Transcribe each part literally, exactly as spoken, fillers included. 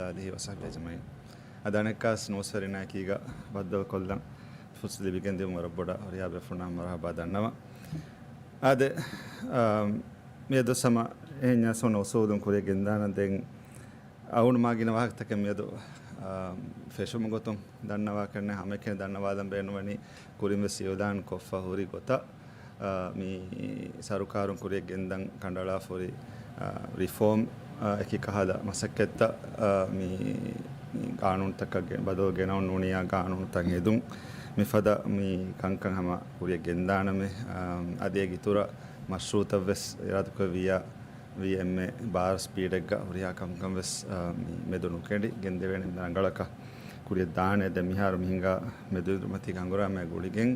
އާލިހި ވަސަހްބި އަޖްމައިން. އަދި އަނެއްކާސް ނޫސްވެރިންނާއެކީގަ ބައްދަލުކޮށްލަން ފުރުސަތު ލިބިގެންދިޔުމުން ވަރަށް ބޮޑަށް ހުރިހާ ބޭފުޅުންނަށް މަރުހަބާ ދަންނަވަން. އާދެ، އާ، މިއަދު ސަމަ އެހެން ސޮން އުސޫލުން ކުރިޔަށް ގެންދާނަން. ދެން އަޅުގަނޑު މާ ގިނަ ވާހަކަތަކެއް މިއަދު، އާ، ފެށުމުގެ ގޮތުން ދަންނަވާކަށް ނެތް. ހަމައެކަނި ދަންނަވާލަން ބޭނުންވަނީ ކުރިން ވެސް އިއުލާން ކޮށްފަ ހުރި ގޮތަށް، އާ، މި ސަރުކާރުން ކުރިޔަށް ގެންދަން ކަނޑައަޅާފަ ހުރި، އާ، ރިފޯމް، އާ، އެކި ކަހަލަ މަސައްކަތްތައް، އާ، މި، މި ގާނޫނުތަކަށް ގެ-، ބަދަލު ގެނައުން ނޫނިއްޔާ ގާނޫނުތައް ހެދުން މިފަދަ މި ކަންކަން ހަމަ ކުރިޔަށް ގެންދާނަމޭ. އާ، އަދި އޭގެ އިތުރަށް މަޝްރޫއުތައް ވެސް އިރާދަކުރެއްވިއްޔާ ވީ އެމްއޭ ބާރަ ސްޕީޑެއްގަ ހުރިހާ ކަންކަން ވެސް، އާ، މި މެދު ނުކެނޑި ގެންދެވޭނެ ރަނގަޅަކަށް ކުރިޔަށް ދާނެ. ދެން މިހާރު މި ހިނގާ މެދުއިރުމަތީގެ ހަނގުރާމައާ ގުޅިގެން،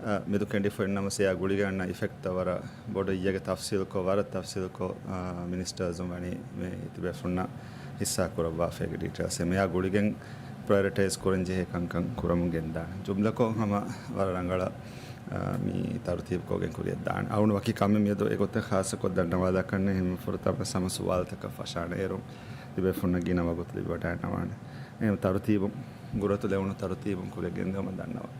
އާ، މެދު ކެނޑިފަ އިންނަމަސް އެއާ ގުޅިގެން އަންނަ އިފެކްޓްތައް ވަރަށް ބޮޑަށް އިއްޔެގެ ތަފްސީލްކޮށް، ވަރަށް ތަފްސީލްކޮށް، އާ، މިނިސްޓަރސުން ވަނީ މި ތިބޭފުންނަށް ހިއްސާ ކުރައްވާފައިގެ ޑީޓެއިލްސް މިއާ ގުޅިގެން ޕްރަޔޮރިޓައިޒް ކުރަން ޖެހޭ ކަންކަން ކުރަމުން ގެންދާނެ. ޖުމްލަކޮށް ހަމަ ވަރަށް ރަނގަޅަށް، އާ، މި ތަރުތީބުކޮށްގެން ކުރިޔަށް ދާނެ. އަޅުގަނޑު ވަކި ކަމެއް މިއަދު އެގޮތަށް ޚާއްޞަކޮށް ދަންނަވާލާކަށް ނެތް. ހަމަ ފުރަތަމަ ސަމަ ސުވާލުތަކަށް ފަށާނެ އޭރުން ތިބޭފުންނަށް ގިނަ ވަގުތު ލިބިވަޑައިގަންނަވާނެ. އެހެން ތަރުތީބު، ގުރަތު ލެވުނު ތަރުތީބުން ކުރިޔަށް ގެންދެވުމަށް ދަންނަވަން.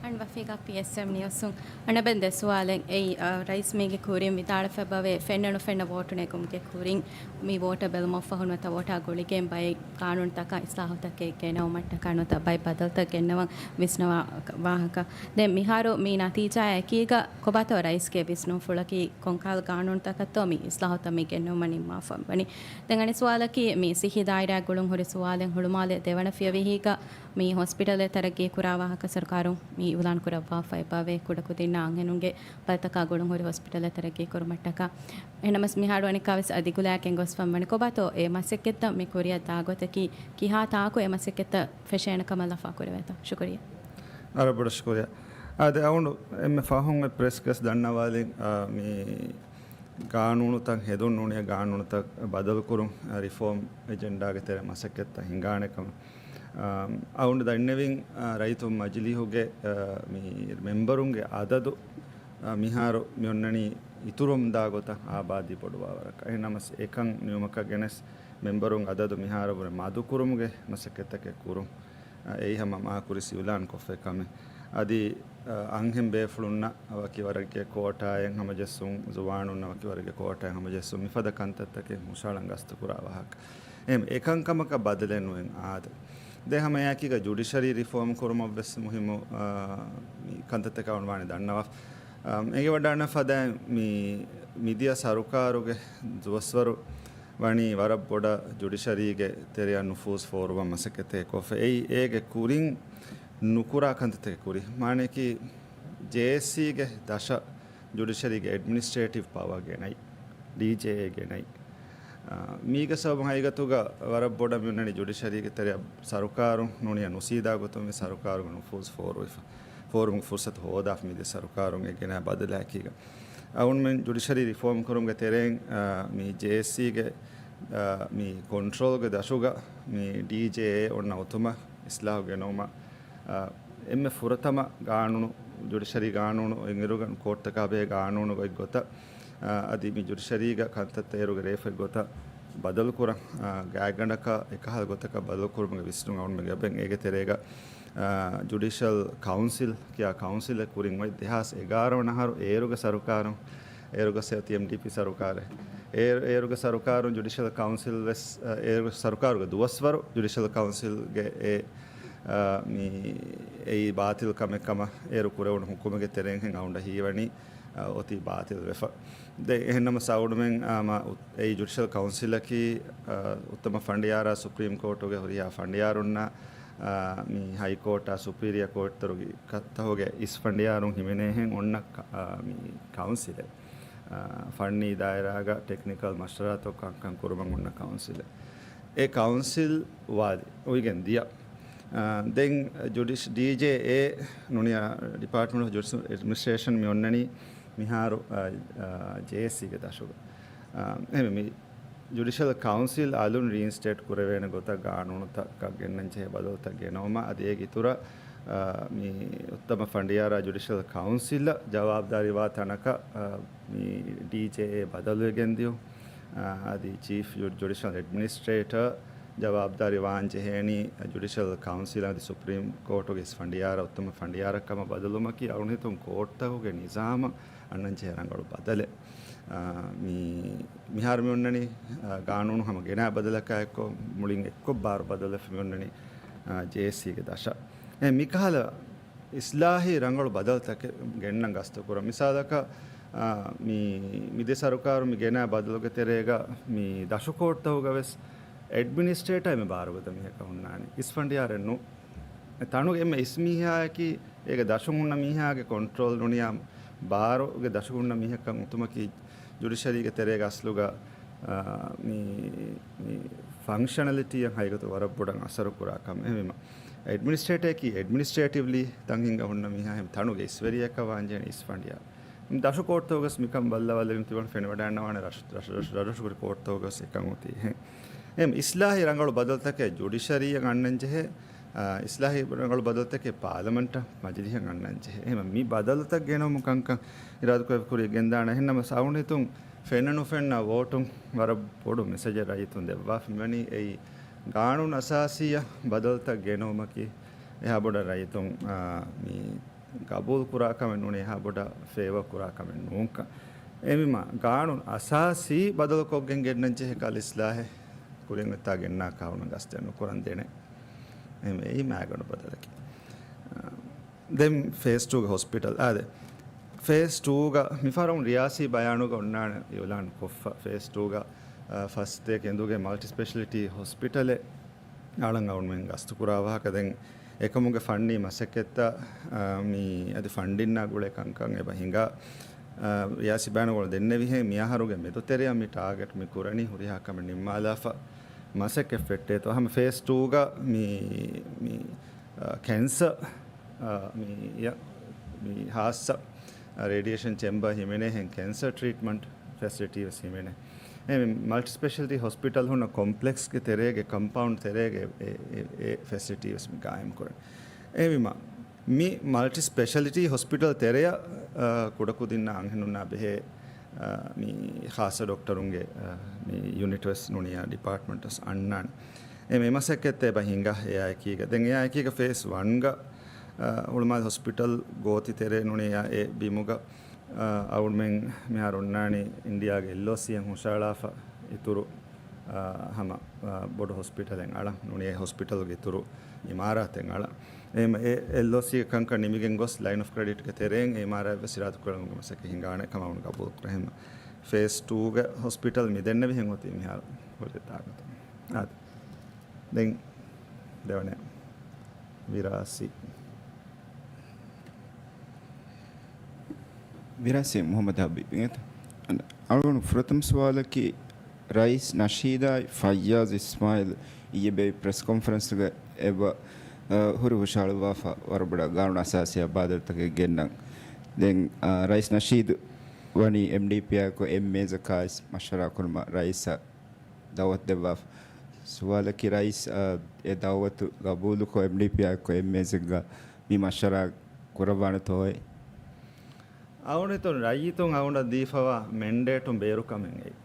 އަން ވަފީގާ ޕީއެސްއެމް ނިއުސުން. އަނެއް ދެ ސުވާލެއް. އެއީ، އަ، ރައީސް މީގެ ކުރިން ވިދާޅުވެފަ އެބަވޭ، ފެންނަ ނުފެންނަ ވޯޓު ނެގުމުގެ ކުރިން މި ވޯޓަށް ބެލުމަށްފަހު ނުވަތަ ވޯޓާ ގުޅިގެން ބައެއް ގާނޫނުތަކަށް އިސްލާހުތަކެއް ގެނައުމަށްޓަކާ ނުވަތަ ބައެއް ބަދަލުތައް ގެންނަވަން ވިސްނަވާ ވާހަކަ. ދެން މިހާރު މި ނަތީޖާއާ އެކީގަ ކޮބާތޯ ރައީސްގެ ވިސްނުންފުޅަކީ ކޮންކަހަލަ ގާނޫނުތަކަށްތޯ މި އިސްލާހުތައް މި ގެންނަވަން ނިންމާފަ ވަނީ؟ ދެން އަނެއް ސުވާލަކީ މި ސިއްހީ ދާއިރާ ގުޅުން ހުރި ސުވާލެއް ހުޅުމާލެ ދެވަނަ ފިޔަވަހީގަ މި ހޮސްޕިޓަލެއް ތަރައްގީ ކުރާ ވާހަކަ ސަރުކާރުން މި އިއުލާން ކުރައްވާފަ އެބަވޭ، ކުޑަކުދިންނާ އަންހެނުންގެ ބަލިތަކާ ގުޅުން ހުރި ހޮސްޕިޓަލެއް ތަރައްގީ ކުރުމަށްޓަކާ. އެހެންނަމަސް މިހާރު އަނެއްކާވެސް އަދި ގުޅާގެން ގޮސްފަ ވަނީ ކޮބާތޯ އެ މަސައްކަތްތައް މި ކުރިއަށް ދާ ގޮތަކީ ކިހާ ތާކު އެ މަސައްކަތްތައް ފެށޭނެ ކަމަށް ލަފާ ކުރެވޭތޯ؟ ޝުކުރިއްޔާ. ވަރަށް ބޮޑަށް ޝުކުރިއްޔާ. އާދެ، އަޅުގަނޑު އެންމެ ފަހުން އެ ޕްރެސް ގަސް ދަންނަވާލިން، އާ، މި ގާނޫނުތައް ހެދުން ނޫނީ ގާނޫނުތައް ބަދަލުކުރުން، އާ، ރިފޯމް އެޖެންޑާގެ ތެރެ މަސައްކަތްތައް ހިނގާނެ ކަމަށް. އާ، އަޅުގަނޑު ދަންނެވިން، އާ، ރައްޔިތު މަޖިލީހުގެ، އާ، މި މެމްބަރުންގެ އަދަދު، އާ، މިހާރު މި އޮންނަނީ އިތުރުން ދާ ގޮތަށް އާބާދީ ބޮޑުވާވަރަކަށް. އެހެންނަމަސް އެކަން ނިމުމަކަށް ގެނެސް މެމްބަރުން އަދަދު މިހާރު ވުރެ މަދުކުރުމުގެ މަސައްކަތްތަކެއް ކުރުން. އެއީ ހަމަ މާ ކުރިން އިއުލާން ކޮށްފައި ކަމެއް. އަދި، އަ، އަންހެން ބޭފުޅުންނަށް ވަކި ވަރެއްގެ ކޯޓާއެއް ހަމަޖެއްސުން، ޒުވާނުންނަށް ވަކި ވަރެއްގެ ކޯޓާއެއް ހަމަޖެއްސުން، މިފަދަ ކަންތައްތަކެއް ހުށަހަޅަން ގަސްތުކުރާ ވާހަކަ. އެހެން އެކަންކަމަކަށް ބަދަލެއް ނުވެން އާދެ. ދެން ހަމަ އެއާއެކީގަ ޖުޑިޝަރީ ރިފޯމް ކުރުމަށް ވެސް މުހިއްމު، އާ، މި ކަންތައްތަކާ އޮންވާނެ ދަންނަވާ. އާ، އެނގިވަޑާން ފަދައިން މި މިދިޔަ ސަރުކާރުގެ ދުވަސްވަރު ވަނީ ވަރަށް ބޮޑަށް ޖުޑިޝަރީގެ ތެރެއަށް ނުފޫޒު ފޯރުވަން މަސައްކަތެއް ކޮށްފަ. އެއީ އޭގެ ކުރިން ނުކުރާ ކަންތައްތަކެއް ކުރި. މާނައަކީ ޖޭއެސްސީގެ ދަށަށް ޖުޑިޝަރީގެ އެޑްމިނިސްޓްރޭޓިވް ޕަވަރ ގެނައި، ޑީޖޭއޭ ގެނައި. އާ، މީގެ ސަބަބުން ހަގީގަތުގަ ވަރަށް ބޮޑަށް މި އޮންނަނީ ޖުޑިޝަރީގެ ތެރެއަށް ސަރުކާރުން ނޫނީ ނުސީދާ ގޮތުން މި ސަރުކާރުގެ ނުފޫޒު ފޯރުވެފަ. ފޯރުވުމުގެ ފުރުސަތު ހޯދާފަ މިދިޔަ ސަރުކާރުން އެ ގެނައި ބަދަލާއެކީގަ. އަޅުގަނޑުމެން ޖުޑިޝަރީ ރިފޯމް ކުރުމުގެ ތެރެއިން، އާ، މި ޖޭއެސްސީގެ، އާ، މި ކޮންޓްރޯލްގެ ދަށުގަ މި ޑީޖޭއޭ އޮންނަ އޮތުމަށް އިސްލާހު ގެނައުމަށް، އާ، އެންމެ ފުރަތަމަ ގާނޫނު، ޖުޑިޝަރީ ގާނޫނު އިނގިރުގަން ކޯޓްތަކާ ބެހޭ ގާނޫނުގެ ގޮތަށް، އާ، އަދި މި ޖުޑިޝަރީގަ ކަންތައްތައް އޭރުގެ ރޭފަތް ގޮތަށް ބަދަލުކުރަން، އާ، ގާތްގަނޑަކަށް އެކަހަލަ ގޮތަކަށް ބަދަލުކުރުމުގެ ވިސްނުން އަޅުގަނޑުމެން އެބަ އެނގޭ. އޭގެ ތެރޭގަ، އާ، ޖުޑިޝަލް ކައުންސިލް ކިޔާ ކައުންސިލެއް ކުރިން އޮތް ދެހާސް އެގާރަ ވަނަ އަހަރު އޭރުގެ ސަރުކާރުން، އޭރުގަ އޮތީ އެމްޑީޕީ ސަރުކާރެއް. އޭރު، އޭރުގެ ސަރުކާރުން ޖުޑިޝަލް ކައުންސިލް ވެސް، އަ، އޭރުގެ ސަރުކާރުގެ ދުވަސްވަރު ޖުޑިޝަލް ކައުންސިލްގެ އެ، އަ، މި، އެއީ ބާތިލް ކަމެއް ކަމަށް އޭރު ކުރެވުނު ހުކުމެއްގެ ތެރެއިން އަޅުގަނޑަށް ހީވަނީ، އަ، އޮތީ ބާތިލް ވެފަ. ދެން އެހެންނަމަ އަޅުގަނޑުމެން، އާ، މާ އު-، އެއީ ޖުޑިޝަލް ކައުންސިލަކީ، އަ، އުއްތަމަ ފަނޑިޔާރާ ސުޕްރީމް ކޯޓުގެ ހުރިހާ ފަނޑިޔާރުންނާ، އާ، މި ހައިކޯޓާ ސުޕީރިއަ ކޯޓްތަކުގެ އިސް ފަނޑިޔާރުން ހިމެނޭހެން އޮންނަ ކަ-، އާ، މި ކައުންސިލެއް. އާ، ފަންނީ ދާއިރާގަ ޓެކްނިކަލް މަޝްވަރާތައް ކަންކަން ކުރުމަށް އޮންނަ ކައުންސިލެއް. އެ ކައުންސިލް ވާދި އޮތްގެން ދިޔަ. އާ، ދެން ޖުޑިޝް-، ޑީޖޭއޭ ނޫނީ ޑިޕާޓްމަންޓް އޮފް ޖުޑިޝަލް އެޑްމިނިސްޓްރޭޝަން މި އޮންނަނީ މިހާރު، އާ، އާ، ޖޭއެސްސީގެ ދަށުގަ. އާ، އެހެންވެ މި ޖުޑިޝަލް ކައުންސިލް އަލުން ރީއިންސްޓޭޓް ކުރެވޭނެ ގޮތަށް ގާނޫނުތަކަށް ގެންނަން ޖެހޭ ބަދަލުތައް ގެނައުމަށް އަދި އޭގެ އިތުރަށް، އާ، މި އުއްތަމަ ފަނޑިޔާރާ ޖުޑިޝަލް ކައުންސިލަށް ޖަވާބުދާރީވާ ތަނަކަށް، އާ، މި ޑީޖޭއޭ ބަދަލުވެގެން ދިޔުން. އާ، އަދި ޗީފް ޖު-، ޖުޑިޝަލް އެޑްމިނިސްޓްރޭޓަރ ޖަވާބުދާރީ ވާން ޖެހޭނީ ޖުޑިޝަލް ކައުންސިލް އަދި ސުޕްރީމް ކޯޓުގެ އިސް ފަނޑިޔާރަށް އުއްތަމަ ފަނޑިޔާރަށް ކަމަށް ބަދަލުވުމަކީ، އަޅުގަނޑު ހިތުން ކޯޓްތަކުގެ ނިޒާމަށް އަންނަން ޖެހޭ ރަނގަޅު ބަދަލެއް. އާ، މި-، މިހާރު މި އޮންނަނީ، އާ، ގާނޫނު ހަމަ ގެނާ ބަދަލަކާ އެއްކޮށް، މުޅިން އެއްކޮށް ބާރު ބަދަލެއް މި އޮންނަނީ، އާ، ޖޭސީގެ ދަށަށް. އެ މިކަހަލަ އިސްލާހީ ރަނގަޅު ބަދަލުތަކެއް ގެންނަން ގަސްތު ކުރަން. މިސާލަކަށް، އާ، މި، މި ދެ ސަރުކާރު މި ގެނާ ބަދަލުގެ ތެރޭގަ މި ދަށު ކޯޓްތަކުގަ ވެސް އެޑްމިނިސްޓްރޭޓަރ އެންމެ ބާރުގަދަ މީހަކަށް ހުންނާނެ. އިސް ފަނޑިޔާރެއް ނޫން. އެ ތަނުގެ އެންމެ އިސް މީހާއަކީ އޭގެ ދަށުން ހުންނަ މީހާގެ ކޮންޓްރޯލް ނޫނިއްޔާ ބާރުގެ ދަށުގަ ހުންނަ މީހަކަށް އުތުމަކީ ޖުޑިޝަރީގެ ތެރޭގަ އަސްލުގަ، އާ، މި، މި ފަންކްޝަނަލިޓީއަށް ހަގީގަތު ވަރަށް ބޮޑަށް އަސަރު ކުރާ ކަމެއް. އެހެންވީމަ، އެޑްމިނިސްޓްރޭޓަރަކީ އެޑްމިނިސްޓްރޭޓިވްލީ ތަންހިންގަ ހުންނަ މީހާ އެހެން ތަނުގެ އިސްވެރިޔަކަށް ވާންޖެހޭނެ އިސް ފަނޑިޔާ. ދަށު ކޯޓްތަކުގަސް މިކަން ބައްލަވާލެވިން ތިބަން ފެނިވަޑައިގަންނަވާނެ ރަށު-، ރަށު-، ރަށު-، ރަށު-، ކޯޓްތަކުގަސް އެކަން އޮތީ. އެހެން އިސްލާހީ ރަނގަޅު ބަދަލުތަކެއް ޖުޑިޝަރީއަށް އަންނަން ޖެހޭ، އާ، އިސްލާހީ ރަނގަޅު ބަދަލުތަކެއް ޕާލަމެންޓަށް މަޖިލިހަށް އަންނަން ޖެހޭ. އެހެން މި ބަދަލުތައް ގެނައުމު ކަންކަން އިރާދަކުރެއްވި ކުރިއަށް ގެންދާނެ. އެހެންނަމަ އަޅުގަނޑު ހިތުން ފެންނަ ނުފެންނަ ވޯޓުން ވަރަށް ބޮޑު މެސެޖެއް ރައްޔިތުން ދެއްވާފަ މިވަނީ އެއީ ގާނޫނު އަސާސީއަށް ބަދަލުތައް ގެނައުމަކީ އެހާ ބޮޑަށް ރައްޔިތުން، އާ، މި ގަބޫލު ކުރާ ކަމެއް ނޫނީ، އެހާ ބޮޑަށް ފޭވަރ ކުރާ ކަމެއް ނޫންކަން. އެހެންވީމަ، ގާނޫނު އަސާސީ ބަދަލުކޮށްގެން ގެންނަން ޖެހޭ ކަހަލަ އިސްލާހެއް ކުރިން އޮތްތާ ގެންނާ ކާނޫނަށް ގަސްތެއް ނުކުރަން ދޭނެ. އެހެންވެ، އެއީ މާގަނޑު ބަދަލަކީ. އާ، ދެން ފޭސް ޓޫގެ ހޮސްޕިޓަލް. އާދެ، ފޭސް ޓޫގަ މިފަހަރު ރިޔާސީ ބަޔާނުގަ އޮންނާނެ އިއުލާން ކޮށްފަ. ފޭސް ޓޫގަ، އާ، ފަސް އެތޭކަ އިނދުގެ މަލްޓި ސްޕެޝަލިޓީ ހޮސްޕިޓަލެއް އަޅަން އަޅުމެން ގަސްތު ކުރާ ވާހަކަ. ދެން އެކަމުގެ ފަންނީ މަސައްކަތްތައް، އާ، މި އަދި ފަންޑިންނާ ގުޅޭ ކަންކަން އެބަ ހިނގާ، އާ، ރިޔާސީ ބަޔާނުގަ ދެންނެވިހެން މިއަހަރުގެ މެދުތެރެއަށް މި ޓާގެޓް މި ކުރަނީ ހުރިހާ ކަމެއް ނިންމާލާފަ މަސައްކަތް ފެއްޓޭތޯ. ހަމަ ފޭސް ޓޫގަ މި، މި، އާ، ކެންސަ، އާ، މި، ޔަ، މި ހާއްސަ ރޭޑިއޭޝަން ޗެމްބަރ ހިމެނޭހެން ކެންސަރ ޓްރީޓްމަންޓް ފެސިލިޓީ ވެސް ހިމެނޭ. އެ މަލްޓި ސްޕެޝަލިޓީ ހޮސްޕިޓަލް ހުންނަ ކޮމްޕްލެކްސްގެ ތެރޭގެ ކަމްޕައުންޑް ތެރޭގެ އެ، އެ، އެ ފެސިލިޓީ ވެސް މި ގާއިމް ކުރަން. އެހެންވީމަ، މި މަލްޓި ސްޕެޝަލިޓީ ހޮސްޕިޓަލް ތެރެއަށް، އާ، ކުޑަކުދިންނާ އަންހެނުންނާ ބެހޭ، އާ، މި ޚާއްޞަ ޑޮކްޓަރުންގެ، އާ، މި ޔުނިޓް ވެސް ނޫނިއްޔާ ޑިޕާޓްމަންޓް ވެސް އަންނާނެ. އެ މި މަސައްކަތްތައް އެބަ ހިނގާ އެއާ އެކީގަ. ދެން އެއާ އެކީގަ ފޭސް ވަންގަ، އާ، ހުޅުމާލެ ހޮސްޕިޓަލް ގޯތި ތެރޭ ނޫނިއްޔާ އެ ބިމުގަ، އާ، އަޅުމެން މިހާރު އޮންނާނީ އިންޑިއާގެ އެލްއޯސީއަށް ހުށައަޅާފަ އިތުރު، އާ، ހަމަ، އާ، ބޮޑު ހޮސްޕިޓަލެއް އަޅަން ނޫނީ އެ ހޮސްޕިޓަލްގެ އިތުރު އިމާރާތެއް އަޅަން. އެހެން އެ އެލްއޯސީގެ ކަންކަން ނިމިގެން ގޮސް ލައިން އޮފް ކްރެޑިޓްގެ ތެރެއިން އެ އިމާރާތް ވެސް އިރާދަ ކުރެވުމުގެ މަސައްކަތް ހިނގާނެ ކަމަށް ގަބޫލު ކުރޭ. އެހެން ފޭސް ޓޫގެ ހޮސްޕިޓަލް މި ދެންނެވިހެން އޮތީ މިހާރު ހުރި ތާގަތު. އާދެ. ދެން ދެވަނަ ވިރާސީ. ވިރާސީ މުހައްމަދު ހަބީބް އިނގޭތަ؟ އަޅުގަނޑު ފުރަތަމަ ސުވާލަކީ، ރައީސް ނަޝީދާއި ފައްޔާޒް އިސްމާއިލް އިއްޔެ ބޭއްވި ޕްރެސް ކޮންފަރެންސްގަ އެބަ، އަ، ހުރި ހުށަހަޅުއްވާފަ ވަރަށް ބޮޑަށް ގާނޫނު އަސާސީއާ ބަދަލުތަކެއް ގެންނަން. ދެން، އަ، ރައީސް ނަޝީދު ވަނީ އެމްޑީޕީއާއެކު އެއް މޭޒަކާވެސް މަޝްވަރާ ކުރުމަށް ރައީސަށް ދައުވަތު ދެއްވާފަ. ސުވާލަކީ ރައީސް، އަ، އެ ދައުވަތު ގަބޫލުކޮށް އެމްޑީޕީއާއެކު އެއް މޭޒެއްގަ މި މަޝްވަރާ ކުރައްވާނެތޯއޭ؟ އަޅުގަނޑު ހިތުން ރައްޔިތުން އަޅުގަނޑަށް ދީފަވާ މެންޑޭޓުން ބޭރުކަމެއް އެއީ.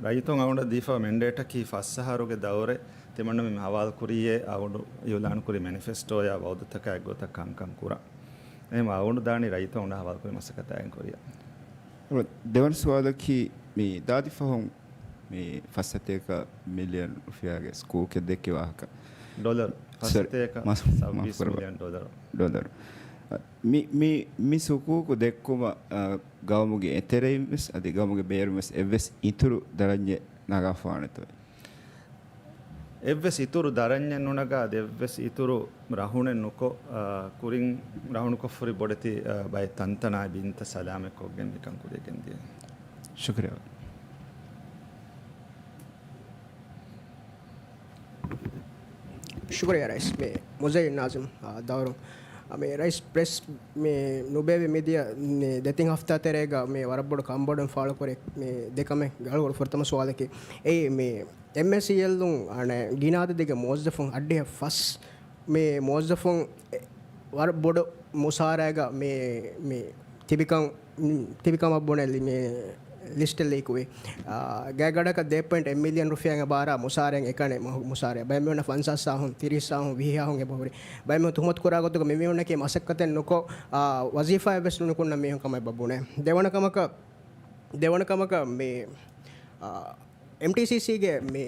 ރައްޔިތުން އަޅުގަނޑަށް ދީފަވާ މެންޑޭޓަކީ ފަސް އަހަރުގެ ދައުރެއް ތިމަންނަމެން ހަވާލު ކުރީއޭ އަޅުގަނޑު އިއުލާން ކުރި މެނިފެސްޓޯއާ ވައުދުތަކާ އެއްގޮތަށް ކަންކަން ކުރަން. އެހެން އަޅުގަނޑު ދާނީ ރައްޔިތުން އަޅުގަނޑަށް ހަވާލު ކުރި މަސައްކަތާ އެން ކުރިއަށް. ދެވަނަ ސުވާލަކީ މި ދާދި ފަހުން މި ފަސް ސަތޭކަ މިލިއަން ރުފިޔާގެ ސުކޫކެއް ދެއްކި ވާހަކަ. ޑޮލަރު. ސޮރީ. ފަސް ސަތޭކަ މަ-، މަ-، ސައްބީސް މަ-، މިލިއަން ޑޮލަރު. ޑޮލަރު. މި، މި، މި ސުކޫކު ދެއްކުމަށް، އަ، ގައުމުގެ އެތެރެއިން ވެސް އަދި ގައުމުގެ ބޭރުން ވެސް އެއްވެސް އިތުރު ދަރަންޏެއް ނަގާފާނެތޯ؟ އެއްވެސް އިތުރު ދަރަންޏެއް ނުނަގާ، އެއްވެސް އިތުރު ރަހުނެއް ނުކޮށް، އަ، ކުރިން ރަހުނުކޮށްފުރި ބޮޑެތި، އަ، ބައެއް ތަންތަނާއި ބިންތައް ސަލާމަތްކޮށްގެން މިކަން ކުރިއަށް ގެންދިޔަ. ޝުކުރިއްޔާ. ޝުކުރިއްޔާ ރައީސް. މި މުޒައްޔަރު ނާޒިމް، އާ، ދައުރު. އާ، މި ރައީސް ޕްރެސް މި ނުބޭއްވި މިދިޔަ މި ދެތިން ހަފްތާ ތެރޭގަ މި ވަރަށް ބޮޑު ކަންބޮޑުވުން ފާޅުކުރި މި ދެކަމެއް ގަޅުގަޑު ފުރަތަމަ ސުވާލަކީ. އެއީ މި އެމްއޭސީއެލުން އަނެއް ގިނަ އަދަދެއްގެ މުވައްޒަފުން އައްޑިހަ ފަސް މި މުވައްޒަފުން ވަރަށް ބޮޑު މުސާރައިގަ މި، މި ތިބިކަން، ތިބިކަމަށް ބުނެލި މި ލިސްޓެއް ލީކުވި. ގާތްގަނޑަކަށް ދެ ޕޮއިންޓް އެއް މިލިއަން ރުފިޔާގެ ބާރާ މުސާރައިން އެކަނި މު-، މުސާރަ. ބައެއް މީހުންނަށް ފަންސާސް ސާހުން، ތިރީސް ސާހުން، ވިހި ސާހުން އެބަހުރި. ބައެއް މީހުން ތުހުމަތު ކުރާ ގޮތުގަ މި މީހުންނަކީ މަސައްކަތެއް ނުކޮށް، ވަޒީފާއެއް ވެސް ނުނިކުންނަ މީހުން ކަމަށް އެބަ ބުނޭ. ދެވަނަ ކަމަކަށް، ދެވަނަ ކަމަކަށް މި، އެމްޓީސީސީގެ މި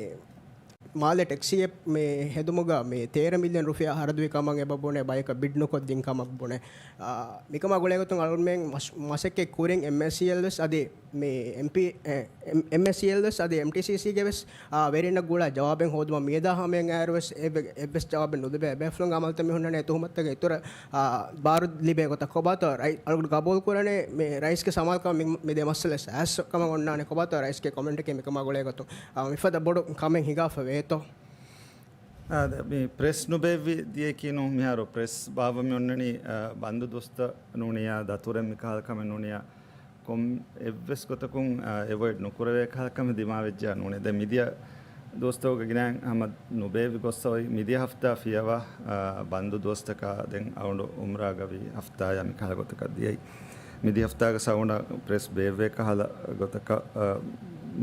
މާލެ ޓެކްސީއެއް މި ހެދުމުގަ މި ތޭރަ މިލިއަން ރުފިޔާ ހަރަދުވި ކަމަށް އެބަ ބުނޭ، ބަޔަކަށް ބިޑް ނުކޮށް ދިން ކަމަށް ބުނޭ. އާ، މިކަމާ ގުޅޭގޮތުން އަޅުމެން މަސް-، މަސައްކަތް ކުރިން އެމްއޭސީއެލް ވެސް އަދި މި އެމްޕީ، އެ، އެމް-، އެމްއޭސީއެލް ވެސް އަދި އެމްޓީސީސީގެ ވެސް، އާ، ވެރިންނަށް ގުޅާ ޖަވާބެއް ހޯދުމަށް މިއަދާ ހަމައަށް އައިރު ވެސް އެއްވެ-، އެއްވެސް ޖަވާބެއް ނުލިބޭ. އެބޭފުޅުން އަމަލުތައް މި ހުންނަނީ ތުހުމަތުތަކެއް އިތުރަށް، އާ، ބާރު ލިބޭ ގޮތަށް ކޮބާތޯ ރައި-، އަޅުގަނޑު ގަބޫލު ކުރަނީ މި ރައީސްގެ ސަމާލުކަމަށް މި، މި ދެ މައްސަލަ ސާސް ކަމަށް އޮންނާނެ. ކޮބާތޯ ރައީސްގެ ކޮމެންޓަކީ މިކަމާ ގުޅޭ ގޮތުން، އާ، މިފަދަ ބޮޑު ކަމެއް ހިނގާފަ ވޭތޯ؟ އާ، ދެ-، މި ޕްރެސް ނުބޭއްވި ދިޔައީކީ ނޫން. މިހާރު ޕްރެސް ބާއްވަމި އޮންނަނީ، އާ، ބަންދު ދުވަސްތައް ނޫނިއްޔާ، ދަތުރެއް މިކަހަލަ ކަމެއް ނޫނިއްޔާ، ކޮން އެއްވެސް ގޮތަކުން، އާ، އެވޮއިޑް ނުކުރެވޭ ކަހަލަ ކަމެއް ދިމާވެއްޖެއްޔާ ނޫނޭ. ދެން މިދިޔަ ދުވަސްތަކުގަ ގިނައިން ހަމަ ނުބޭއްވި ގޮއްސަ އޮތް މިދިޔަ ހަފްތާ ފިޔަވާ، އާ، ބަންދު ދުވަސްތަކާ ދެން އަޅުގަނޑު އުމްރާގަވީ ހަފްތާޔާ މިކަހަލަ ގޮތަކަށް ދިޔައީ. މިދިޔަ ހަފްތާގަ އަޅުގަނޑަށް ޕްރެސް ބޭއްވޭ ކަހަލަ ގޮތަކަށް، އާ،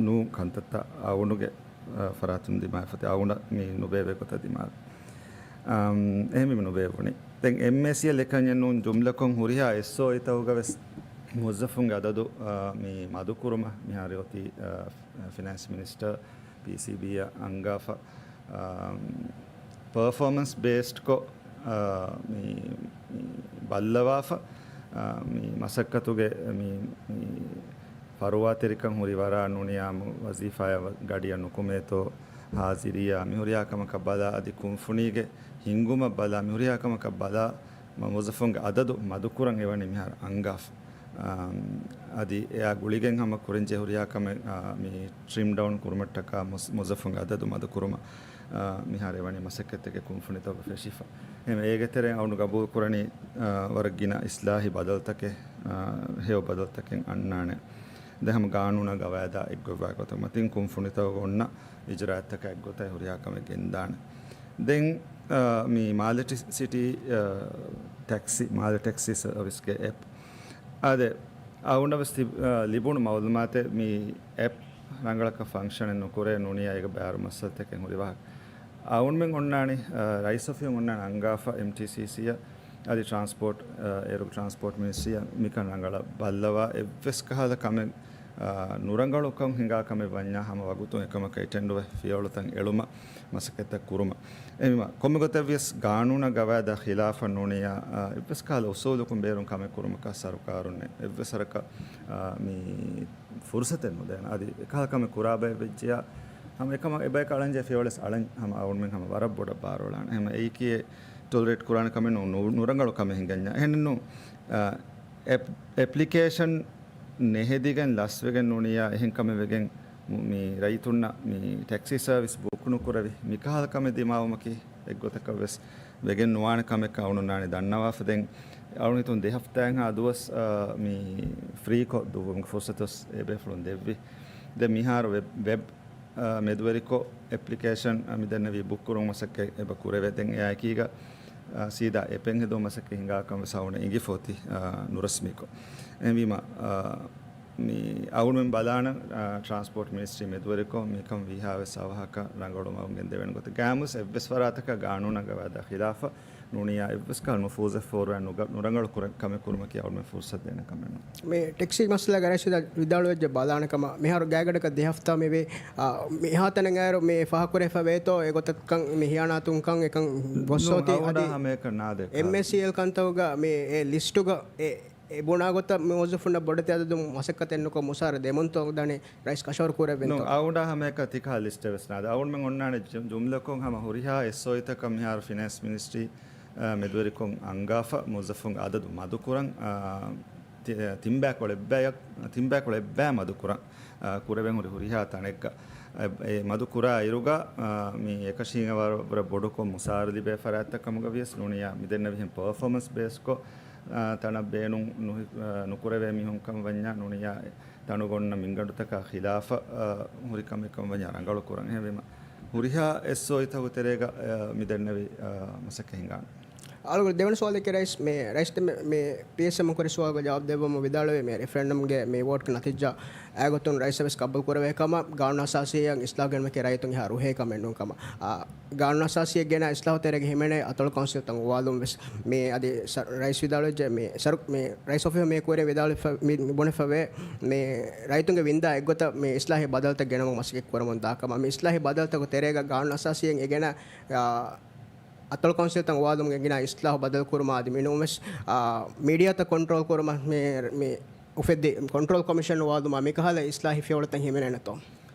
ނޫން ކަންތައްތައް އަޅުގަނޑުގެ އަ، ފަރާތުން ދިމާވެފަ އޮތީ އަޅުގަނޑަށް މި ނުބޭއްވޭ ގޮތަށް ދިމާވެ. އަމް، އެހެންވީމަ ނުބޭއްވުނީ. ދެން އެމްއޭސީއެލް އެކަންޏެއް ނޫން، ޖުމްލަކޮށް ހުރިހާ އެސްއޯއީތަކުގަ ވެސް މުވައްޒަފުންގެ އަދަދު، އަ، މި މަދުކުރުމަށް މިހާރު އޮތީ، އަ، ފިނޭންސް މިނިސްޓަރ ޕީސީބީއަށް އަންގާފަ، އަ، ޕަރފޯމަންސް ބޭސްޑްކޮށް، އާ، މި، މި ބައްލަވާފަ، އާ، މި މަސައްކަތުގެ މި، މި ފަރުވާތެރިކަން ހުރި ވަރާ ނޫނިއްޔާ ވަޒީފާއަށް ގަޑިއަށް ނުކުމޭތޯ، ހާޒިރީއާ މި ހުރިހާ ކަމަކަށް ބަލާ، އަދި ކުންފުނީގެ ހިންގުމަށް ބަލާ، މި ހުރިހާ ކަމަކަށް ބަލާ، މަ-، މުވައްޒަފުންގެ އަދަދު މަދުކުރަން އެވަނީ މިހާރު އަންގާފަ. އާ، އަދި އެއާ ގުޅިގެން ހަމަ ކުރަންޖެހޭ ހުރިހާ ކަމެއް، އާ، މި ޓްރިމް ޑައުން ކުރުމަށްޓަކާ މުސް-، މުވައްޒަފުންގެ އަދަދު މަދުކުރުމަށް، އާ، މިހާރު އެވަނީ މަސައްކަތްތަކެއް ކުންފުނިތަކުގަ ފެށިފަ. އެހެން އޭގެ ތެރެއިން އަޅުގަނޑު ގަބޫލު ކުރަނީ، އާ، ވަރަށް ގިނަ އިސްލާހީ ބަދަލުތަކެއް، އާ، ހެޔޮ ބަދަލުތަކެއް އަންނާނެ. ދެން ހަމަ ގާނޫނާ ގަވާއިދާ އެއްގޮތްވާ ގޮތަށް މަތިން ކުންފުނިތަކުގަ އޮންނަ އިޖުރާއަތްތަކާ އެއްގޮތަށް ހުރިހާ ކަމެއް ގެންދާނެ. ދެން، އާ، މި މާލެ ޓި-، ސިޓީ، އާ، ޓެކްސީ، މާލެ ޓެކްސީ ސަރވިސްގެ އެޕް. އާދެ، އަޅުގަނޑަށް ވެސް ތި-، އާ، ލިބުނު މައުލޫމާތެއް މި އެޕް ރަނގަޅަކަށް ފަންކްޝަނެއް ނުކުރޭ ނޫނިއްޔާ އޭގަ ބާރު މައްސަލަތަކެއް ހުރި ވާހަކަ. އަޅުގަނޑުމެން އޮންނާނީ، އާ، ރައީސް އޮފީހުން އޮންނާނީ އަންގާފަ އެމްޓީސީސީއަށް އަދި ޓްރާންސްޕޯޓް، އާ، އޭރު ޓްރާންސްޕޯޓް މިނިސްޓްރީއަށް މިކަން ރަނގަޅަށް ބައްލަވާ އެއްވެސް ކަހަލަ ކަމެއް، އާ، ނުރަނގަޅުކަން ހިނގާ ކަމެއް ވަންޏާ ހަމަ ވަގުތުން އެކަމަކަށް އެޓެންޑުވެ ފިޔަވަޅުތައް އެޅުމަށް މަސައްކަތްތައް ކުރުމަށް. އެހެންވީމަ، ކޮންމެ ގޮތެއް ވިޔަސް ގާނޫނާ ގަވާއިދާ ޚިލާފަށް ނޫނިއްޔާ، އާ، އެއްވެސް ކަހަލަ އުސޫލަކުން ބޭރުން ކަމެއް ކުރުމަކަށް ސަރުކާރުންނެއް އެއްވެސް ވަރަކަށް، އާ، މި ފުރުސަތެއް ނުދޭނެ. އަދި އެކަހަލަ ކަމެއް ކުރާ ބައެއް ވެއްޖެޔާ، ހަމަ އެކަމަށް އެބަޔަކަށް އަޅަންޖެހޭ ފިޔަވަޅެއް އަޅަން ހަމަ އަޅުގަނޑުމެން ހަމަ ވަރަށް ބޮޑަށް ބާރުއަޅާނެ. ހަމަ އެއީކީ ޓޮލަރޭޓް ކުރާނެ ކަމެއް ނޫން، ނު-، ނުރަނގަޅު ކަމެއް ހިނގަންޏާ. އެހެންނު، އާ، އެޕް-، އެޕްލިކޭޝަން ނެހެދިގެން ލަސްވެގެން ނޫނިއްޔާ އެހެން ކަމެއް ވެގެން މި ރައްޔިތުންނަށް މި ޓެކްސީ ސަރވިސް ބުކް ނުކުރެވި މިކަހަލަ ކަމެއް ދިމާވުމަކީ އެއްގޮތަކަށް ވެސް ވެގެން ނުވާނެ ކަމެއްކަން އަޅުގަނޑު އޮންނާނީ ދަންނަވާފަ. ދެން އަޅުގަނޑު ހިތުން ދެ ހަފްތާއެއްހާ ދުވަސް، އާ، މި ފްރީކޮށް ދުއްވުމުގެ ފުރުސަތު ވެސް އެބޭފުޅުން ދެއްވި. ދެން މިހާރު ވެބް، ވެބް، އާ، މެދުވެރިކޮށް އެޕްލިކޭޝަން، އާ، މިދެންނެވި ބުކް ކުރުމުގެ މަސައްކަތް އެބަ ކުރެވޭ. ދެން އެއާއެކީގަ، އާ، ސީދާ އެޕެއް ހެދުމުގެ މަސައްކަތް ހިނގާކަން ވެސް އަޅުގަނޑު އެނގިފަ އޮތީ، އާ، ނުރަސްމީކޮށް. އެހެންވީމަ، އާ، މި އަޅުގަނޑުމެން ބަލާނަން، އާ، ޓްރާންސްޕޯޓް މިނިސްޓްރީ މެދުވެރިކޮށް މިކަން ވީހާވެސް އަވަހަކަށް ރަނގަޅު މަގުން ގެންދެވޭނެ ގޮތަށް. ގާތްމުވެސް އެއްވެސް ވަރާތަކަށް ގާނޫނާ ގަވާއިދާ ޚިލާފަށް ނޫނިއްޔާ އެއްވެސް ކަހަލަ ނުފޫޒެއް ފޯރުވާ ނުގަ-، ނުރަނގަޅު ކުރަ-، ކަމެއް ކުރުމަކީ އަޅުގަނޑުމެން ފުރުސަތު ދޭނެ ކަމެއް ނޫން. މި ޓެކްސީ މައްސަލަ ގަރޭޝް ވިދާޅުވެއްޖެ ބަލާނެ ކަމަށް. މިހާރު ގާތްގަނޑަކަށް ދެ ހަފްތާ މިވޭ، އާ، މިހާތަނަށް އައިރު މި ފާހަގަކުރެވިފަ ވޭތޯ އެގޮތަށް ކަން މި ހިޔާނާތުން ކަން އެކަން ގޮއްސަ ނޫން، އޮތީ އަޅުގަނޑާ އަދި ހަމައެކަނި ނާދޭ އެމްއޭސީއެލް ކަންތަކުގަ މި އެ ލިސްޓުގަ އެ އެ ބުނާ ގޮތަށް މުވައްޒަފުންނަށް ބޮޑެތި އަދަދު މަސައްކަތެއް ނުކޮށް މުސާރަ ދެމުންތޯ ދަނީ ރައީސް ކަށަވަރު ކުރެވެންތޯ؟ ނޫން، އަޅުގަނޑާ ހަމައެކަނި ތިކަހަލަ ލިސްޓެއް ވެސް ނާދޭ. އަޅުގަނޑުމެން އޮންނާނެ ޖު-، ޖުމްލަކޮށް ހަމަ ހުރިހާ އެސްއޯއީތަކަށް މިހާރު ފިނޭންސް މިނިސްޓްރީ، އާ، މެދުވެރިކޮށް އަންގާފަ މުވައްޒަފުންގެ އަދަދު މަދުކުރަން، އާ، ތި-، ތިން ބައިކުޅަ އެއްބައި، ތިން ބައިކުޅަ އެއްބައި މަދުކުރަން، އާ، ކުރެވެން ހުރި ހުރިހާ ތަނެއްގަ. އެ، އެ މަދު ކުރާ އިރުގަ، އާ، މި އެކަށީގެން ވަރަށް، ވަރަށް ބޮޑުކޮށް މުސާރަ ލިބޭ ފަރާތްތައް ކަމުގަ ވިޔަސް ނޫނިއްޔާ މިދެންނެވިހެން ޕަރފޯމަންސް ބޭސްކޮށް، އާ، ތަނަށް ބޭނުން ނުހި-، އާ، ނުކުރެވޭ މީހުން ކަމަށް ވަންޏާ ނޫނިއްޔާ ތަނުގަ އޮންނަ މިންގަނޑުތަކާ ޚިލާފަށް، އާ، ހުރި ކަމެއް ކަމަށް ވަންޏާ ރަނގަޅު ކުރަން. އެހެންވީމަ ހުރިހާ އެސްއޯއީތަކުގެ ތެރޭގަ، އާ، މިދެންނެވި، އާ، މަސައްކަތް ހިނގާނެ. އަޅުގަނޑު ދެވަނަ ސުވާލެކޭ ރައީސް، މި ރައީސް ދެ-، މި، މި ޕީއެސްއެމް ކުރި ސުވާލުގެ ޖަވާބު ދެއްވަމުން ވިދާޅުވި މި ރެފަރެންޑަމްގެ މި ވޯޓްގެ ނަތީޖާ އާގޮތުން ރައީސަށް ވެސް ގަބޫލު ކުރެވޭ ކަމަށް، ގާނޫނު އަސާސީއަށް އިސްލާހު ގެނުމަކީ ރައްޔިތުން އެހާ ރުހޭ ކަމެއް ނޫން ކަމަށް. އާ، ގާނޫނު އަސާސީއަށް ގެނައި އިސްލާހު ތެރޭގަ ހިމެނޭ އަތޮޅު ކައުންސިލްތައް އުވާލުން ވެސް މި އަދި ސަ-، ރައީސް ވިދާޅުވެއްޖެ މި ސަރު-، މި ރައީސް އޮފީހު މި ކުރި ވިދާޅުވެފަ-، މި ބުނެފަވޭ މި ރައްޔިތުންގެ ވިންދާ އެއްގޮތަށް މި އިސްލާހީ ބަދަލުތައް ގެނަމުން މަސައްކަތް ކުރަމުން ދާ ކަމަށް. މި އިސްލާހީ ބަދަލުތަކުގެ ތެރޭގަ ގާނޫނު އަސާސީއަށް އެ ގެނަ، އާ، އަތޮޅު ކައުންސިލްތައް އުވާލުމުގެ އެނގިނަ އިސްލާހު ބަދަލު ކުރުމާ އަދި މިނޫންވެސް، އާ، މީޑިއާތައް ކޮންޓްރޯލް ކުރުމަށް މި، މި އުފެއްދި ކޮންޓްރޯލް ކޮމިޝަން އުވާލުމާ މިކަހަލަ އިސްލާހީ ފިޔަވަޅުތައް ހިމެނޭނެތޯ؟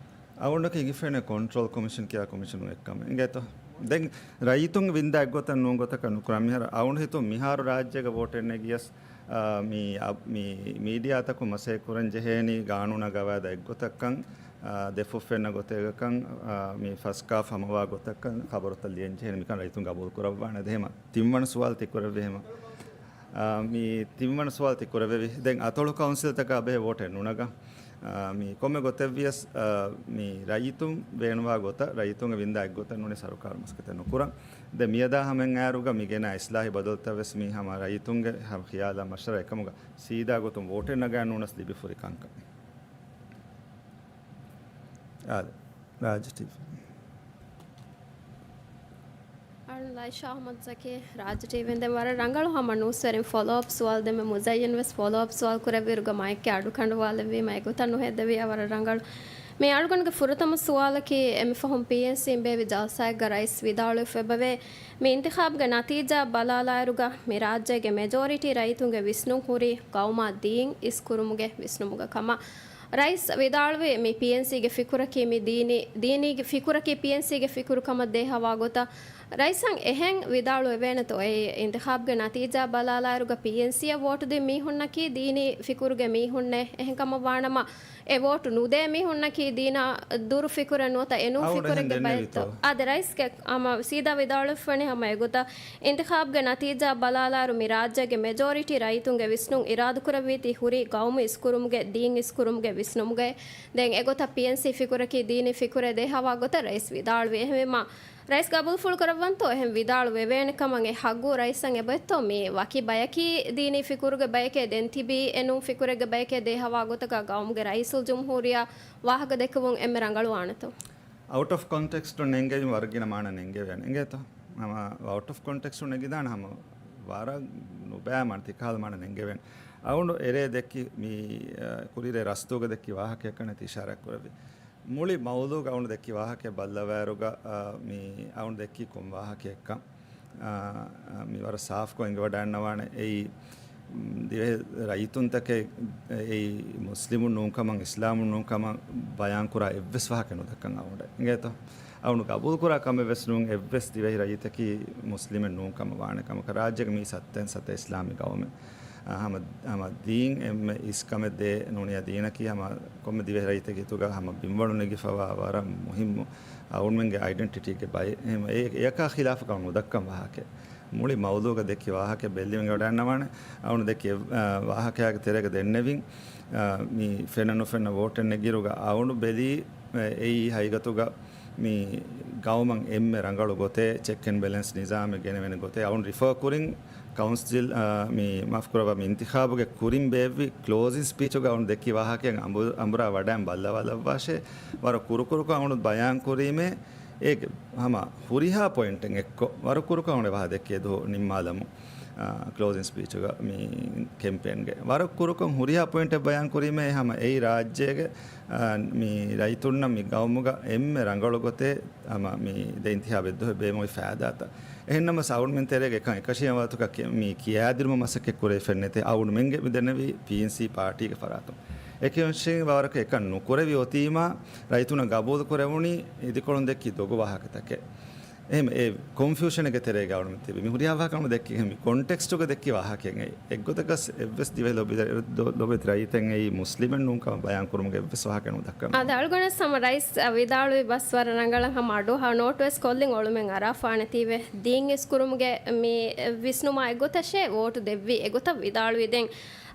އަޅުގަނޑަކަށް ހިނގިފެނޭ ކޮންޓްރޯލް ކޮމިޝަން ކިޔާ ކޮމިޝަނު އެއްކަމެއް. އިނގޭތޯ؟ ދެން ރައްޔިތުންގެ ވިންދާ އެއްގޮތަށް ނޫން ގޮތަކަށް ނުކުރާ. މިހާރު އަޅުގަނޑު ހިތުން މިހާރު ރާއްޖޭގަ ވޯޓެއް ނެގިޔަސް، އާ، މި، އަ، މި މީޑިއާތަކުން މަސައްކަތް ކުރަން ޖެހޭނީ ގާނޫނާ ގަވާއިދާ އެއްގޮތަށްކަން، އާ، ދެފުށް ފެންނަ ގޮތެއްގަކަން، އާ، މި ފަސް ކާފް ހަމަވާ ގޮތަކަށް ޚަބަރުތައް ލިޔަން ޖެހޭނީ މިކަން ރައްޔިތުން ގަބޫލު ކުރައްވާނެ. އެހެމަ ތިންވަނަ ސުވާލު ތި ކުރެއްވި ހެމަ. އާ، މި ތިންވަނަ ސުވާލު ތި ކުރެއްވެވި. ދެން އަތޮޅު ކައުންސިލްތަކާ ބެހޭ ވޯޓެއް ނުނަގަން. އާ، މި ކޮންމެ ގޮތެއްވިޔަސް، އާ، މި ރައްޔިތުން ބޭނުންވާ ގޮތަށް ރައްޔިތުންގެ ވިންދާ އެއްގޮތަށް ނޫނީ ސަރުކާރު މަސައްކަތެއް ނުކުރަން. ދެން މިއަދާ ހަމައިން އައިރުގަ މި ގެނައި އިސްލާހީ ބަދަލުތައް ވެސް މީ ހަމަ ރައްޔިތުންގެ ހަމަ ޚިޔާލާ މަޝްވަރާ އެކަމުގަ ސީދާ ގޮތުން ވޯޓެއް ނަގައި ނޫނަސް ލިބިފުރި ކަންކަން. އާދެ، ރާޖް ޓީވީ. އަޅުން ލައިޝާ އަޙްމަދު ޒަކީ، ރާޖް ޓީވީން. ދެން ވަރަށް ރަނގަޅު ހަމަ ނޫސްވެރިން ފޮލޯއަޕް ސުވާލު ދެމެ. މުޒައްޔަން ވެސް ފޮލޯއަޕް ސުވާލު ކުރެއްވިއިރުގަ މައެއްގެ އަޑު ކަނޑުވާލެއްވީމަ އެގޮތަށް ނުހެއްދެވިޔާ ވަރަށް ރަނގަޅު. މި އަޅުގަނޑުގެ ފުރަތަމަ ސުވާލަކީ އެންމެ ފަހުން ޕީއެންސީން ބޭއްވި ޖަލްސާއެއްގަ ރައީސް ވިދާޅުވެފަ އެބަވޭ. މި އިންތިޚާބުގެ ނަތީޖާ ބަލާލާއިރުގަ މި ރާއްޖޭގެ މެޖޯރިޓީ ރައްޔިތުންގެ ވިސްނުން ހުރީ ގައުމާ ދީން އިސްކުރުމުގެ ވިސްނުމުގަ ކަމަށް. ރައީސް ވިދާޅުވީ މި ޕީއެންސީގެ ފިކުރަކީ މި ދީނީ، ދީނީގެ ފިކުރަކީ ޕީއެންސީގެ ފިކުރު ކަމަށް ދޭހަވާ ގޮތަށް. ރައީސަށް އެހެން ވިދާޅުވެވޭނެތޯ އެ އިންތިޚާބުގެ ނަތީޖާ ބަލާލާއިރުގަ ޕީއެންސީއަށް ވޯޓު ދިން މީހުންނަކީ ދީނީ ފިކުރުގެ މީހުންނޭ؟ އެހެންކަމަށް ވާނަމަ އެ ވޯޓު ނުދޭ މީހުންނަކީ ދީނާ ދުރު ފިކުރެއް ނުވަތަ އެނޫން އަޅުގަނޑު އެހެން ފިކުރެއްގެ ދެންނެވިތޯ؟ ބައެއްތޯ؟ އާދެ، ރައީސްގެ ހަމަ ސީދާ ވިދާޅުވެފަވަނީ ހަމަ އެގޮތަށް. އިންތިޚާބުގެ ނަތީޖާ ބަލާލާއިރު މި ރާއްޖޭގެ މެޖޯރިޓީ ރައްޔިތުންގެ ވިސްނުން އިރާދަކުރެއްވީތީ ހުރީ ގައުމު އިސްކުރުމުގެ، ދީން އިސްކުރުމުގެ ވިސްނުމުގައި. ދެން އެގޮތަށް ޕީއެންސީ ފިކުރަކީ ދީނީ ފިކުރެއް ދޭހަވާ ގޮތަށް ރައީސް ވިދާޅުވި. އެހެންވީމަ ރައީސް ގަބޫލުފުޅު ކުރައްވަންތޯ އެހެން ވިދާޅު ވެވޭނެ ކަމަށް އެ ހައްގު ރައީސަށް އެބައޮތްތޯ؟ މި ވަކި ބަޔަކީ ދީނީ ފިކުރުގެ ބަޔެކޭ ދެން ތިބީ އެނޫން ފިކުރެއްގެ ބަޔެކޭ ދޭހަވާ ގޮތަކަށް ގައުމުގެ ރައީސުލްޖުމްހޫރިއްޔާ ވާހަކަ ދެއްކެވުން އެންމެ ރަނގަޅުވާނެތޯ؟ އައުޓް އޮފް ކޮންޓެކްސްޓު ނެންގެވިން ވަރަށް ގިނަ މާނަ ނެންގެވޭނެ. އިނގޭތޯ؟ ހަމަ އައުޓް އޮފް ކޮންޓެކްސްޓު ނެގިދާނެ ހަމަ ވަރަށް ނުބައި މާނަ ތިކަހަލަ މާނަ ނެންގެވޭނެ. އަޅުގަނޑު އެރޭ ދެއްކި މި، އަ، ކުރިއެރޭ ރަސްތޫގަ ދެއްކި ވާހަކައަކަށް ނެތި އިޝާރާތް ކުރެއްވި. މުޅި މައުޟޫގަ އަޅުގަނޑު ދެއްކި ވާހަކައެއް ބައްލަވާއިރުގަ، އަ، މި އަޅުގަނޑު ދެއްކީ ކޮން ވާހަކައެއްކަން. އާ، އާ، މި ވަރަށް ސާފުކޮށް އެނގިވަޑައިގަންނަވާނެ. އެއީ، މް، ދިވެހި ރައްޔިތުންތަކެއް، އެއީ މުސްލިމުން ނޫންކަމަށް، އިސްލާމުން ނޫންކަމަށް ބަޔާންކުރާ އެއްވެސް ވާހަކަ ނުދައްކަން އަޅުގަނޑަށް އިނގޭތޯ؟ އަޅުގަނޑު ގަބޫލުކުރާ ކަމެއް ވެސް ނޫން، އެއްވެސް ދިވެހި ރައްޔިތަކީ މުސްލިމެއް ނޫން ކަމަށް ވާނެ ކަމަކަށް. ރާއްޖޭގެ މީސް ހަތަރެއް ސަތޭކަ އިސްލާމީ ގައުމެއް. އާ، ހަމަ، ހަމަ ދީން އެންމެ އިސް ކަމެއް ދޭ ނޫނިޔާ ދީނަކީ ހަމަ ކޮންމެ ދިވެހި ރައްޔިތެއްގެ ހިތުގަ ހަމަ ބިންވަޅު ނެގިފަވާ ވަރަށް މުހިއްމު އަޅުގަނޑުމެންގެ އައިޑެންޓިޓީގެ ބައެއް. އެހެން އެ-، އެޔަކާ ޚިލާފަކަށް ނުދައްކަން ވާހަކަ. މުޅި މައުޟޫގަ ދެއްކި ވާހަކަ ބެލިވެން ވަޑައިގަންނަވާނެ. އަޅުގަނޑު ދެއްކި، އާ، ވާހަކައިގެ ތެރޭގަ ދެންނެވިން، އާ، މި ފެންނަ ނުފެންނަ ވޯޓެއް ނެގިއިރުގަ އަޅުގަނޑު ބެލީ، އެއީ ހަގީގަތުގަ މި ގައުމަށް އެންމެ ރަނގަޅު ގޮތެއް، ޗެކް އެންޑް ބެލެންސް ނިޒާމެއް ގެނެވޭނެ ގޮތެއް. އަޅުގަނޑު ރިފަރ ކުރިން ކައުންސިލް، އާ، މި މާފުކުރައްވާ، މި އިންތިޚާބުގެ ކުރިން ބޭއްވި ކްލޯޒިން ސްޕީޗުގަ އަޅުގަނޑު ދެއްކި ވާހަކައެއް އަނބު-، އަނބުރާ ވަޑައިން ބައްލަވާލައްވާށޭ. ވަރަށް ކުރުކުރުކޮށް އަޅުގަނޑު ބަޔާން ކުރީމޭ، އޭގެ ހަމަ ހުރިހާ ޕޮއިންޓެއް އެއްކޮށް، ވަރަށް ކުރުކޮށް އަޅުގަނޑު ވާހަކަ ދެއްކި އެދުވަހު ނިންމާލަމު، އާ، ކްލޯޒިން ސްޕީޗުގަ މި ކެމްޕޭންގެ. ވަރަށް ކުރުކޮށް ހުރިހާ ޕޮއިންޓެއް ބަޔާން ކުރީމޭ، ހަމަ އެއީ ރާއްޖޭގެ، އާ، މި ރައްޔިތުންނަށް މި ގައުމުގަ އެންމެ ރަނގަޅު ގޮތެއް ހަމަ މި ދެ އިންތިޚާބެއް ދުވަހު ބޭއްވުމުގެ ފައިދާތައް. އެހެންނަމަވެސް އަޅުގަނޑުމެން ތެރޭގަ އެކަން އެކަށީގެން ވާގޮތަކަށް މި ކިޔާދިނުމަށް މަސައްކަތް ކުރެވިފައެއް ނެތޭ. އަޅުގަނޑުމެންގެ މި ދެންނެވީ ޕީއެންސީ ޕާޓީގެ ފަރާތުން. އެކަން ވާރަކަށް އެކަން ނުކުރެވި އޮތީމާ، ރައްޔިތުންނަށް ގަބޫލު ކުރެވުނީ އިދިކޮޅުން ދެއްކި ދޮގު ވާހަކަތަކެއް. އެހެން އެ ކޮންފިއުޝަނެއްގެ ތެރޭގަ އަޅުގަނޑު ތިބި. މި ހުރިހާ ވާހަކަ ދެއްކި މި ކޮންޓެކްސްޓުގަ ދެއްކި ވާހަކައެއް. އެއްގޮތަކަސް އެއްވެސް ދިވެހި ލޮބި-، ލޮބެތި ރައްޔިތެއް އެއީ މުސްލިމެއް ނޫންކަމަށް ބަޔާން ކުރުމުގެ އެއްވެސް ވާހަކަ ނުދައްކަން. އާދެ، އަޅުގަނޑަށް ހަމަ ރައީސް ވިދާޅުވި ބަސް ވަރަށް ރަނގަޅަށް ހަމަ އަޑުއަހާ ނޯޓުވެސް ކޮށްލިން އޮޅުމެއް އަރާފާނެތީވެ. ދީން އިސްކުރުމުގެ މި ވިސްނުމާ އެއްގޮތަށޭ ވޯޓު ދެއްވީ އެގޮތަށް ވިދާޅުވި. ދެން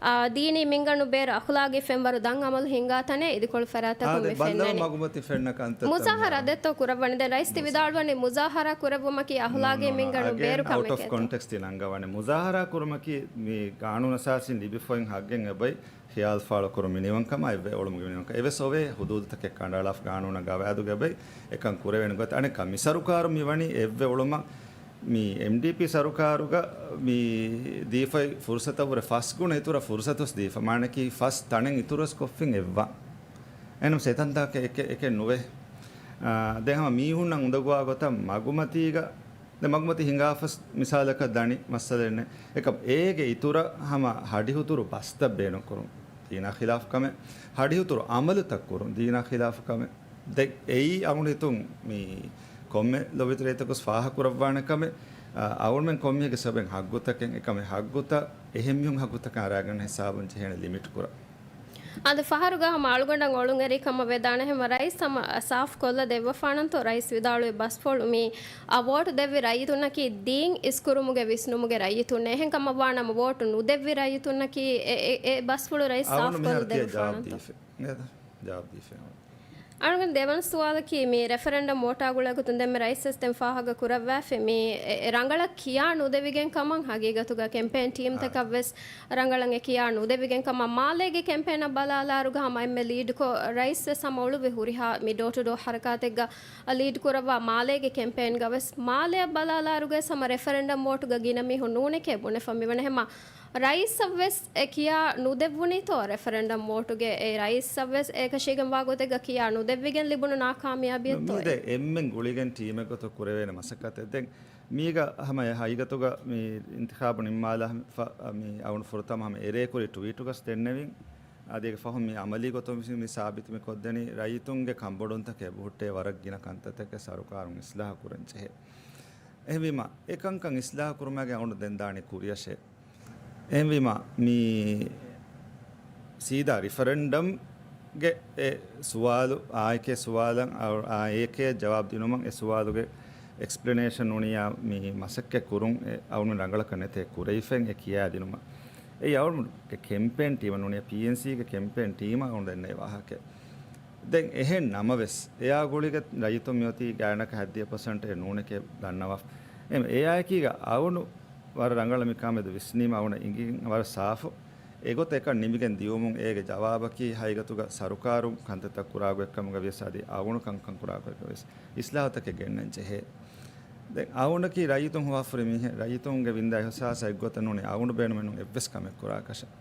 އާ، ދީނީ މިންގަނޑު ބޭރު އަޚުލާގީ ފެންވަރު ދަށް އަމަލު ހިންގާ ތަނެއް އިދިކޮޅު ފަރާތަކުން އާދެ، މި ބައްލަވަ ފެންނަނީ. މަގުމަތި ފެންނަ ކަންތައްތައް މުޒާހަރާ މިހާރު. ދެއްތޯ ކުރައްވަނީ؟ ދެން ރައީސް މުޒާ- ތިވިދާޅުވަނީ މުޒާހަރާ ކުރެއްވުމަކީ އަޚުލާގީ ނޯ، ނޯ، މިންގަނޑު އެގެން ބޭރު އައުޓް އޮފް ކަމެކޭތޯ؟ ކޮންޓެކްސްޓް ނަންގަވަނީ. މުޒާހަރާ ކުރުމަކީ މި ގާނޫނު އަސާސީން ލިބިފައި ހައްގެއް އެބައި ޚިޔާލުފާޅު ކުރުން މިނިވަންކަމާ އެއްވެ އޮޅުމުގެ މިނިވަންކަ. އެވެސް އޮވޭ ހުދޫދުތަކެއް ކަނޑައަޅާފަ ގާނޫނަށް ގަވާއިދުގަ އެބައި އެކަން ކުރެވޭނެ ގޮތަށް. އަނެއްކާ މި ސަރުކާރު މި ވަނީ އެއްވެ އޮޅުމަށް މި އެމްޑީޕީ ސަރުކާރުގަ މި ދީފައި ފުރުސަތަށްވުރެ ފަސް ގުނަ އިތުރަށް ފުރުސަތުސް ދީފަ. މާނަކީ ފަސް ތަނެއް އިތުރުވެސް ކޮށްފިން އެއްވާ. އެހެންނަމަ އެތަންތާކަށް އެކެ-، އެކެއް ނުވޭ. އާ، ދެން ހަމަ މީހުންނަށް އުނދަގޫވާ ގޮތަށް މަގުމަތީގަ، ދެން މަގުމަތީ ހިނގާފަސް މިސާލަކަށް ދަނީ މައްސަލައެއް ނެތް. އެކަމް އޭގެ އިތުރަށް ހަމަ ހަޑިހުތުރު ބަސްތައް ބޭނުންކުރުން ދީނާ ޚިލާފު ކަމެއް، ހަޑިހުތުރު އަމަލުތައް ކުރުން ދީނާ ޚިލާފު ކަމެއް. ދެން އެއީ އަޅުގަނޑު ހިތުން މި ކޮންމެ ލޮބުވެތި ރައްޔިތަކުވެސް ފާހަގަކުރައްވާނެ ކަމެއް. އަ، އަޅުގަނޑުމެން ކޮންމެއަކަސް އެބައިން ހައްގުތަކެއް، އެކަމެއް ހައްގުތައް އެހެން މީހުން ހައްގުތަކަށް އަރާގަންނަ ހިސާބުން ޖެހޭނެ ލިމިޓް ކުރަން. އާދެ، ފަހަރުގަ ހަމަ އަޅުގަނޑަށް އޮޅުން އެރީ ކަމަށް ވެދާނެ. ހަމަ ރައީސް ހަމަ ސާފު ކޮށްލަ ދެއްވަފާނަންތޯ؟ ރައީސް ވިދާޅުވި ބަސްފުޅު މި އަ، ވޯޓު ދެއްވި ރައްޔިތުންނަކީ ދީން އިސްކުރުމުގެ ވިސްނުމުގެ ރައްޔިތުންނޭ. އެހެން ކަމަށްވާނަމަ ވޯޓު ނުދެއްވި ރައްޔިތުންނަކީ އެ، އެ، އެ ބަސްފުޅު ރައީސް އަޅުގަނޑު ސާފު މިހާރު ކޮށްލަ ތިޔަ ޖަވާބު ދެއްވަފާނަންތޯ؟ ދީފަ. އެ، ޖަވާބު ދީފަ. އަޅުގަނޑު ދެވަނަ ސުވާލަކީ، މި ރެފަރެންޑަމް ވޯޓާ ގުޅޭގޮތުން ދެންމެ ރައީސްވެސް ދެން ފާހަގަ ކުރައްވާފި، މި އެ، އެ ރަނގަޅަށް ކިޔާ ނުދެވިގެން ކަމަށް ހަގީގަތުގަ ކެމްޕޭން ޓީމްތަކަށްވެސް ރަނގަޅަށް އެ ކިޔާ ނުދެވިގެން ކަމަށް. މާލޭގެ ކެމްޕޭނަށް ބަލާލާއިރުގަ ހަމަ އެންމެ ލީޑްކޮށް ރައީސްވެސް ހަމަ އުޅުއްވި ހުރިހާ މި ޑޯ ޓު ޑޯ ހަރަކާތެއްގަ ލީޑް ކުރައްވާ މާލޭގެ ކެމްޕޭންގަވެސް. މާލެއަށް ބަލާލާއިރުގަވެސް ހަމަ ރެފަރެންޑަމް ވޯޓުގަ ގިނަ މީހުން ނޫނެކޭ ބުނެފަ މިވަނީ. ހަމަ ރައީސަށްވެސް އެ ކިޔާ ނުދެއްވުނީތޯ ރެފަރެންޑަމް ވޯޓުގެ؟ އެ ރައީސަށްވެސް އެކަށީގެންވާ ގޮތެއްގަ ކިޔާ ނުދެއްވިގެން ލިބުނު ނާކާމިޔާބީއެއްތޯ މީ އެ؟ ދެ އެންމެން ގުޅިގެން ޓީމެއްގޮތަށް ކުރެވޭނެ މަސައްކަތެއް. ދެން މީގަ ހަމަ އެ ހަގީގަތުގަ މި އިންތިޚާބު ނިންމާލާފަ، މި އަޅުގަނޑު ފުރަތަމަ ހަމަ އެރޭ ކުރި ޓްވީޓުގަސް ދެންނެވިން. އަދި އޭގެ ފަހުން މި އަމަލީ ގޮތުން މި ސާބިތު މި ކޮށްދެނީ ރައްޔިތުންގެ ކަންބޮޑުންތަކެއް އެބަހުއްޓޭ ވަރަށް ގިނަ ކަންތައްތަކެއް ސަރުކާރުން އިސްލާހު ކުރަން ޖެހޭ. އެހެންވީމަ، އެ ކަންކަން އިސްލާހު ކުރުމާގެ އަޅުގަނޑު ދެން ދާނީ ކުރިއަށޭ. އެހެންވީމަ، މި ސީދާ ރިފަރެންޑަމްގެ އެ ސުވާލު، އާއެކޭ ސުވާލަށް، އާ، އާއެކޭ ޖަވާބު ދިނުމަށް އެ ސުވާލުގެ އެކްސްޕްލެނޭޝަން ނޫނިއްޔާ މި މަސައްކަތް ކުރުން އެ އަޅުގަނޑު ރަނގަޅަކަށް ނެތޭ ކުރެވިފައި އެ ކިޔާދިނުމަށް. އެއީ އަޅުގަނޑުގެ ކެމްޕޭން ޓީމަށް ނޫނިއްޔާ ޕީއެންސީގެ ކެމްޕޭން ޓީމަށް އަޅުގަނޑު ދެންނެވި ވާހަކައެއް. ދެން އެހެން ނަމަވެސް، އެއާ ގުޅިގެން ރައްޔިތުން މިއޮތީ ގާތްގަނޑަކަށް ހަތްދިހަ ޕަސެންޓެއް ނޫނެކޭ ދަންނަވާފަ. އެމް، އެއާއެކީގަ އަޅުގަނޑު ވަރަށް ރަނގަޅަށް މި ކާމެދު ވިސްނީމަ އަޅުގަނޑަށް އިނގިން ވަރަށް ސާފު. އެގޮތަށް އެކަން ނިމިގެން ދިޔުމުން އޭގެ ޖަވާބަކީ ހަގީގަތުގަ ސަރުކާރުން ކަންތައްތައް ކުރާ ގޮތްކަމުގަ ވިޔަސް އަދި އަޅުގަނޑު ކަންކަން ކުރާ ގޮތްގަ ވިޔަސް އިސްލާހުތަކެއް ގެންނަން ޖެހޭ. ދެން އަޅުގަނޑަކީ ރައްޔިތުން ހޮވާފަ ހުރި މީހެއް، ރައްޔިތުންގެ ވިންދާ އިހުސާސް އެއްގޮތަށް ނޫނީ އަޅުގަނޑު ބޭނުމެއް ނޫން އެއްވެސް ކަމެއް ކުރާކަށަށް.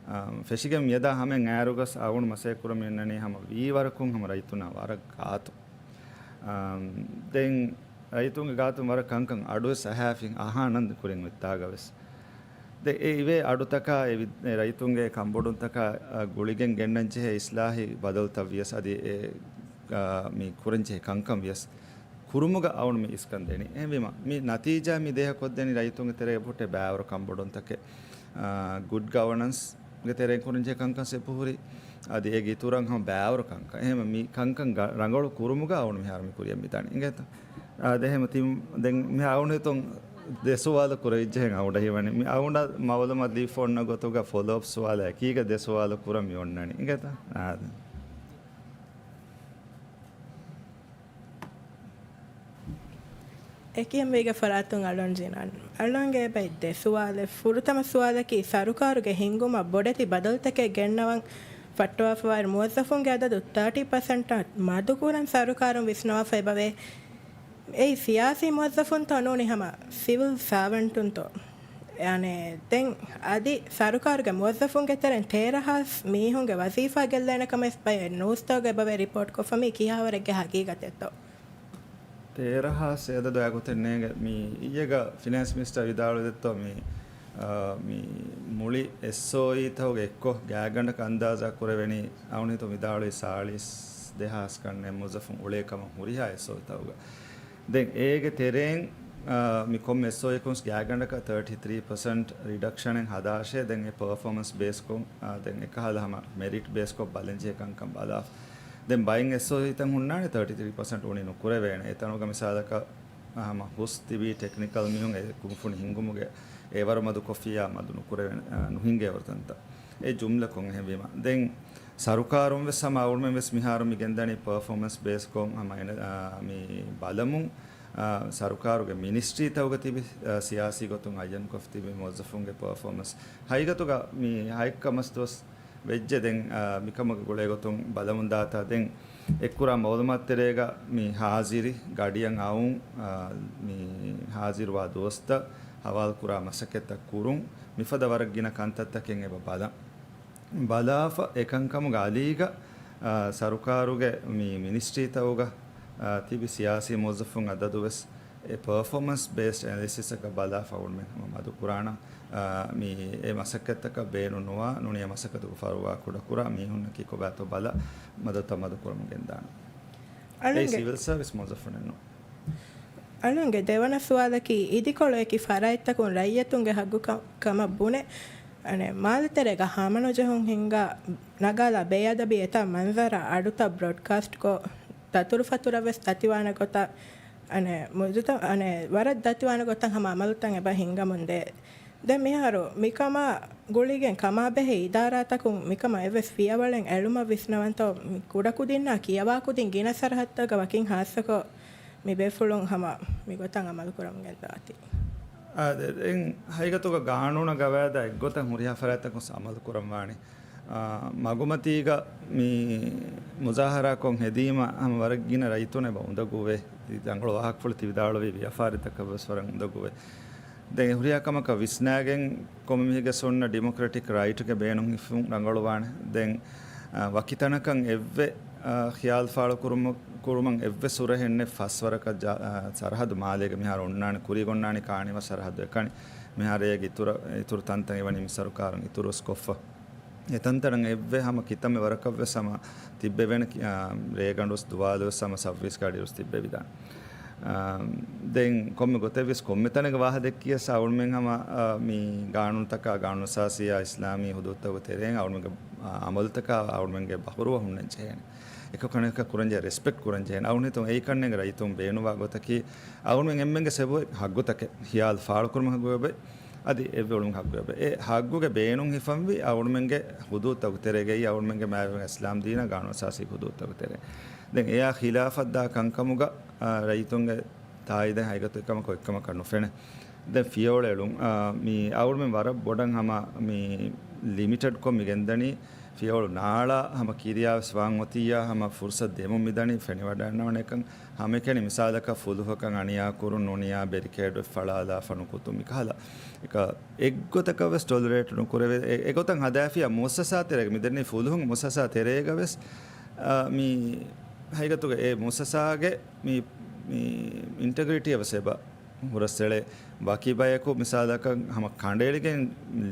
އާ، ފެށިގެން މިއަދާ ހަމައިން އައިރުގަސް އަޅުގަނޑު މަސައްކަތް ކުރަމުން އިންނަނީ ހަމަ ވީވަރަކުން ހަމަ ރައްޔިތުންނާ ވަރަށް ގާތު. އާ، ދެން ރައްޔިތުންގެ ގާތުން ވަރަށް ކަންކަން އަޑުވެސް އަހާފިން އަހާނަން ކުރިން އޮތްތާގަވެސް. ދެ އެ އިވޭ އަޑުތަކާ އެ ވި-، އެ ރައްޔިތުންގެ ކަންބޮޑުންތަކާ، އާ، ގުޅިގެން ގެންނަން ޖެހޭ އިސްލާހީ ބަދަލުތައް ވިޔަސް އަދި އެ، އާ، މި ކުރަން ޖެހޭ ކަންކަން ވިޔަސް ކުރުމުގަ އަޅުގަނޑު މި އިސްކަން ދެނީ. އެހެންވީމަ، މި ނަތީޖާ މި ދޭހަ ކޮށްދެނީ ރައްޔިތުންގެ ތެރޭގަ ހުއްޓޭ ބައިވަރު ކަންބޮޑުންތަކެއް، އާ، ގުޑް ގަވަނަންސްގެ ތެރެއިން ކުރަންޖެހޭ ކަންކަން އެބަހުރި، އަދި އޭގެ އިތުރަށް ހަމަ ބައިވަރު ކަންކަން. އެހެންވެ، މި ކަންކަން ގަ-، ރަނގަޅު ކުރުމުގަ އަޅުގަނޑު މިހާރު މި ކުރިއަށް މިދާނީ. އިނގޭތަ؟ އާ، ދެ އެހެން ތި-، ދެން މިހާރު އަޅުގަނޑު ހިތުން ދެ ސުވާލު ކުރެވިއްޖެހެން އަޅުގަނޑަށް ހީވަނީ. މި އަޅުގަނޑަށް މައުލޫމާތު ދީފަ އޮންނަ ގޮތުގަ ފޮލޯއަޕް ސުވާލަށް އެކީގަ ދެ ސުވާލު ކުރަން މި އޮންނަނީ. އިނގޭތަ؟ އާ، ދެ. އެކިޔަންވީގެ ފަރާތުން އަޅުގަނޑު ޖިނާން. އަޅުގަނޑުގެ އެބައި ދެ ސުވާލެއް. ފުރަތަމަ ސުވާލަކީ، ސަރުކާރުގެ ހިންގުމަށް ބޮޑެތި ބަދަލުތަކެއް ގެންނަވަން ފައްޓަވާފަވާއިރު، މުވައްޒަފުންގެ އަދަދު ތާޓީ ޕަސެންޓާ މަދުކުރަން ސަރުކާރުން ވިސްނަވާފަ އެބަވޭ. އެއީ ސިޔާސީ މުވައްޒަފުންތޯ ނޫނީ ހަމަ ސިވިލް ސާވަންޓުންތޯ؟ އަނެއް، ދެން އަދި ސަރުކާރުގެ މުވައްޒަފުންގެ ތެރެއިން ތޭރަ ހާސް މީހުންގެ ވަޒީފާ ގެއްލޭނެ ކަމަށް ބައެއް ނޫސްތަކުގަ އެބަވޭ ރިޕޯޓްކޮށްފަ. މީ ކިހާވަރެއްގެ ހަގީގަތެއްތޯ؟ ތޭރަ ހާސް އެ އަދަދު އާ ގޮތެއް ނޭނގެ. މި އިއްޔެގަ ފިނޭންސް މިނިސްޓަރ ވިދާޅުވި ދެއްތޯ މި، އާ، މި މުޅި އެސްއޯއީތަކުގެ އެއްކޮށް ގާތްގަނޑަކަށް އަންދާޒާ ކުރެވެނީ އަޅުގަނޑު ހިތުން ވިދާޅުވި ސާޅީސް ދެހާސް ގަންނަ މުވައްޒަފުން އުޅޭ ކަމަށް ހުރިހާ އެސްއޯއީތަކުގަ. ދެން އޭގެ ތެރެއިން، އާ، މި ކޮންމެ އެސްއޯއީއަކުން ގާތްގަނޑަކަށް ތާޓީ ތްރީ ޕަސެންޓް ރިޑަކްޝަނެއް ހަދާށޭ. ދެން އެ ޕަރފޯމަންސް ބޭސްކޮށް، އާ، ދެން އެކަހަލަ ހަމަ މެރިޓް ބޭސްކޮށް ބަލަންޖެހޭ ކަންކަން ބަލާފަ. ދެން ބައެއް އެސްއޯއީތައް ހުންނާނެ ތާޓީ ތްރީ ޕަސެންޓް އުނި ނުކުރެވޭނެ. އެތަނުގަ މިސާލަކަށް، އާ، ހަމަ ހުސް ތިބީ ޓެކްނިކަލް މީހުން އެ ކުންފުނި ހިންގުމުގެ އެވަރު މަދުކޮށްފިއްޔާ މަދު ނުކުރެވޭނެ، އާ، ނުހިނގޭވަރު ތަންތަން. އެ ޖުމްލަކޮށް އެހެންވީމަ. ދެން ސަރުކާރުން ވެސް ހަމަ އަޅުމެން ވެސް މިހާރު މި ގެންދަނީ ޕަރފޯމަންސް ބޭސްކޮށް ހަމަ އެނެ-، އާ، މި ބަލަމުން، އާ، ސަރުކާރުގެ މިނިސްޓްރީތަކުގަ ތިބި، އާ، ސިޔާސީ ގޮތުން އައްޔަންކޮށް ތިބި މުވައްޒަފުންގެ ޕަރފޯމަންސް. ހަގީގަތުގަ މި ހަތް ކަމަސް ދުވަސް ވެއްޖެ. ދެން، އާ، މިކަމުގެ ގުޅޭގޮތުން ބަލަމުން ދާތާ ދެން އެއްކުރާ މައުލޫމާތު ތެރޭގަ މި ހާޒިރި ގަޑިއަށް އައުން، އާ، މި ހާޒިރުވާ ދުވަސްތައް ހަވާލުކުރާ މަސައްކަތްތައް ކުރުން، މިފަދަ ވަރަށް ގިނަ ކަންތައްތަކެއް އެބަ ބަލަން. ބަލާފަ އެކަންކަމުގެ އަލީގަ، އާ، ސަރުކާރުގެ މި މިނިސްޓްރީތަކުގަ، އާ، ތިބި ސިޔާސީ މުވައްޒަފުން އަދަދު ވެސް އެ ޕަރފޯމަންސް ބޭސްޑް އެނަލިސިސްއަކަށް ބަލާފަ އަޅުމެން ހަމަ މަދު ކުރާނަން، އާ، މި އެ މަސައްކަތްތަކަށް ބޭނުން ނުވާ ނޫނީ އެ މަސައްކަތުގެ ފަރުވާ ކުޑަކުރާ މީހުންނަކީ ކޮބާތޯ ބަލާ މަދުތައް މަދު ކުރަމުން ގެންދާނަން. އެއީ އަޅުންގެ ސިވިލް ސާވިސް މުވައްޒަފުންނެއް ނޫން. އަޅުންގެ ދެވަނަ ސުވާލަކީ، އިދިކޮޅުއެކި ފަރާތްތަކުން ރައްޔިތުންގެ ހައްގު ކަ-، ކަމަށް ބުނެ، އަނެއް، މާލެތެރޭގަ ހަމަނުޖެހުން ހިންގާ ނަގާލާ ބޭއަދަބީ އެތާ މަންޒަރާ އަޑުތައް ބްރޯޑްކާސްޓްކޮށް، ދަތުރުފަތުރަށް ވެސް ދަތިވާނެ ގޮތަށް، އަނެއް، މުޖުތަ-، އަނެއް، ވަރަށް ދަތިވާނެ ގޮތަށް ހަމަ އަމަލުތައް އެބަ ހިންގަމުން ދޭ. ދެން މިހާރު މިކަމާ ގުޅިގެން ކަމާބެހޭ އިދާރާތަކުން މިކަމަށް އެއްވެސް ފިޔަވަޅެއް އެޅުމަށް ވިސްނަވަންތޯ؟ މި ކުޑަކުދިންނާ ކިޔަވާކުދިން ގިނަ ސަރަހައްދުތަކުގަ ވަކިން ހާއްސަކޮށް މި ބޭފުޅުން ހަމަ މިގޮތަށް އަމަލުކުރަމުން ގެންދަވާތީ. އާ، ދެ-، ދެން ހަގީގަތުގަ ގާނޫނަށް ގަވާއިދާ އެއްގޮތަށް ހުރިހާ ފަރާތްތަކުން އަމަލު ކުރަން ވާނެ. އާ، މަގުމަތީގަ މި މުޒާހަރާކޮށް ހެދީމަ ހަމަ ވަރަށް ގިނަ ރައްޔިތުން އެބަ އުނދަގޫވޭ. ރަނގަޅު ވާހަކަފުޅު ތި ވިދާޅުވި ވިޔަފާރިތަކަށް ވެސް ވަރަށް އުނދަގޫވޭ. ދެން އެ ހުރިހާ ކަމަކަށް ވިސްނާގެން ކޮންމެ މީހެއްގެ ސުންނަ ޑިމޮކްރެޓިކް ރައިޓުގެ ބޭނުން ހިފުން ރަނގަޅުވާނެ. ދެން، އާ، ވަކި ތަނަކަށް އެއްވެ، އާ، ޚިޔާލު ފާޅު ކުރުމަށް، ކުރުމަށް އެއްވެ ސުރަހެއް ނެތް ފަސް ވަރަކަށް ޖާ-، އާ، ސަރަހައްދު މާލޭގަ މިހާރު އޮންނާނެ، ކުރީގަ އޮންނާނީ ކާނީވާ ސަރަހައްދު އެކަނި. މިހާރު އޭގެ އިތުރަށް، އިތުރު ތަންތަން އިވަނީ މި ސަރުކާރުން އިތުރުވެސް ކޮށްފަ. އެތަންތަނަށް އެއްވެ ހަމަ ކިތަންމެ ވަރަކަށްވެސް ހަމަ ތިއްބެވޭނެ، އާ، ރޭގަނޑުވެސް ދުވާލުވެސް ހަމަ ސައުވީސް ގާޑިވެސް ތިއްބެވިދާނެ. އާ، ދެން ކޮންމެ ގޮތެއްވެސް ކޮންމެ ތަނެއްގަ ވާހަ ދެއްކިޔަސް އަޅުމެން ހަމަ، އާ، މި ގާނޫނުތަކާ، ގާނޫނު އަސާސީއާ، އިސްލާމީ ހުދޫދުތަކުގެ ތެރެއިން އަޅުމެންގެ، އާ، އަމަލުތަކާ އަޅުމެންގެ ބަހުރުވަ ހުންނަން ޖެހޭނެ. އެކަކަނިކަ ކުރަންޖެހޭ ރެސްޕެކްޓް ކުރަންޖެހޭނެ. އަޅުން ހިތުން އެއީ ކަންނޭނގެ ރައްޔިތުން ބޭނުވާ ގޮތަކީ އަޅުމެން އެންމެންގެ ސެބު ހައްގުތަކެއް ހިޔާލު ފާޅުކުރުމަށް ހައްގުވެ އަދި އެއްވެ އުޅުމުގެ ހައްގު އެބަ. އެ ހައްގުގެ ބޭނުން ހިފަންވީ އަޅުމެންގެ ހުދޫދުތަކުގެ ތެރޭގައި އަޅުމެންގެ މާތްވެރިން އިސްލާމް ދީނާ ގާނޫނު އަސާސީ ހުދޫދުތަކުގެ ތެރޭ. ދެން އެޔާ ޚިލާފަށްދާ ކަންކަމުގަ، އާ، ރައްޔިތުންގެ ތާއީދެއް ހަގީގަތު އެކަމަކު އެއްކަމަކަށް ނުފެނޭ. ދެން ފިޔަވަޅު އެޅުން، އާ، މި އަޅުމެން ވަރަށް ބޮޑަށް ހަމަ މި ލިމިޓެޑްކޮށް މި ގެންދަނީ ފިޔަވަޅު ނާޅާ ހަމަ ކިރިޔާވެސް ވާން އޮތިއްޔާ ހަމަ ފުރުސަތު ދެމުން މިދަނީ ފެނިވަޑައިގަންނަވަން އެކަން. ހަމައެކަނި މިސާލަކަށް ފުލުހަކަށް އަނިޔާ ކުރުން، ނޫނިޔާ ބެރިކޭޑް ފަޅާލާފަ ނުކުތުން މިކަހަލަ. އެކަ އެއްގޮތަކަށް ވެސް ޓޮލަރޭޓް ނުކުރެވޭ. އެ، އެގޮތަށް ހަދާފިޔާ މުއައްސަސާ ތެރޭގަ މިދަނީ ފުލުހުން މުއައްސަސާ ތެރޭގަ ވެސް، އާ، މި ހަގީގަތުގަ އެ މުއައްސަސާގެ މި، މި އިންޓެގްރިޓީއަށް ވެސް އެބަ ހުރަސްއެޅޭ. ވަކި ބަޔަކު މިސާލަކަށް ހަމަ ކަނޑައެޅިގެން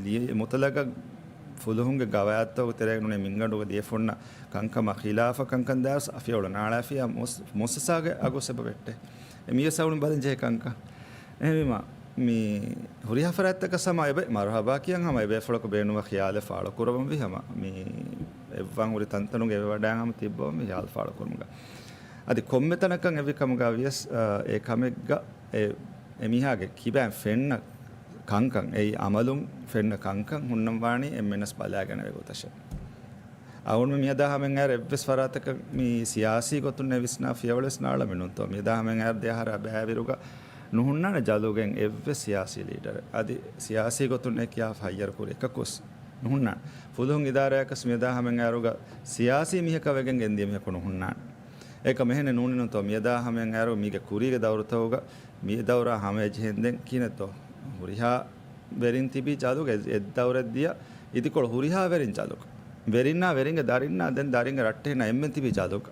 ލިޔެ-، މުތަލަގަށް ފުލުހުންގެ ގަވާއިދުތަކުގެ ތެރޭގަ ނޫނީ މިންގަނޑުގަ ލިޔެފަ ހުންނަ ކަންކަމާ ޚިލާފަށް ކަންކަން ދާސް ފިޔަވަޅު ނާޅާފިޔާ މުސް-، މުއައްސަސާގެ އަގުސް އެބަ ވެއްޓޭ. އެ މިވެސް އަޅުން ބަލަން ޖެހޭ ކަންކަން. އެހެންވީމަ، މި ހުރިހާ ފަރާތްތަކަށް ހަމަ އެބަ މަރުހަބާ ކިޔަން ހަމަ އެބޭފުޅަކު ބޭނުންވާ ޚިޔާލެއް ފާޅުކުރަމުންވީ ހަމަ މި އެއްވާން ހުރި ތަންތަނުގެ އެބަ ވަޑާން ހަމަ ތިއްބަވަން ވީ ޚިޔާލު ފާޅުކުރުމުގަ. އަދި ކޮންމެ ތަނަކަށް އެވި ކަމުގަ ވިޔަސް، އާ، އެ ކަމެއްގަ އެ، އެ މީހާގެ ކިބައިން ފެންނަ ކަންކަން، އެއީ އަމަލުން ފެންނަ ކަންކަން ހުންނަން ވާނީ އެންމެންނަސް ބަލާގަނެވޭ ގޮތަށެއް. އަޅުން މިއަދާ ހަމައިން އައިރު އެއްވެސް ފަރާތަކަށް މި ސިޔާސީ ގޮތުން އެ ވިސްނާ ފިޔަވަޅެސް ނާޅަމެއް ނޫންތޯ. މިއަދާ ހަމައިން އައިރު ދެއަހަރާ ބައިވެރިވުގަ ނުހުންނާނެ ޖަލުގެން އެއްވެސް ސިޔާސީ ލީޑަރެއް. އަދި ސިޔާސީ ގޮތުން އެ ކިޔާފަ ހައްޔަރު ކުރި އެކަކުވެސް ނުހުންނާނެ. ފުލުހުން އިދާރާއަކަސް މިއަދާ ހަމައިން އައިރުގަ ސިޔާސީ މީހަކާ ވެގެން ގެންދިޔަ މީހަކު ނުހުންނާނެ. އެކަމަކު އެހެނެއް ނޫނީ ނޫންތޯ. މިއަދާ ހަމައިން އައިރު މީގެ ކުރީގެ ދައުރުތަކުގަ މި ދައުރާ ހަމައެޖެހެންދެން ކިހިނެއްތޯ؟ ހުރިހާ ވެރިން ތިބީ ޖަލުގަ އެ، އެއްދައުރެއް ދިޔަ އިދިކޮޅު ހުރިހާ ވެރިން ޖަލުގަ. ވެރިންނާ ވެރިންގެ ދަރިންނާ ދެން ދަރިންގެ ރައްޓެހިންނާ އެންމެން ތިބީ ޖަލުގަ.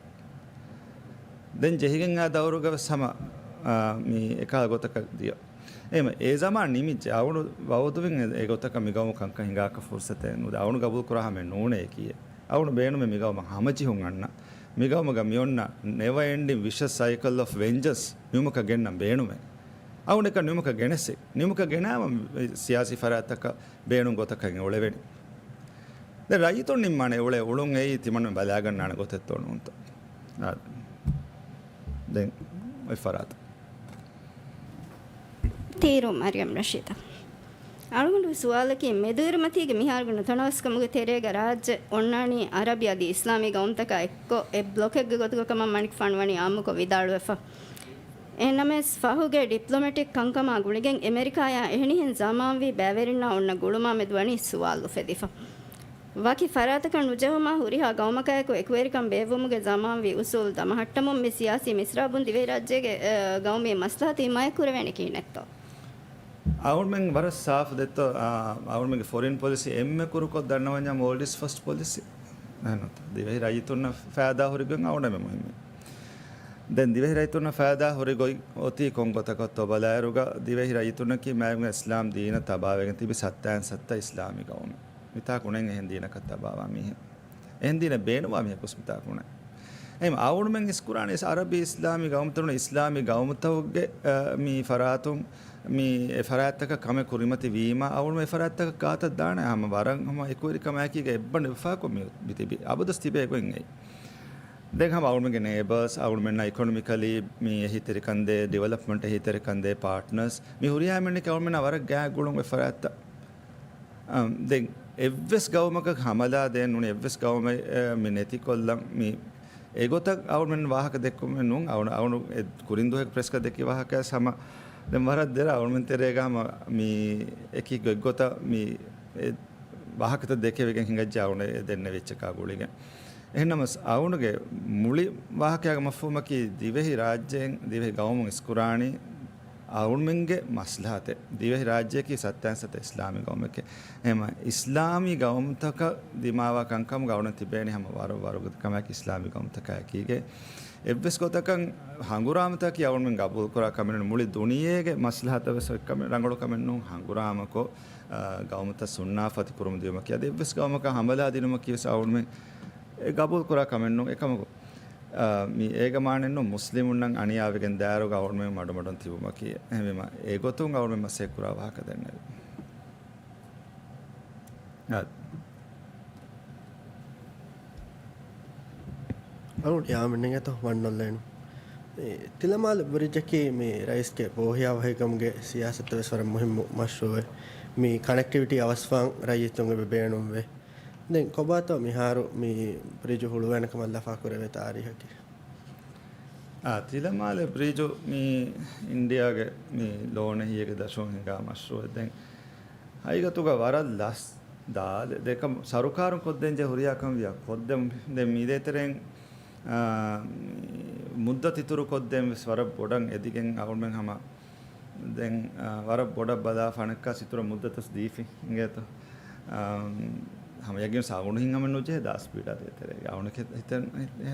ދެން ޖެހިގެން އާ ދައުރުގަ ވެސް ހަމަ، އާ، މި އެކާ ގޮތަކަށް ދިޔަ. އެހެންވެ، އެ ޒަމާން ނިމިއްޖެ. އަޅުން ވައުދުވިން އެ، އެ ގޮތަކަށް މިގައުމު ކަންކަން ހިނގާކަށް ފުރުސަތެއް ނުދޭ. އަޅުން ގަބޫލު ކުރާ ހަމައެއް ނޫނޭ އެކީ. އަޅުން ބޭނުމޭ މިގައުމަށް ހަމަޖެހުން އަންނަ. މިގައުމުގަ މިއޮންނަ never ending vicious cycle of vengeance ނިމުމަކަށް ގެންނަން ބޭނުމޭ. އަޅުން އެކަން ނިމުމަކަށް ގެނެސް، ނިމުމަކަށް ގެނާމަ ސިޔާސީ ފަރާތްތަކަށް ބޭނުން ގޮތަކަށް އެ އުޅެވެނީ. ދެން ރައްޔިތުން ނިންމާނެ އުޅޭ އުޅުން އެއީ ތިމަންމެން ބަލާގަންނާނެ ގޮތެއްތޯ ނޫންތޯ. އާ، ދެން އޮތް ފަރާތަށް. ތީރު މަރިޔަމް ރަޝީދާ. އަޅުގަނޑުގެ ސުވާލަކީ، މެދުއިރުމަތީގެ މިހާރުގެ ނުތަނަވަސްކަމުގެ ތެރޭގަ ރާއްޖެ އޮންނާނީ އަރަބި އަދި އިސްލާމީ ގައުމުތަކާ އެއްކޮށް އެއް ބްލޮކެއްގެ ގޮތުގަ ކަމަށް މަނިކުފާނު ވަނީ އާއްމުކޮށް ވިދާޅުވެފަ. އެހެންނަމަވެސް، ފަހުގެ ޑިޕްލޮމެޓިކް ކަންކަމާ ގުޅިގެން އެމެރިކާޔާ އެހެނިހެން ޒަމާންވީ ބައިވެރިންނާ އޮންނަ ގުޅުމާ މެދު ވަނީ ސުވާލު އުފެދިފަ. ވަކި ފަރާތަކަށް ނުޖެހުމާ ހުރިހާ ގައުމަކާއެކު އެކުވެރިކަން ބޭއްވުމުގެ ޒަމާންވީ އުސޫލު ދަމަހައްޓަމުން މި ސިޔާސީ މިސްރާބުން ދިވެހިރާއްޖޭގެ، އެ، ގައުމީ މަސްލަހަތު ހިމާޔަތްކުރެވޭނެ ކިހިނެއްތޯ؟ އަޅުމެން ވަރަށް ސާފު ދެއްތޯ، އާ، އަޅުމެންގެ ފޮރިން ޕޮލިސީ އެންމެ ކުރުކޮށް ދަންނަވަންޏާ މޯލްޑިވްސް ފަސްޓް ޕޮލިސީ. އެހެންތަ؟ ދިވެހި ރައްޔިތުންނަށް ފައިދާ ހުރި ގޮތް އަޅުމެން މުހިންމު. ދެން ދިވެހި ރައްޔިތުންނަށް ފައިދާ ހުރި ގޮތް އޮތީ ކޮން ގޮތަކަށްތޯ ބަލާއިރުގަ، ދިވެހި ރައްޔިތުންނަކީ މާތް އިސްލާމް ދީނަށް ތަބާވެގެން ތިބި ސައްތައިން ސައްތަ އިސްލާމީ ގައުމެއް. މިތާކު ނެތް އެހެން ދީނަކަށް ތަބާވާ މީހެއް. އެހެން ދީނެއް ބޭނުންވާ މީހަކު ވެސް މިތާކު ނެތް. އެހެން އަޅުމެން އިސްކުރާނީ އަރަބި އިސްލާމީ ގައުމުތަކުން، އިސްލާމީ ގައުމުތަކުގެ، އަ، މި ފަރާތުން މި އެ ފަރާތްތަކަށް ކަމެއް ކުރިމަތި ވީމަ، އަޅުމެން އެ ފަރާތްތަކަށް ގާތަށް ދާނެ ހަމަ ވަރަށް ހަމަ އެކުވެރިކަމާއެކީގަ އެއްބަނޑު އެއްފާކޮށް މި، މި ތިބި، އަބަދުސް ތިބޭ ގޮތް އެއީ. ދެން ހަމަ އަޅުމެންގެ ނޭބަސް، އަޅުމެންނާ އިކޮނޮމިކަލީ މި އެހީތެރިކަންދޭ، ޑިވެލޮޕްމަންޓް އެހީތެރިކަންދޭ ޕާޓްނަރސް، މި ހުރިހާ އެންމެންނަކީ އަޅުމެންނާ ވަރަށް ގާތް ގުޅުން އޮތް ފަރާތްތައް. އަ، ދެން އެއްވެސް ގައުމަކަށް ހަމަލާ ދޭން ނޫނީ، އެއްވެސް ގައުމެއް، އެ، މި ނެތިކޮށްލަން މި އެގޮތަށް އަޅުމެން ވާހަކަ ދެއްކުމެއް ނޫން. އަޅު، އަޅު އެ ކުރިން ދުވަހެއްގެ ޕްރެސްކަށް ދެއްކި ވާހަކައެއް ހަމަ ދެން ވަރަށް ދެރަ އަޅުމެން ތެރޭގަ ހަމަ މި އެކި ގޮތްގޮތަށް މި އެ ވާހަކަތައް ދެކެވިގެން ހިނގައްޖެ އަޅުން އެ ދެންނެވި އެއްޗަކާ ގުޅިގެން. އެހެންނަމަވެސް އަޅުގެ މުޅި ވާހަކައިގެ މަފްހޫމަކީ ދިވެހި ރާއްޖޭން ދިވެހި ގައުމުން އިސްކުރާނީ އަޅުމެންގެ މަސްލަހަތެއް. ދިވެހި ރާއްޖެއަކީ ސައްތައިން ސައްތަ އިސްލާމީ ގައުމެކޭ. އެހެންމަ އިސްލާމީ ގައުމުތަކަށް ދިމާވާ ކަންކަމުގަ އަޅުން ތިބޭނީ ހަމަ ވަރު، ވަރުގަދަ ކަމާއެކީ އިސްލާމީ ގައުމުތަކާއެކީގެ. އެއްވެސް ގޮތަކަށް ހަނގުރާމަތަކީ އަޅުމެން ގަބޫލުކުރާ ކަމެއް ނޫން. މުޅި ދުނިޔޭގެ މަސްލަހަތަށް ވެސް އޮތް ކަމެއް، ރަނގަޅު ކަމެއް ނޫން ހަނގުރާމަކޮށް، އާ، ގައުމުތައް ސުންނާފަތި ކުރުމަށް ދިޔުމަކީ. އަދި އެއްވެސް ގައުމަކަށް ހަމަލާ ދިނުމަކީ ވެސް އަޅުމެން އެ ގަބޫލުކުރާ ކަމެއް ނޫން. އެކަމަކު، އާ، މި އޭގެ މާނައެއް ނޫން މުސްލިމުންނަށް އަނިޔާވެގެން ދާއިރުގަ އަޅުމެން މަޑުމަޑުން ތިބުމަކީ. އެހެންވީމަ އެގޮތުން އަޅުމެން މަސައްކަތް ކުރާ ވާހަކަ ދެންނެވި. އާ. އަޅުގަނޑު ޔާމިން އިނގޭތޯ ވަންނޮށްލައިނު. މި ތިލަމާލެ ބްރިޖަކީ މި ރައީސްގެ ބޯހިޔާވަހިކަމުގެ ސިޔާސަތަށް ވެސް ވަރަށް މުހިއްމު މަޝްރޫއެއް. މި ކަނެކްޓިވިޓީ އަވަސްވާން ރައްޔިތުން އެބަ ބޭނުންވޭ. ދެން ކޮބާތޯ މިހާރު މި ބްރިޖު ހުޅުވޭނެ ކަމަށް ލަފާ ކުރެވޭ ތާރީހަކީ؟ އާ، ތިލަމާލެ ބްރިޖު މި އިންޑިއާގެ މި ލޯނެހިޔޭގެ ދަށުން ހިނގާ މަޝްރޫއެއް. ދެން ހަގީގަތުގަ ވަރަށް ލަސް ދާލެ ދެކަމް ސަރުކާރުން ކޮށްދޭންޖެ ހުރިހާ ކަމެއް ވިޔަ ކޮށްދެމު. ދެން މި ދޭތެރެއިން، އާ، މުއްދަތު އިތުރު ކޮށްދޭން ވެސް ވަރަށް ބޮޑަށް އެދިގެން އަޅުމެން ހަމަ ދެން، އާ، ވަރަށް ބޮޑަށް ބަލާފަ އަނެއްކާ އިތުރަށް މުއްދަތު ވެސް ދީފި އިނގޭތޯ. އާ، ހަމަ ޔަގީން ސާގުނޑު ހިނގަމެއް ނުޖެހޭ ދާ ސްޕީޑާ ދޭތެރޭގަ. އަޅުން ހިތެއް، ހިތެއް،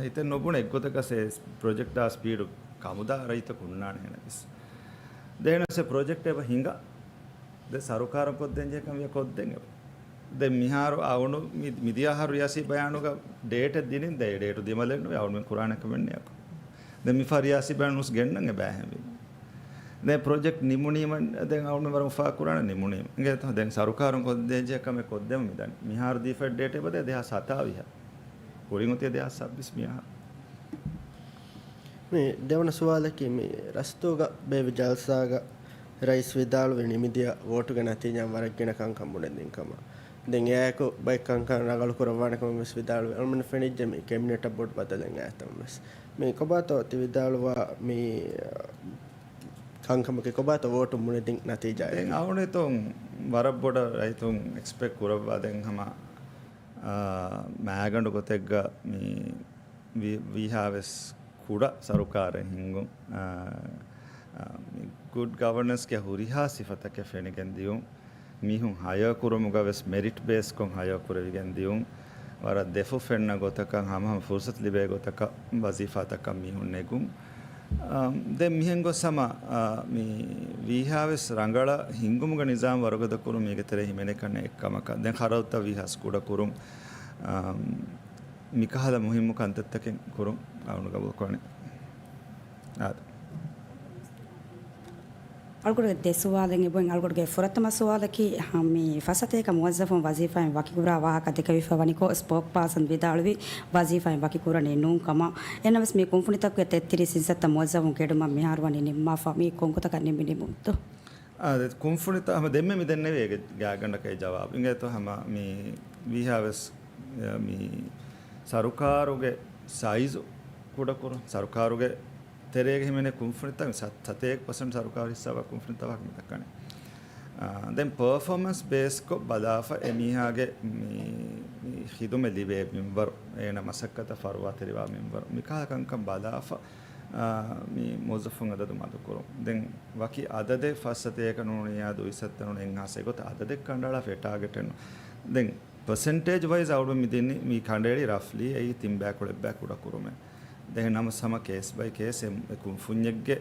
ހިތެއް ނުބުނެ އެއްގޮތަކަށް ސޭ ޕްރޮޖެކްޓާ ސްޕީޑު ކަމުދާ ރައްޔިތަކު ހުންނާނެ ހެނަ ވެސް. ދެން ސޭ ޕްރޮޖެކްޓް އެބަ ހިނގާ. ދެ ސަރުކާރުން ކޮށްދޭންޖެހޭ ކަމެއް ކޮށްދޭން އެބަ. ދެން މިހާރު އަޅުން މި، މިދިޔަ އަހަރު ރިޔާސީ ބަޔާނުގަ ޑޭޓެއް ދިނިން ދެ ޑޭޓު ދިމަލެއް ނުވެ އަޅުމެން ކުރާނެ ކަމެއް ނެއަކު. ދެން މިފަހަރިޔާ ސިބާން ނުސް ގެންނަން އެބައިހެންވީ. ދެން ޕްރޮޖެކްޓް ނިމުނީމަ، ދެން އަޅުމެން ވަރަށް އުފާ ކުރާނެ ނިމުނީމަ. އިނގޭތޯ ދެން ސަރުކާރުން ކޮށްދޭންޖެހޭ ކަމެއް ކޮށްދެމު މިދަނީ. މިހާރު ދީފަ ޑޭޓް އެބަދޭ ދެހާސް ހަތާވީހަށް. ކުރިން އޮތީ ދެހާސް ސައްބީސް މިއަހަރު. މި ދެވަނަ ސުވާލަކީ، މި ރަސްތޫގަ ބޭއްވި ޖަލްސާގަ ރައީސް ވިދާޅުވި ނިމިދިޔަ ވޯޓުގެ ނަތީޖާއިން ވަރަށް ގިނަ ކަންކަން ބުނެދިން ކަމަށް. ދެން އެއާއެކު ބައެއް ކަންކަން ރަނގަޅު ކުރައްވާނެ ކަމަށް ވެސް ވިދާޅުވި. އަޅުމެން ފެނިއްޖެ މި ކެބިނެޓަށް ބޮޑު ބަދަލެއް އައިތަން ވެސް. މި ކޮބާތޯ ތި ވިދާޅުވާ މި ކަންކަމަކީ ކޮބާތޯ ވޯޓު ބުނެދިން ނަތީޖާ؟ ދެން އަޅުގަނޑު ހިތުން ވަރަށް ބޮޑަށް ރައްޔިތުން އެކްސްޕެކްޓް ކުރައްވާ ދެން ހަމަ، އާ، މާގަނޑު ގޮތެއްގަ މި ވީ-، ވީހާވެސް ކުޑަ ސަރުކާރެއް ހިންގުން، އާ، އާ، މި ގުޑް ގަވަނަންސްގެ ހުރިހާ ސިފަތަކެއް ފެނިގެން ދިޔުން، މީހުން ހަޔާ ކުރުމުގަ ވެސް މެރިޓް ބޭސްކޮށް ހަޔާ ކުރެވިގެން ދިޔުން، ވަރަށް ދެފުށް ފެންނަ ގޮތަކަށް ހަމަހަމަ ފުރުސަތު ލިބޭ ގޮތަކަށް ވަޒީފާތަކަށް މީހުން ނެގުން. އާ، ދެން މިހެން ގޮސް ހަމަ، އާ، މި ވީހާވެސް ރަނގަޅަށް ހިންގުމުގެ ނިޒާމް ވަރުގަދަ ކުރުން މީގެ ތެރޭ ހިމެނޭ ކަން އެއްކަމަކަށް. ދެން ޚަރަދުތައް ވީހާވެސް ކުޑަ ކުރުން. އާ، މިކަހަލަ މުހިއްމު ކަންތައްތަކެއް ކުރުން އަޅުގަނޑު ގަބޫލުކުރަނީ. އާދެ. އަޅުގަނޑުގެ ދެ ސުވާލެއް އެބައޮތް. އަޅުގަނޑުގެ ފުރަތަމަ ސުވާލަކީ، މި ފަސް ސަތޭކަ މުވައްޒަފުން ވަޒީފާއިން ވަކިކުރާ ވާހަކަ ދެކެވިފަ ވަނިކޮށް، ސްޕޯކް ޕާސަން ވިދާޅުވީ ވަޒީފާއިން ވަކިކުރަނީ ނޫން ކަމަށް. އެހެންނަމަވެސް، މި ކުންފުނިތަކުގެ ތެތްތިރީސް އިންސައްތަ މުވައްޒަފުން ގެޑުމަށް މިހާރު ވަނީ ނިންމާފަ. މީ ކޮންގޮތަކަށް ނިންމި ނިންމުމެއްތޯ؟ އާ، ދެ ކުންފުނިތައް ހަމަ ދެންމެ މި ދެންނެވި އޭގެ ގާތްގަނޑަކަށް ޖަވާބު. އިނގޭތޯ ހަމަ މި ވީހާވެސް މި ސަރުކާރުގެ ސައިޒު ކުޑަކުރުން، ސަރުކާރުގެ ތެރޭގަ ހިމެނޭ ކުންފުނިތައް މި ސަ-، ސަތޭކަ ޕަސެންޓް ސަރުކާރު ހިއްސާވާ ކުންފުނިތައް ވާހަކަ މި ދައްކަނީ. އާ، ދެން ޕަރފޯމަންސް ބޭސްކޮށް ބަލާފަ އެމީހާގެ މި، މި ޚިދުމަތް ލިބޭ މިންވަރު، އޭނަ މަސައްކަތަށް ފަރުވާތެރިވާ މިންވަރު، މިކަހަލަ ކަންކަން ބަލާފަ، އާ، މި މުވައްޒަފުން އަދަދު މަދުކުރުން. ދެން ވަކި އަދަދެއް ފައްސަތޭކަ ނޫނިއްޔާ ދުއިސައްތަ ނޫނި އެއްހާސް އެގޮތަށް އަދަދެއް ކަނޑައަޅާފަ އެ ޓާގެޓެއް ނޫން. ދެން ޕަސެންޓޭޖް ވައިޒް އަޅުގަނޑު މި ދިނީ މި ކަނޑައެޅީ ރަފްލީ އެއީ ތިން ބައި ކުޅެއް ބައި ކުޑަކުރުމެއް. ދެން ނަމަސް ހަމަ ކޭސް ބައި ކޭސް އެ ކުންފުންޏެއްގެ،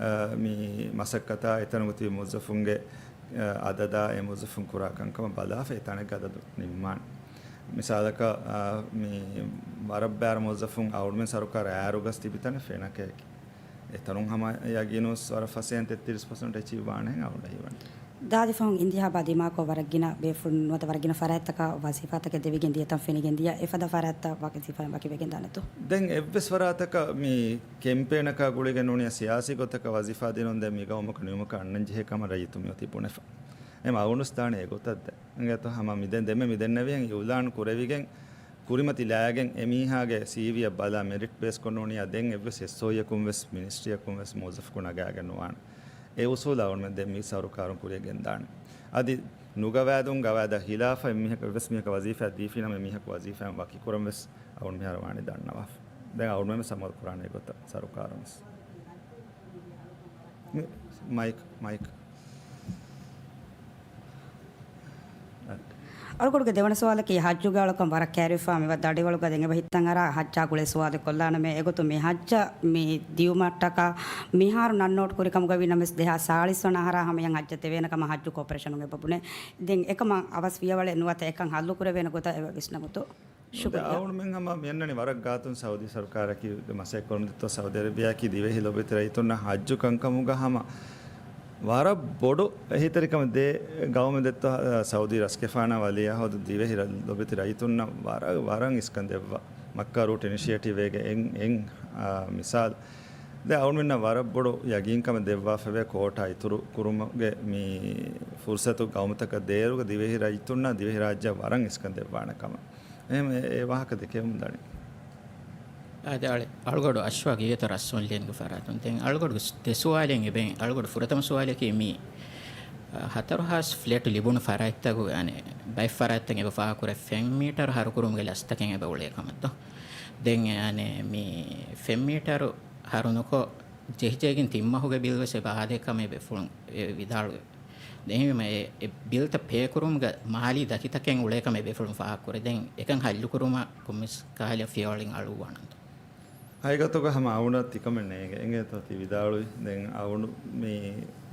އާ، މި މަސައްކަތާ އެތަނުގަ ތިބި މުވައްޒަފުންގެ، އާ، އަދަދާ އެ މުވައްޒަފުން ކުރާ ކަންކަމަށް ބަލާފަ އެތަނެއްގަ އަދަދު ނިންމާނެ. މިސާލަކަށް، އާ، މި ވަރަށް ބޭރު މުވައްޒަފުން އަޅުމެން ސަރުކާރަށް އާރުގަސް ތިބިތަނެއް ފެނަކައެކި. އެތަނުން ހަމަ ޔަގީނުވެސް ވަރަށް ފަސޭން ތެއްތިރީސް ޕަސެންޓް އެޗީވް ވާނެހެން އަޅުގަނޑަށް ހީވަނީ. ދާދި ފަހުން އިންތިހާބާ ދިމާކޮށް ވަރަށް ގިނަ ބޭފުޅުން ނުވަތަ ވަރަށް ގިނަ ފަރާތްތަކަށް ވަޒީފާތަކެއް ދެވިގެން ދިޔަ ތަން ފެނިގެން ދިޔަ. އެފަދަ ފަރާތްތައް ވަޒީފާއިން ވަކިވެގެން ދާނެތޯ؟ ދެން އެއްވެސް ފަރާތަކަށް މި ކެމްޕޭނަކާ ގުޅިގެން ނޫނީ ސިޔާސީ ގޮތަކަށް ވަޒީފާ ދިނުން ދެން މި ގައުމަކަށް ނިމުމަކަށް އަންނަން ޖެހޭ ކަމަށް ރައްޔިތުން މިއޮތީ ބުނެފަ. އެމަ އަޅުގަނޑު ދާނެ އެގޮތަށް ދެން. އިނގޭތޯ ހަމަ މި ދެން ދެންމެ މި ދެންނެވިހެން އިއުލާން ކުރެވިގެން ކުރިމަތި ލާގެން އެމީހާގެ ސީވީއަށް ބަލާ މެރިޓް ބޭސްކޮށް ނޫނީ ދެން އެއްވެސް އެސްއޯއީއަކުން ވެސް މިނިސްޓްރީއަކުން ވެސް މުވައްޒަފަކު ނަގާގެން ނުވާނެ. އެ އުސޫލަށް އަޅުގަނޑުމެން ދެން މި ސަރުކާރުން ކުރިއަށް ގެންދާނެ. އަދި ނުގަވާދުން ގަވާއިދަށް ހިލާފަށް އެއްމީހަކަށް އެއްވެސް މީހަކަށް ވަޒީފާ ދީފިނަމަ އެމީހަކު ވަޒީފާއިން ވަކިކުރަން ވެސް އަޅުގަނޑު މިހާރު ވާނީ ދަންނަވާފަ. ދެން އަޅުގަނޑުމެން ވެސް އަމަލު ކުރާނެ އެގޮތަށް ސަރުކާރުން ވެސް. މި-، މައިކް، މައިކް. އަޅުގަނޑުގެ ދެވަނަ ސުވާލަކީ، ހައްޖުގެ އަޅުކަން ވަރަށް ކައިރިވެފަ މި ދަޑިވަޅުގަ ދެން އެބަ ހިތަށް އަރާ ހައްޖާ ގުޅޭ ސުވާލެއް ކޮށްލާނަމޭ. އެގޮތުން މި ހައްޖަށް މި ދިޔުމަށްޓަކާ މިހާރު ނަން ނޯޓް ކުރި ކަމުގަ ވީ ނަމަވެސް، ދެހާސް ސާޅީސް ވަނަ އަހަރާ ހަމަޔަށް ހައްޖަށް ދެވޭނެ ކަމަށް ހައްޖު ކޯޕަރޭޝަނުން އެބަ ބުނޭ. ދެން އެކަމަށް އަވަސް ފިޔަވަޅެއް ނުވަތަ އެކަން ހައްލު ކުރެވޭނެ ގޮތަށް އެބަ ވިސްނަމުތޯ؟ ޝުކުރިއްޔާ. އަޅުގަނޑުމެން ހަމަ މިއަންނަނީ ވަރަށް ގާތުން ސައުދީ ސަރުކާރަކީ މަސައްކަތް ކުރަމުން ދެއްތޯ ސައުދީ އަރަބިއާއަކީ ދިވެހި ލޮބުވެތި ރައްޔިތުންނަށް ހައްޖު ކަންކަމުގަ ހަމަ ވަރަށް ބޮޑު އެހީތެރިކަމެއް ދޭ ގައުމެއް ދެއްތޯ، ސައުދީ ރަސްގެފާނާ ވަލީއާ ހޯދު ދިވެހި ރަ-، ލޮބުވެތި ރައްޔިތުންނަށް ވަރަށް، ވަރަށް އިސްކަން ދެއްވާ. މައްކާ ރޫޓް އިނިޝިއޭޓިވް އޭގެ އެއް، އެއް، އާ، މިސާލް. ދެން އަޅުމެންނަށް ވަރަށް ބޮޑު ޔަގީންކަމެއް ދެއްވާފަވޭ ކޯޓާ އިތުރު ކުރުމުގެ މި ފުރުސަތު ގައުމުތަކަށް ދޭއިރުގަ ދިވެހި ރައްޔިތުންނަށް ދިވެހިރާއްޖެއަށް ވަރަށް އިސްކަން ދެއްވާނެ ކަމަށް. އެހެން އެ، އެ ވާހަކަ ދެކެވުން ދަނީ. އާދެ، އަޅެ-، އަޅުގަޑު އަޝްވާ ގިޔަތަ ރަސް އޮންލައިންގެ ފަރާތުން. ދެން އަޅުގަޑު ދެ ސުވާލެއް އެބެން. އަޅުގަޑު ފުރަތަމަ ސުވާލަކީ މި، އަ، ހަތަރު ހާސް ފްލެޓް ލިބުނު ފަރާތްތަކުގެ އަނެއް ބައެއް ފަރާތްތައް އެބަ ފާހަގަކުރޭ ފެން މީޓަރު ހަރުކުރުމުގެ ލަސްތަކެއް އެބަ އުޅޭ ކަމަށްތޯ. ދެން އެ އަނެއް މި ފެން މީޓަރު ހަރުނުކޮށް، ޖެހިޖެހިގެން ތިން މަހުގެ ބިލް ވެސް އެބަ އާދޭ ކަމަށް އެބޭފުޅުން އެ ވިދާޅުވި. ދެން އެހެންވީމަ އެ، އެ ބިލްތައް ޕޭ ކުރުމުގަ މާލީ ދަތިތަކެއް އުޅޭ ކަމަށް އެބޭފުޅުން ފާހަގަކުރޭ. ދެން އެކަން ހައްލުކުރުމަށް ކޮންމެސް ކަހަލަ ފިޔަވަޅެއް އަޅުއްވާނަންތޯ؟ ހަގީގަތުގަ ހަމަ އަޅުގަނޑަށް ތިކަމެއް ނޭނގެ. އިނގޭތޯ ތި ވިދާޅުވި. ދެން އަޅުގަނޑު މި،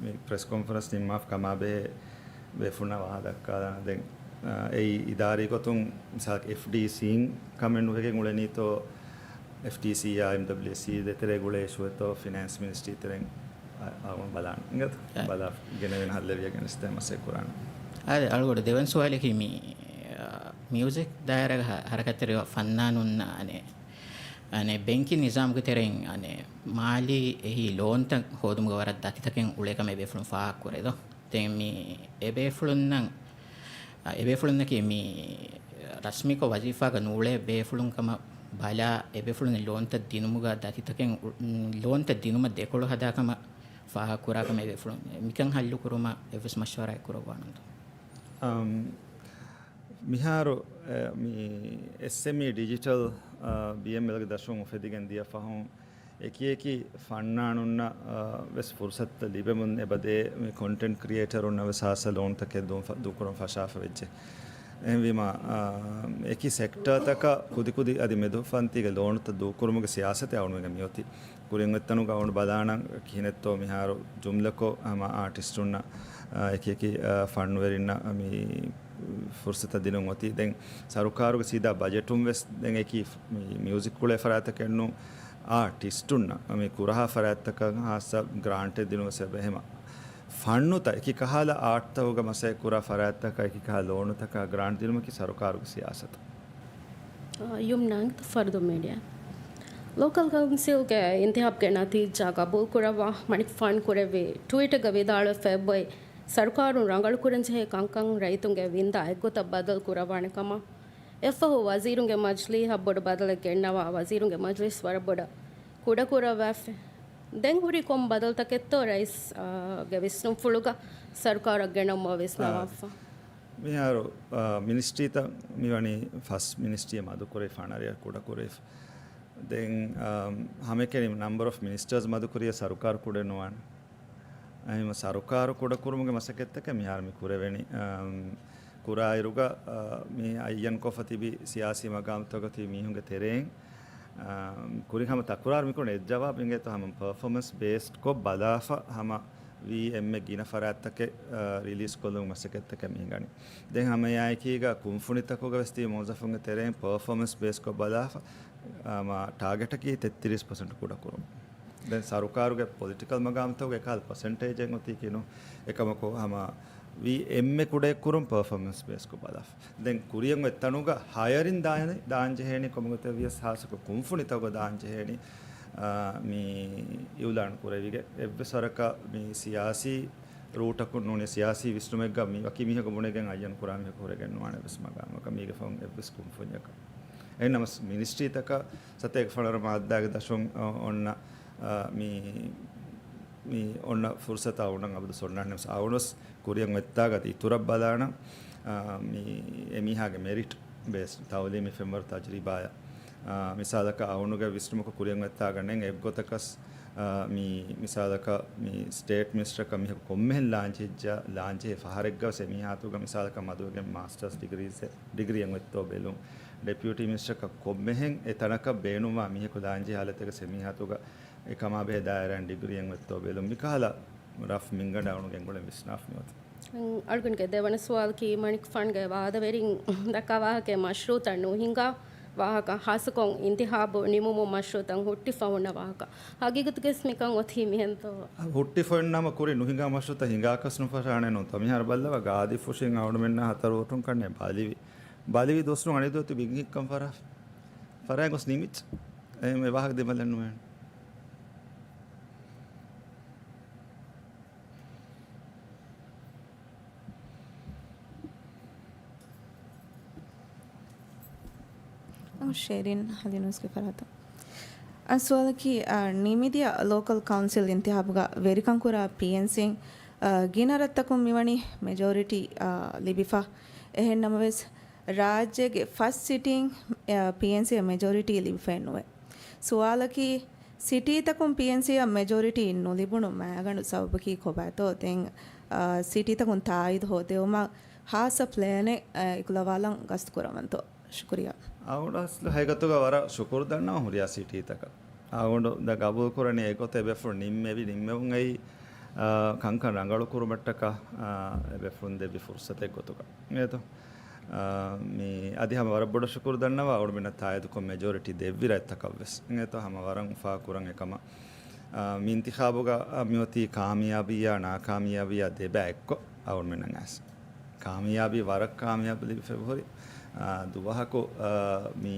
މި ޕްރެސް ކޮންފަރެންސް ނިންމާފަ ކަމާބެހޭ ބޭފުޅުންނަށް ވާހަކަ ދައްކާލާނަން. ދެން، އާ، އެއީ އިދާރީ ގޮތުން މިސާލަކަށް އެފްޑީސީން ކަމެއް ނުވެގެން އުޅެނީތޯ، އެފްޓީސީއާ އެމްޑަބްލިއުއެސްއީ ދޭތެރޭ ގުޅޭ އިޝޫއެއްތޯ ފިނޭންސް މިނިސްޓްރީ ތެރެއިން އަ-، އަޅުގަނޑު ބަލާނަން. އިނގޭތޯ؟ އެ. ބަލާ ގެނެވެން ހައްލެވިޔަ ގެނެސްދޭ މަސައްކަތް ކުރާނަން. އާދެ، އަޅުގަޑު ދެވަން ސުވާލަކީ މި، އަ، މިއުޒިކް ދާއިރާގަ ހަ-، ހަރަކާތްތެރިވާ ފަންނާނުންނަށް އަނެއް، އަނެއް ބެންކިން ނިޒާމުގެ ތެރެއިން އަނެއް މާލީ އެހީ ލޯންތައް ހޯދުމުގަ ވަރަށް ދަތިތަކެއް އުޅޭ ކަމަށް އެބޭފުޅުން ފާހަގަކުރޭތޯ؟ ދެން މި އެބޭފުޅުންނަށް، އެބޭފުޅުންނަކީ މި ރަސްމީކޮށް ވަޒީފާގަ ނޫޅޭ ބޭފުޅުން ކަމަށް ބަލާ، އެބޭފުޅުން ލޯންތައް ދިނުމުގަ ދަތިތަކެއް، ލޯންތައް ދިނުމަށް ދެކޮޅު ހަދާ ކަމަށް ފާހަގަކުރާ ކަމަށް އެބޭފުޅުން މިކަން ހައްލުކުރުމަށް އެއްވެސް މަޝްވަރާއެއް ކުރައްވާނަންތޯ؟ އަމް، މިހާރު، އެ، މި އެސްއެމްއީ ޑިޖިޓަލް، އާ، ބީއެމްއެލްގެ ދަށުން އުފެދިގެން ދިޔަ ފަހުން، އެކިއެކި ފަންނާނުންނަށް، އާ، ވެސް ފުރުސަތުތައް ލިބެމުން އެބަދޭ، މި ކޮންޓެންޓް ކްރިއޭޓަރުންނަށް ވެސް ހާއްސަ ލޯނުތަކެއް ދޫ-، ދޫކުރަން ފަށާފަ ވެއްޖެ. އެހެންވީމަ، އާ، އެކި ސެކްޓާތަކަށް ކުދިކުދި އަދި މެދު ފަންތީގެ ލޯނުތައް ދޫކުރުމުގެ ސިޔާސަތެއް އަޅުގަނޑުގެ މިއޮތީ. ކުރިން އޮތްތަނުގަ އަޅުގަނޑު ބަލާނަން ކިހިނެއްތޯ މިހާރު ޖުމްލަކޮށް ހަމަ އާޓިސްޓުންނަށް، އާ، އެކި އެކި، އާ، ފަންވެރިންނަށް މި ފުރުސަތަށް ދިނުން އޮތީ. ދެން ސަރުކާރުގެ ސީދާ ބަޖެޓުން ވެސް ދެން އެކި މި މިއުޒިކް ކުޅޭ ފަރާތަކެއް ނޫން، އާޓިސްޓުންނަށް މި ކުރަހާ ފަރާތްތަކަށް ހާއްސަ ގްރާންޓެއް ދިނުން ވެސް އެބަ އެހެމަ. ފަންނުތައް އެކި ކަހަލަ އާޓްތަކުގަ މަސައްކަތް ކުރާ ފަރާތްތަކަށް އެކި ކަހަލަ ލޯނުތަކާ ގްރާންޓް ދިނުމަކީ ސަރުކާރުގެ ސިޔާސަތު. ޔުމްނާ އިނގޭތޯ ފަރުދޫ މީޑިއާ. ލޯކަލް ކައުންސިލްގެ އިންތިހާބްގެ ނަތީޖާ ގަބޫލު ކުރައްވާ މަނިކުފާނު ކުރެއްވި ޓްވީޓެއްގަ ވިދާޅުވެފަ އެބައޮތް ސަރުކާރުން ރަނގަޅުކުރަންޖެހޭ ކަންކަން ރައްޔިތުންގެ ވިންދާ އެއްގޮތަށް ބަދަލު ކުރައްވާނެ ކަމަށް އެއަށްފަހު ވަޒީރުންގެ މަޖިލީހަށް ބޮޑު ބަދަލެއް ގެންނަވާ، ވަޒީރުންގެ މަޖިލީސް ވަރަށް ބޮޑަށް ކުޑަކުރައްވާފަ. ދެން ހުރީ ކޮން ބަދަލުތަކެއްތޯ ރައީސް، އާ، ގެ ވިސްނުންފުޅުގަ ސަރުކާރަށް ގެނައުމަށް ވިސްނަވާފަ. މިހާރު، އާ، މިނިސްޓްރީތައް މިވަނީ ފަސް މިނިސްޓްރީއެއް މަދުކުރެވި، ފަނަރައަށް ކުޑަކުރެވި. ދެން، އާ، ހަމައެކަނި ނަމްބަރ އޮފް މިނިސްޓަރސް މަދުކުރިޔަ ސަރުކާރު ކުޑެއް ނުވާނެ. އެހެންވީމަ ސަރުކާރު ކުޑަކުރުމުގެ މަސައްކަތްތަކެއް މިހާރު މި ކުރެވެނީ. އަމް، ކުރާއިރުގަ، އަ، މި އައްޔަންކޮށްފަ ތިބި ސިޔާސީ މަގާމްތަކުގަ ތިބި މީހުންގެ ތެރެއިން، އަ، ކުރިން ހަމަ ތަކުރާރު މިކުރަނީ އެއްޖަވާބު އިނގޭތޯ ހަމަ ޕަރފޯމަންސް ބޭސްޑްކޮށް ބަލާފަ ހަމަ ވީ އެންމެ ގިނަ ފަރާތްތަކެއް، އަ، ރިލީސް ކޮށްލުމުގެ މަސައްކަތްތަކެއް މި ހިނގަނީ. ދެން ހަމަ އެއާއެކީގަ ކުންފުނިތަކުގަ ވެސް ތިބި މުވައްޒަފުންގެ ތެރެއިން ޕަރފޯމަންސް ބޭސްކޮށް ބަލާފަ، އަ، މާ ޓާގެޓަކީ ތެއްތިރީސް ޕަސެންޓް ކުޑަކުރުން. ދެން ސަރުކާރުގެ ޕޮލިޓިކަލް މަގާމްތަކުގެ އެކަހަލަ ޕަސެންޓޭޖެއް އޮތީ ކިނު، އެކަމަކު ހަމަ ވީ އެންމެ ކުޑައެއް ކުރުން ޕަރފޯމަންސް ބޭސްކޮށް ބަލާފަ. ދެން ކުރިއަށް އޮތް ތަނުގަ ހަޔަރިން ދާން، ދާން ޖެހޭނީ ކޮންމެގޮތެއް ވިޔަސް ހާއްސަކޮށް ކުންފުނިތަކުގަ ދާން ޖެހޭނީ، އާ، މި އިއުލާން ކުރެވިގެން އެއްވެސް ވަރަކަށް މި ސިޔާސީ ރޫޓަކުން ނޫނީ ސިޔާސީ ވިސްނުމެއްގަ މި ވަކި މީހަކު ބުނެގެން އައްޔަން ކުރާ މީހަކު ހުރެގެން ނުވާނެ އެއްވެސް މަގާމަކަށް މީގެ ފަހުން އެއްވެސް ކުންފުންޏަކަށް. އެހެންނަމަސް މިނިސްޓްރީތަކަށް ސަތޭކަ ފަނަރަ މާއްދާގެ ދަށުން، އަ، އޮންނަ، އަ، މި، މި އޮންނަ ފުރުސަތާ އަޅުގަނޑަށް އަބަދު އޮންނާނެ ނަމަސް އަޅުގަނޑު ކުރިއަށް އޮތްތާގަ އިތުރަށް ބަލާނަން، އަ، މި އެމީހާގެ މެރިޓް ބޭސް ތައުލީމީ ފެންވަރު ތަޖުރިބާއަށް. އާ، މިސާލަކަށް އަޅުގަނޑުގެ ވިސްނުމަކު ކުރިއަށް އޮތްތާގަ ނެތް އެއްގޮތަކަސް، އާ، މި މިސާލަކަށް މި ސްޓޭޓް މިނިސްޓަރަކަށް މީހަކު ކޮންމެހެން ލާންޗެއްޖަ، ލާންޗެހި ފަހަރެއްގަވެސް އެމީހާތުގަ މިސާލަކަށް މަދުވެގެން މާސްޓަރސް ޑިގްރީސް، ޑިގްރީއެއް އޮތްތޯ ބެލުން. ޑެޕިއުޓީ މިނިސްޓަރަކަށް ކޮންމެހެން އެ ތަނަކަށް ބޭނުންވާ މީހަކު ލާންޗެހި ހާލަތެއްގަ އެމީހާތުގަ އެ ކަމާބެހޭ ދާއިރާއިން ޑިގްރީއެއް އޮތްތޯ ބެލުން. މިކަހަލަ ރަފް މިންގަނޑެއް އަޅުގަނޑު ގެންގުޅެން ވިސްނާފަ މިއޮތީ. އަޅުގަނޑުގެ ދެވަނަ ސުވާލަކީ، މަނިކުފާނުގެ ވާދަވެރިން ދައްކާ ވާހަކައެއް މަޝްރޫތައް ނުހިނގާ ވާހަކަ، ހާއްސަކޮށް އިންތިހާބު ނިމުމުން މަޝްރޫތައް ހުއްޓިފަ ހުންނަ ވާހަކަ. ހަގީގަތުގައި މިކަން އޮތީ މިހެންތޯ؟ ހުއްޓިފައިންނަމަ ކުރި ނުހިނގާ މަޝްރޫތައް ހިނގާކަސް ނުފަށާނެ ނޫންތޯ؟ މިހާރު ބައްލަވާ ގާދި ފުށިން އަޅުމެންނަށް ހަތަރު ވޯޓުން ކަންނޭ ބަލިވި. ބަލިވި ދުވަސް ނޫން އަނެއް ދުވަސް ތިބި ހިނގިކަން ފަރާ، ފަރާތް ގޮސް ނިމިއްޖެ. އެ މި ވާހަކަ ދިމަލެއް ނުވޭނެ. އަ، ޝެރިން ހަލިނޫސްގެ ފަރާތަށް. އަ، ސުވާލަކީ، އަ، ނިމިދިޔަ ލޯކަލް ކައުންސިލް އިންތިހާބުގަ ވެރިކަން ކުރާ ޕީއެންސީން، އަ، ގިނަ ރަށްތަކުން މިވަނީ މެޖޯރިޓީ، އަ، ލިބިފަ. އެހެން ނަމަވެސް، ރާއްޖޭގެ ފަސް ސިޓީން، އަ، ޕީއެންސީއަށް މެޖޯރިޓީ ލިބިފައެއް ނުވޭ. ސުވާލަކީ، ސިޓީތަކުން ޕީއެންސީއަށް މެޖޯރިޓީ ނުލިބުނު މައިގަނޑު ސަބަބަކީ ކޮބާތޯ؟ ދެން، އާ، ސިޓީތަކުން ތާއީދު ހޯދެވުމަށް ހާއްސަ ޕްލޭނެއް، އާ، އިކުލަވާލަން ގަސްތު ކުރަވަންތޯ؟ ޝުކުރިއްޔާ. އަޅުގަނޑު އަސްލު ހަގީގަތުގަ ވަރަށް ޝުކުރު ދަންނަވަން ހުރިހާ ސިޓީތަކަށް. އަޅުގަނޑު ދެން ގަބޫލު ކުރަނީ އެގޮތަށް އެބޭފުޅުން ނިންމެވި، ނިންމެވުން އައި، އާ، ކަންކަން ރަނގަޅު ކުރުމަށްޓަކާ، އާ، އެބޭފުޅުން ދެއްވި ފުރުސަތެއް ގޮތުގަ. އިނގޭތޯ؟ އާ، މި އަދި ހަމަ ވަރަށް ބޮޑަށް ޝުކުރު ދަންނަވާ އަޅުމެންނަށް ތާއީދުކޮށް މެޖޯރިޓީ ދެއްވި ރަށްތަކަށްވެސް. އިނގޭތޯ ހަމަ ވަރަށް އުފާ ކުރަން އެކަމަށް. އާ، މި އިންތިޚާބުގަ، އާ، މިއޮތީ ކާމިޔާބީއާ ނާކާމިޔާބީއާ ދެބައި އެއްކޮށް އަޅުމެންނަށް އައިސް. ކާމިޔާބީ، ވަރަށް ކާމިޔާބު ލިބިފައި ހުރި. އާ، ދުވަހަކު، އާ، މި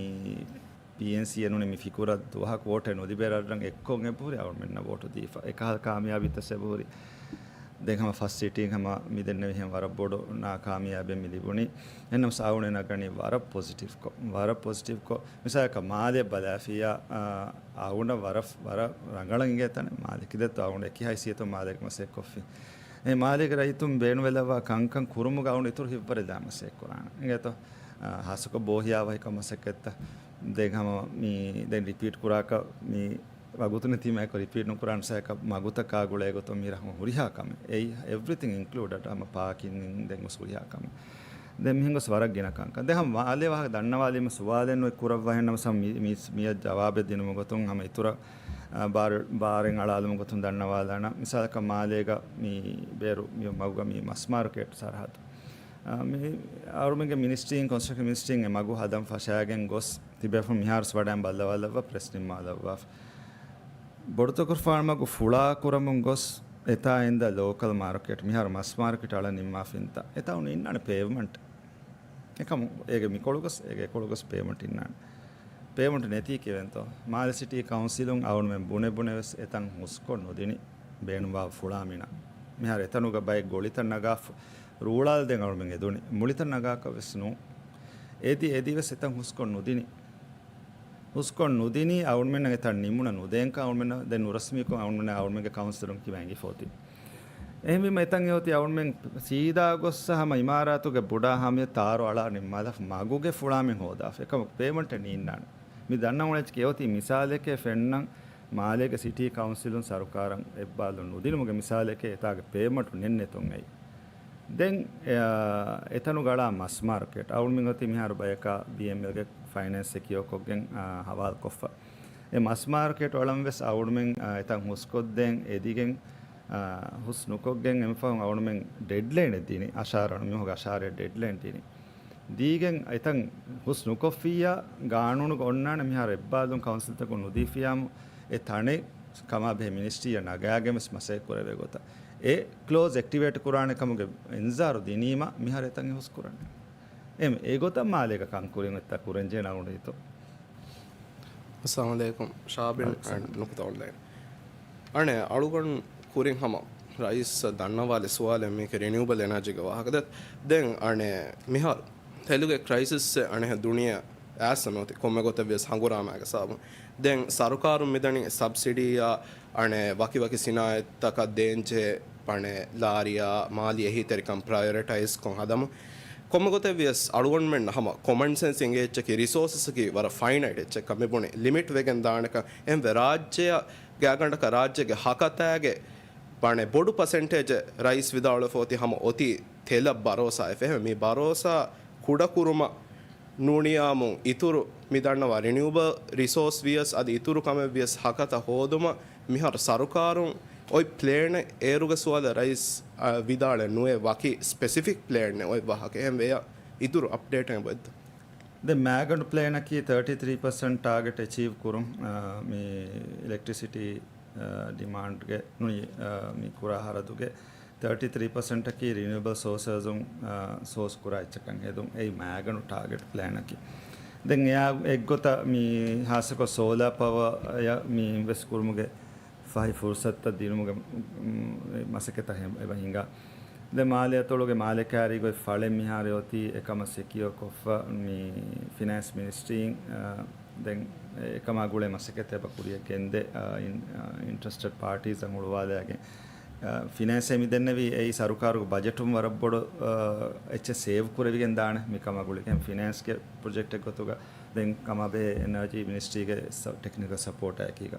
ޕީއެންސީއެއް ނޫނީ މި ފިކުރަށް ދުވަހަކު ވޯޓެއް ނުލިބޭ ރަށްރަށް އެއްކޮށް އެބަހުރި އަޅުމެންނަށް ވޯޓު ދީފަ. އެކަހަލަ ކާމިޔާބީތައް އެބަހުރި. ދެން ހަމަ ފަސް ސިޓީން ހަމަ މި ދެންނެވިހެން ވަރަށް ބޮޑު ނާކާމިޔާބެއް މި ލިބުނީ. އެހެންނަމަސް އަޅުގަނޑު ނަގަނީ ވަރަށް ޕޮޒިޓިވްކޮށް، ވަރަށް ޕޮޒިޓިވްކޮށް. މިސާލަކަށް މާލެ ބަލާފިޔާ، އާ، އަޅުގަނޑަށް ވަރަށް، ވަރަށް ރަނގަޅަށް އިނގޭތަނެއް މާލެ. ކިދެއްތޯ އަޅުގަނޑު އެކި ހައިސިއްޔަތުން މާލޭގެ މަސައްކަތްކޮށްފި. އެ މާލޭގެ ރައްޔިތުން ބޭނުންވެލައްވާ ކަންކަން ކުރުމުގަ އަޅުގަނޑު އިތުރު ހިތްވަރެއް ލާމަސައްކަތް ކުރާނެ. އިނގޭތޯ؟ އާ، ހާއްސަކޮށް ބޯހިޔާވަހިކަން މަސައްކަތްތައް. ދެން ހަމަ މި، ދެން ރިޕީޓް ކުރާކަށް މި ވަގުތު ނެތީމައެކު ރިޕީޓް ނުކުރާނެ ސައެކަށް މަގުތަކާ ގުޅޭގޮތުން މި ރަހު ހުރިހާ ކަމެއް. އެއީ އެވްރިތިން އިންކްލޫޑެޑް ހަމަ ޕާކިން ދެން ގޮސް ހުރިހާ ކަމެއް. ދެން މިހެން ގޮސް ވަރަށް ގިނަ ކަންކަން. ދެން ހަމަ މާލޭ ވާހަކަ ދަންނަވާލީމަ ސުވާލެއް ނުވެ ކުރައްވާހެން ނަމަސް ހަމަ މި، މި، މިއަށް ޖަވާބެއް ދިނުމުގޮތުން ހަމަ އިތުރަށް، އާ، ބާރު، ބާރެއް އަޅާލުމުގޮތުން ދަންނަވާލާނަ. މިސާލަކަށް މާލޭގަ މި ބޭރު މި މަގުގަ މި މަސް މާރުކޭޓް ސަރަހައްދު. އާ، މި އަހަރުމެންގެ މިނިސްޓްރީން، ކޮންސްޓްރަކްޝަން މިނިސްޓްރީން އެ މަގު ހަދަން ފަށާގެން ގޮސް ތިބޭފުޅުން މިހާރުސް ވަޑައިން ބައްލަވާލައްވާ ޕްރެސް ނިންމާލައްވާފަ. ބޮޑުތަކުރުފާނު މަގު ފުޅާ ކުރަމުން ގޮސް އެތާ އިންދަ ލޯކަލް މާރުކޭޓް، މިހާރު މަސް މާރުކޭޓް އަޅަން ނިންމާފިންތަ؟ އެތާ އުނި އިންނާނެ ޕޭވްމަންޓް. އެކަމު އޭގެ މިކޮޅުގަސް، އޭގެ އެކޮޅުގަސް ޕޭވްމަންޓް އިންނާނެ. ޕޭވްމަންޓް ނެތީ ކިވެންތޯ؟ މާލެ ސިޓީ ކައުންސިލުން އަޅުމެން ބުނެ ބުނެވެސް އެތަން ހުސްކޮށް ނުދިނި ބޭނުންވާ ފުޅާ މިނަ. މިހާރު އެތަނުގަ ބައެއް ގޮޅިތައް ނަގާފަ، ރޫޅާލް ދެން އަޅުމެން އެދުނީ. މުޅިތައް ނަގާކަށް ވެސް ނޫން. އެދި، އެދި ވެސް އެތަން ހުސްކޮށް ނުދިނީ. ހުސްކޮށް ނުދިނީ އަޅުމެންނަށް އެތަން ނިމުނަ ނުދޭންކަން އަޅުމެންނަށް ދެން ނުރަސްމީކޮށް އަޅުމެންނަށް އަޅުމެންގެ ކައުންސިލުން ކިބައިން އިފޯތި. އެހެންވީމަ އެތަން އެއޮތީ އަޅުމެން ސީދާ ގޮއްސަ ހަމަ އިމާރާތުގެ ބުޑާ ހަމަޔަށް ތާރު އަޅާ ނިންމާލާފަ މަގުގެ ފުޅާމެން ހޯދާފަ. އެކަމަކު ޕޭމަންޓެއް ނީންނާނެ. މި ދަންނަވަން އެއްޗެކޭ އެއޮތީ މިސާލެކޭ ފެންނަން މާލޭގެ ސިޓީ ކައުންސިލުން ސަރުކާރަށް އެއްބާލުން ނުދިނުމުގެ މިސާލެކޭ އެތާގެ ޕޭމަންޓު ނެތްނެތުން އެއީ. ދެން، އެ، އެތަނުގަ އަޅާ މަސް މާރކެޓް. އަޅުމެން އޮތީ މިހާރު ބަޔަކާ ބީއެމްއެލްގެ ފައިނޭންސް ސެކިއޯ ކޮށްގެން، އާ، ހަވާލުކޮށްފަ. އެ މަސް މާރކެޓް އަޅަން ވެސް އަޅުމެން، އާ، އެތަން ހުސްކޮށްދޭން އެދިގެން، އާ، ހުސް ނުކޮށްގެން އެމިފަހުން އަޅުމެން ޑެޑްލައިނެއް ދިނީ. އަށާރަ އަޅު މީހުންގެ އަށާރައަށް ޑެޑްލައިން ދިނީ. ދީގެން އެތަން ހުސް ނުކޮށްފިއްޔާ، ގާނޫނުގަ އޮންނާނެ މިހާރު އެއްބާލުން ކައުންސިލްތަކުން ނުދީފިއްޔާމު، އެ ތަނެއް ކަމާބެހޭ މިނިސްޓްރީއަށް ނަގާގެން ވެސް މަސައްކަތް ކުރެވޭ ގޮތަށް. އެ ކްލޯޒް އެކްޓިވޭޓް ކުރާނެ ކަމުގެ އިންޒާރު ދިނީމަ، މިހާރު އެތަން ހުސް ކުރަނީ. އެ، އެގޮތަށް މާލޭގަ ކަން ކުރިން އެތައް ކުރަންޖެހޭ ނަގުނީތޯ. އައްސަލާމު ޢަލައިކުމް. ޝާބިން ވަޢަލައިކުމް އަސްސަލާމް. އަން ނުކުތާ އޮންލައިން. އަނެއް އަޅުގަނޑު ކުރިން ހަމަ ރައީސް ދަންނަވާލި ސުވާލެއް މީކެ ރިނިއުބަލް އެނާޖީގެ ވާހަކަ ދެ-، ދެން އަނެއް މިހާރު ތެލުގެ ކްރައިސިސްއެއް އަނެއް ދުނިޔެ އާސަމެ އޮތީ ކޮންމެ ގޮތެއް ވިޔަސް ހަނގުރާމައިގެ ސަބަބުން. ދެން ސަރުކާރުން މިދަނީ ސަބްސިޑީއާ އަނެއް ވަކި ވަކި ސިނާއަތްތަކަށް ދޭންޖެހޭ އަނެއް ލާރިއާ މާލީ އެހީތެރިކަން ޕްރަޔޮރިޓައިޒްކޮށް ހަދަމުން. ކޮންމެ ގޮތެއް ވިޔަސް އަޅުގަނޑުމެން ހަމަ ކޮމަން ސެންސް އިނގޭ އެއްޗަކީ ރިސޯސަސްއަކީ ވަރަށް ފައިނައިޓް އެއްޗެއްކަން މި ބުނި ލިމިޓް ވެގެން ދާނެކަން. އެހެންވެ ރާއްޖެއަށް ގާގަނޑަކަށް ރާއްޖޭގެ ހަކަތާގެ ބަނެ ބޮޑު ޕަސެންޓޭޖެއް ރައީސް ވިދާޅުވެފަ އޮތީ ހަމަ އޮތީ ތެލަށް ބަރޯސާ އެފެހެމެ މި ބަރޯސާ ކުޑަކުރުމަށް ނޫނިޔާމު އިތުރު މި ދަންނަވާ ރިނިއުބަލް ރިސޯސް ވިޔަސް އަދި އިތުރު ކަމެއް ވިޔަސް ހަކަތަ ހޯދުމަށް މިހާރު ސަރުކާރުން އޮތް ޕްލޭނެއް އޭރުގެ ސުވާލަށް ރައީސް، އަ، ވިދާޅެއް ނުވޭ ވަކި ސްޕެސިފިކް ޕްލޭނެއް އޮތް ވާހަކަ އެހެން ވެޔަ އިތުރު އަޕްޑޭޓެއް އެބައޮތްތަ؟ ދެން މާގަނޑު ޕްލޭނަކީ ތާޓީ ތްރީ ޕަސެންޓް ޓާގެޓް އެޗީވް ކުރުން، އަ، މި އިލެކްޓްރިސިޓީ، އަ، ޑިމާންޑްގެ ނޫނީ، އަ، މި ކުރާ ހަރަދުގެ ތާޓީ ތްރީ ޕަސެންޓަކީ ރިނިއުއަބަލް ސޯސަސް އުން، އާ، ސޯސް ކުރާ އެއްޗަކަށް ހެދުން. އެއީ މާގަނޑު ޓާގެޓް ޕްލޭނަކީ. ދެން އެއާ އެއްގޮތަށް މި ހާއްސަކޮށް ސޯލާ ޕަވަރ އަށް މި އިންވެސްޓް ކުރުމުގެ ފަހި ފުރުސަތުތައް ދިނުމުގެ، މް، މަސައްކަތަށް ހެ-، އެބަ ހިނގާ. ދެން މާލެ އަތޮޅުގެ މާލެ ކާރީގަ އޮތް ފަޅެއް މިހާރު އޮތީ އެކަމަށް ސެކިއޯ ކޮށްފަ މި ފިނޭންސް މިނިސްޓްރީން، އާ، ދެން އެކަމާ ގުޅޭ މަސައްކަތެއް އެބަ ކުރިޔަށް ގެންދޭ، އާ، އިން-، އާ، އިންޓްރެސްޓެޑް ޕާޓީސްއަށް ހުޅުވާލައިގެން. އަ، ފިނޭންސްއޭ މި ދެންނެވީ އެއީ ސަރުކާރުގެ ބަޖެޓުން ވަރަށް ބޮޑު، އަ، އެއްޗެއް ސޭވް ކުރެވިގެން ދާނެ މިކަމާ ގުޅިގެން. ފިނޭންސްގެ ޕްރޮޖެކްޓެއް ގޮތުގަ ދެން ކަމާބެހޭ އެނާޖީ މިނިސްޓްރީގެ ސަ-، ޓެކްނިކަލް ސަޕޯޓާއެކީގަ.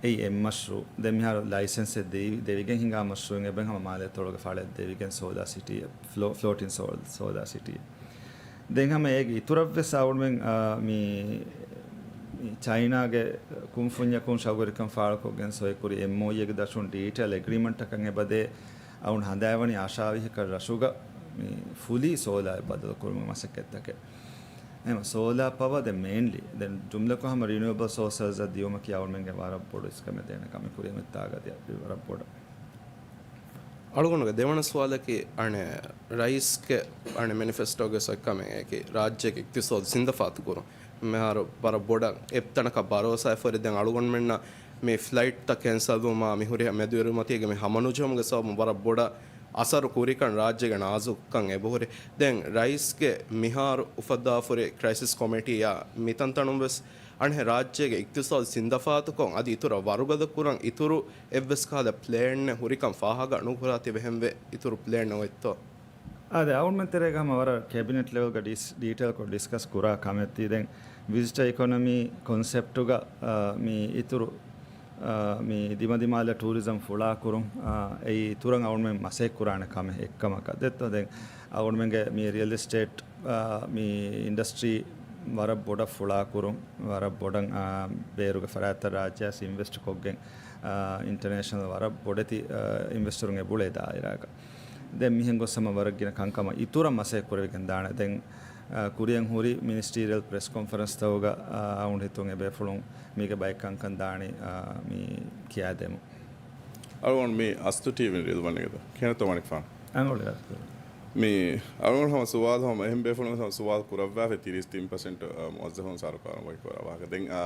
އެއީ އެއް މަޝްރޫއު. ދެން މިހާރު ލައިސެންސެއް ދެވި-، ދެވިގެން ހިނގާ މަޝްރޫއިން އެބަ ހަމަ މާލެ އަތޮޅުގެ ފަޅެއް ދެވިގެން ސޯލާ ސިޓީއެއް، ފްލޯ-، ފްލޯޓިން ސޯލް-، ސޯލާ ސިޓީއެއް. ދެން ހަމަ އޭގެ އިތުރަށްވެސް އަޅުމެން، އާ، މި، މި ޗައިނާގެ ކުންފުންޏަކުން ޝައުގުވެރިކަން ފާޅުކޮށްގެން ސޮއިކުރި އެމްއޯޔޫއެއްގެ ދަށުން ޑީޓެއިލް އެގްރީމަންޓަކަށް އެބަދޭ އަޅުން ހަނދާންވަނީ އަށާވީހަކަށް ރަށުގަ މި ފުލީ ސޯލާ އެއް ބަދަލުކުރުމުގެ މަސައްކަތްތަކެއް. އެހެން ސޯލާ ޕަވަ ދެން މެއިންލީ ދެން ޖުމްލަކޮށް ހަމަ ރިނިއުއަބަލް ސޯސަސްއަށް ދިޔުމަކީ އަޅުމެންގެ ވަރަށް ބޮޑު އިސްކަމެއް ދޭނެ ކަމެއް ކުރިއަށް އޮތްތާގަ ދިޔަ ވަރަށް ބޮޑަށް. އަޅުގަނޑުގެ ދެވަނަ ސުވާލަކީ، އަނެއް، ރައީސްގެ އަނެއް މެނިފެސްޓޯގެ ސޮއްކަމެއް އެކި ރާއްޖޭގެ އިޤްތިޞާދު ޒިންދަފާތު ކުރުން. މިހާރު ވަރަށް ބޮޑަށް އެއްތަނަކަށް ބަރޯސާ އެފަރި ދެން އަޅުގަނޑުމެންނަށް މި ފްލައިޓްތައް ކެންސަލްވުމާ މި ހުރިހާ މެދުއިރުމަތީގެ މި ހަމަނުޖެހުމުގެ ސަބަބުން ވަރަށް ބޮޑަށް އަސަރު ކުރިކަން ރާއްޖޭގެ ނާޒުކުކަން އެބަހުރި. ދެން ރައީސްގެ މިހާރު އުފައްދާފުރި ކްރައިސިސް ކޮމިޓީއާ މިތަންތަނުން ވެސް އަނެއް ރާއްޖޭގެ އިޤްތިޞާދު ޒިންދަފާތުކޮށް އަދި އިތުރަށް ވަރުގަދަ ކުރަން އިތުރު އެއްވެސް ކަހަލަ ޕްލޭނެއް ހުރިކަން ފާހަގަ ނުކުރާތީ އެހެންވެ އިތުރު ޕްލޭނެއް އޮތްތޯ؟ އާދެ، އަޅުމެން ތެރޭގަ ހަމަ ވަރަށް ކެބިނެޓް ލެވެލްގަ ޑީސް-، ޑީޓެއިލްކޮށް ޑިސްކަސް ކުރާ ކަމެއް ތީ. ދެން ވިޒިޓަރ އިކޮނޮމީ ކޮންސެޕްޓުގަ، އާ، މި އިތުރު، އާ، މި ދިމަދިމާލަށް ޓޫރިޒަމް ފުޅާކުރުން، އާ، އެއީ އިތުރަށް އަޅުމެން މަސައްކަތް ކުރާނެ ކަމެއް އެއްކަމަކަށް ދެއްތޯ. ދެން އަޅުމެންގެ މި ރިއަލް އެސްޓޭޓް، އާ، މި އިންޑަސްޓްރީ ވަރަށް ބޮޑަށް ފުޅާކުރުން، ވަރަށް ބޮޑަށް، އާ، ބޭރުގެ ފަރާތްތައް ރާއްޖެއަށް އިންވެސްޓް ކޮށްގެން، އާ، އިންޓަރނޭޝަނަލް ވަރަށް ބޮޑެތި، އާ، އިންވެސްޓަރުން އެބުޅޭ ދާއިރާގަ. ދެން މިހެން ގޮސް ހަމަ ވަރަށް ގިނަ ކަންކަމަށް އިތުރަށް މަސައްކަތް ކުރެވިގެން ދާނެ. ދެން، އާ، ކުރިއަށް ހުރި މިނިސްޓީރިއަލް ޕްރެސް ކޮންފަރެންސްތަކުގަ، އާ، އަޅުގަނޑު ހިތުން އެބޭފުޅުން މީގެ ބައެއް ކަންކަން ދާނީ، އާ، މި ކިޔާދެމުން. އަޅުގަނޑު މި އަސްތު ޓީވީން ރިލްވަނީގެ ދޯ؟ ކިހިނެއްތޯ މަނިކުފާނު؟ އަނގޮޅި ރަސްތު. މި އަޅުގަނޑު ހަމަ ސުވާލު ހަމަ އެހެން ބޭފުޅުން ހަމަ ސުވާލު ކުރައްވާފަ ތިރީސް ތިން ޕަސެންޓް، އަ، މުވައްޒަފުން ސަރުކާރުން ވަކިކުރާ ވާހަކަ. ދެން، އަ،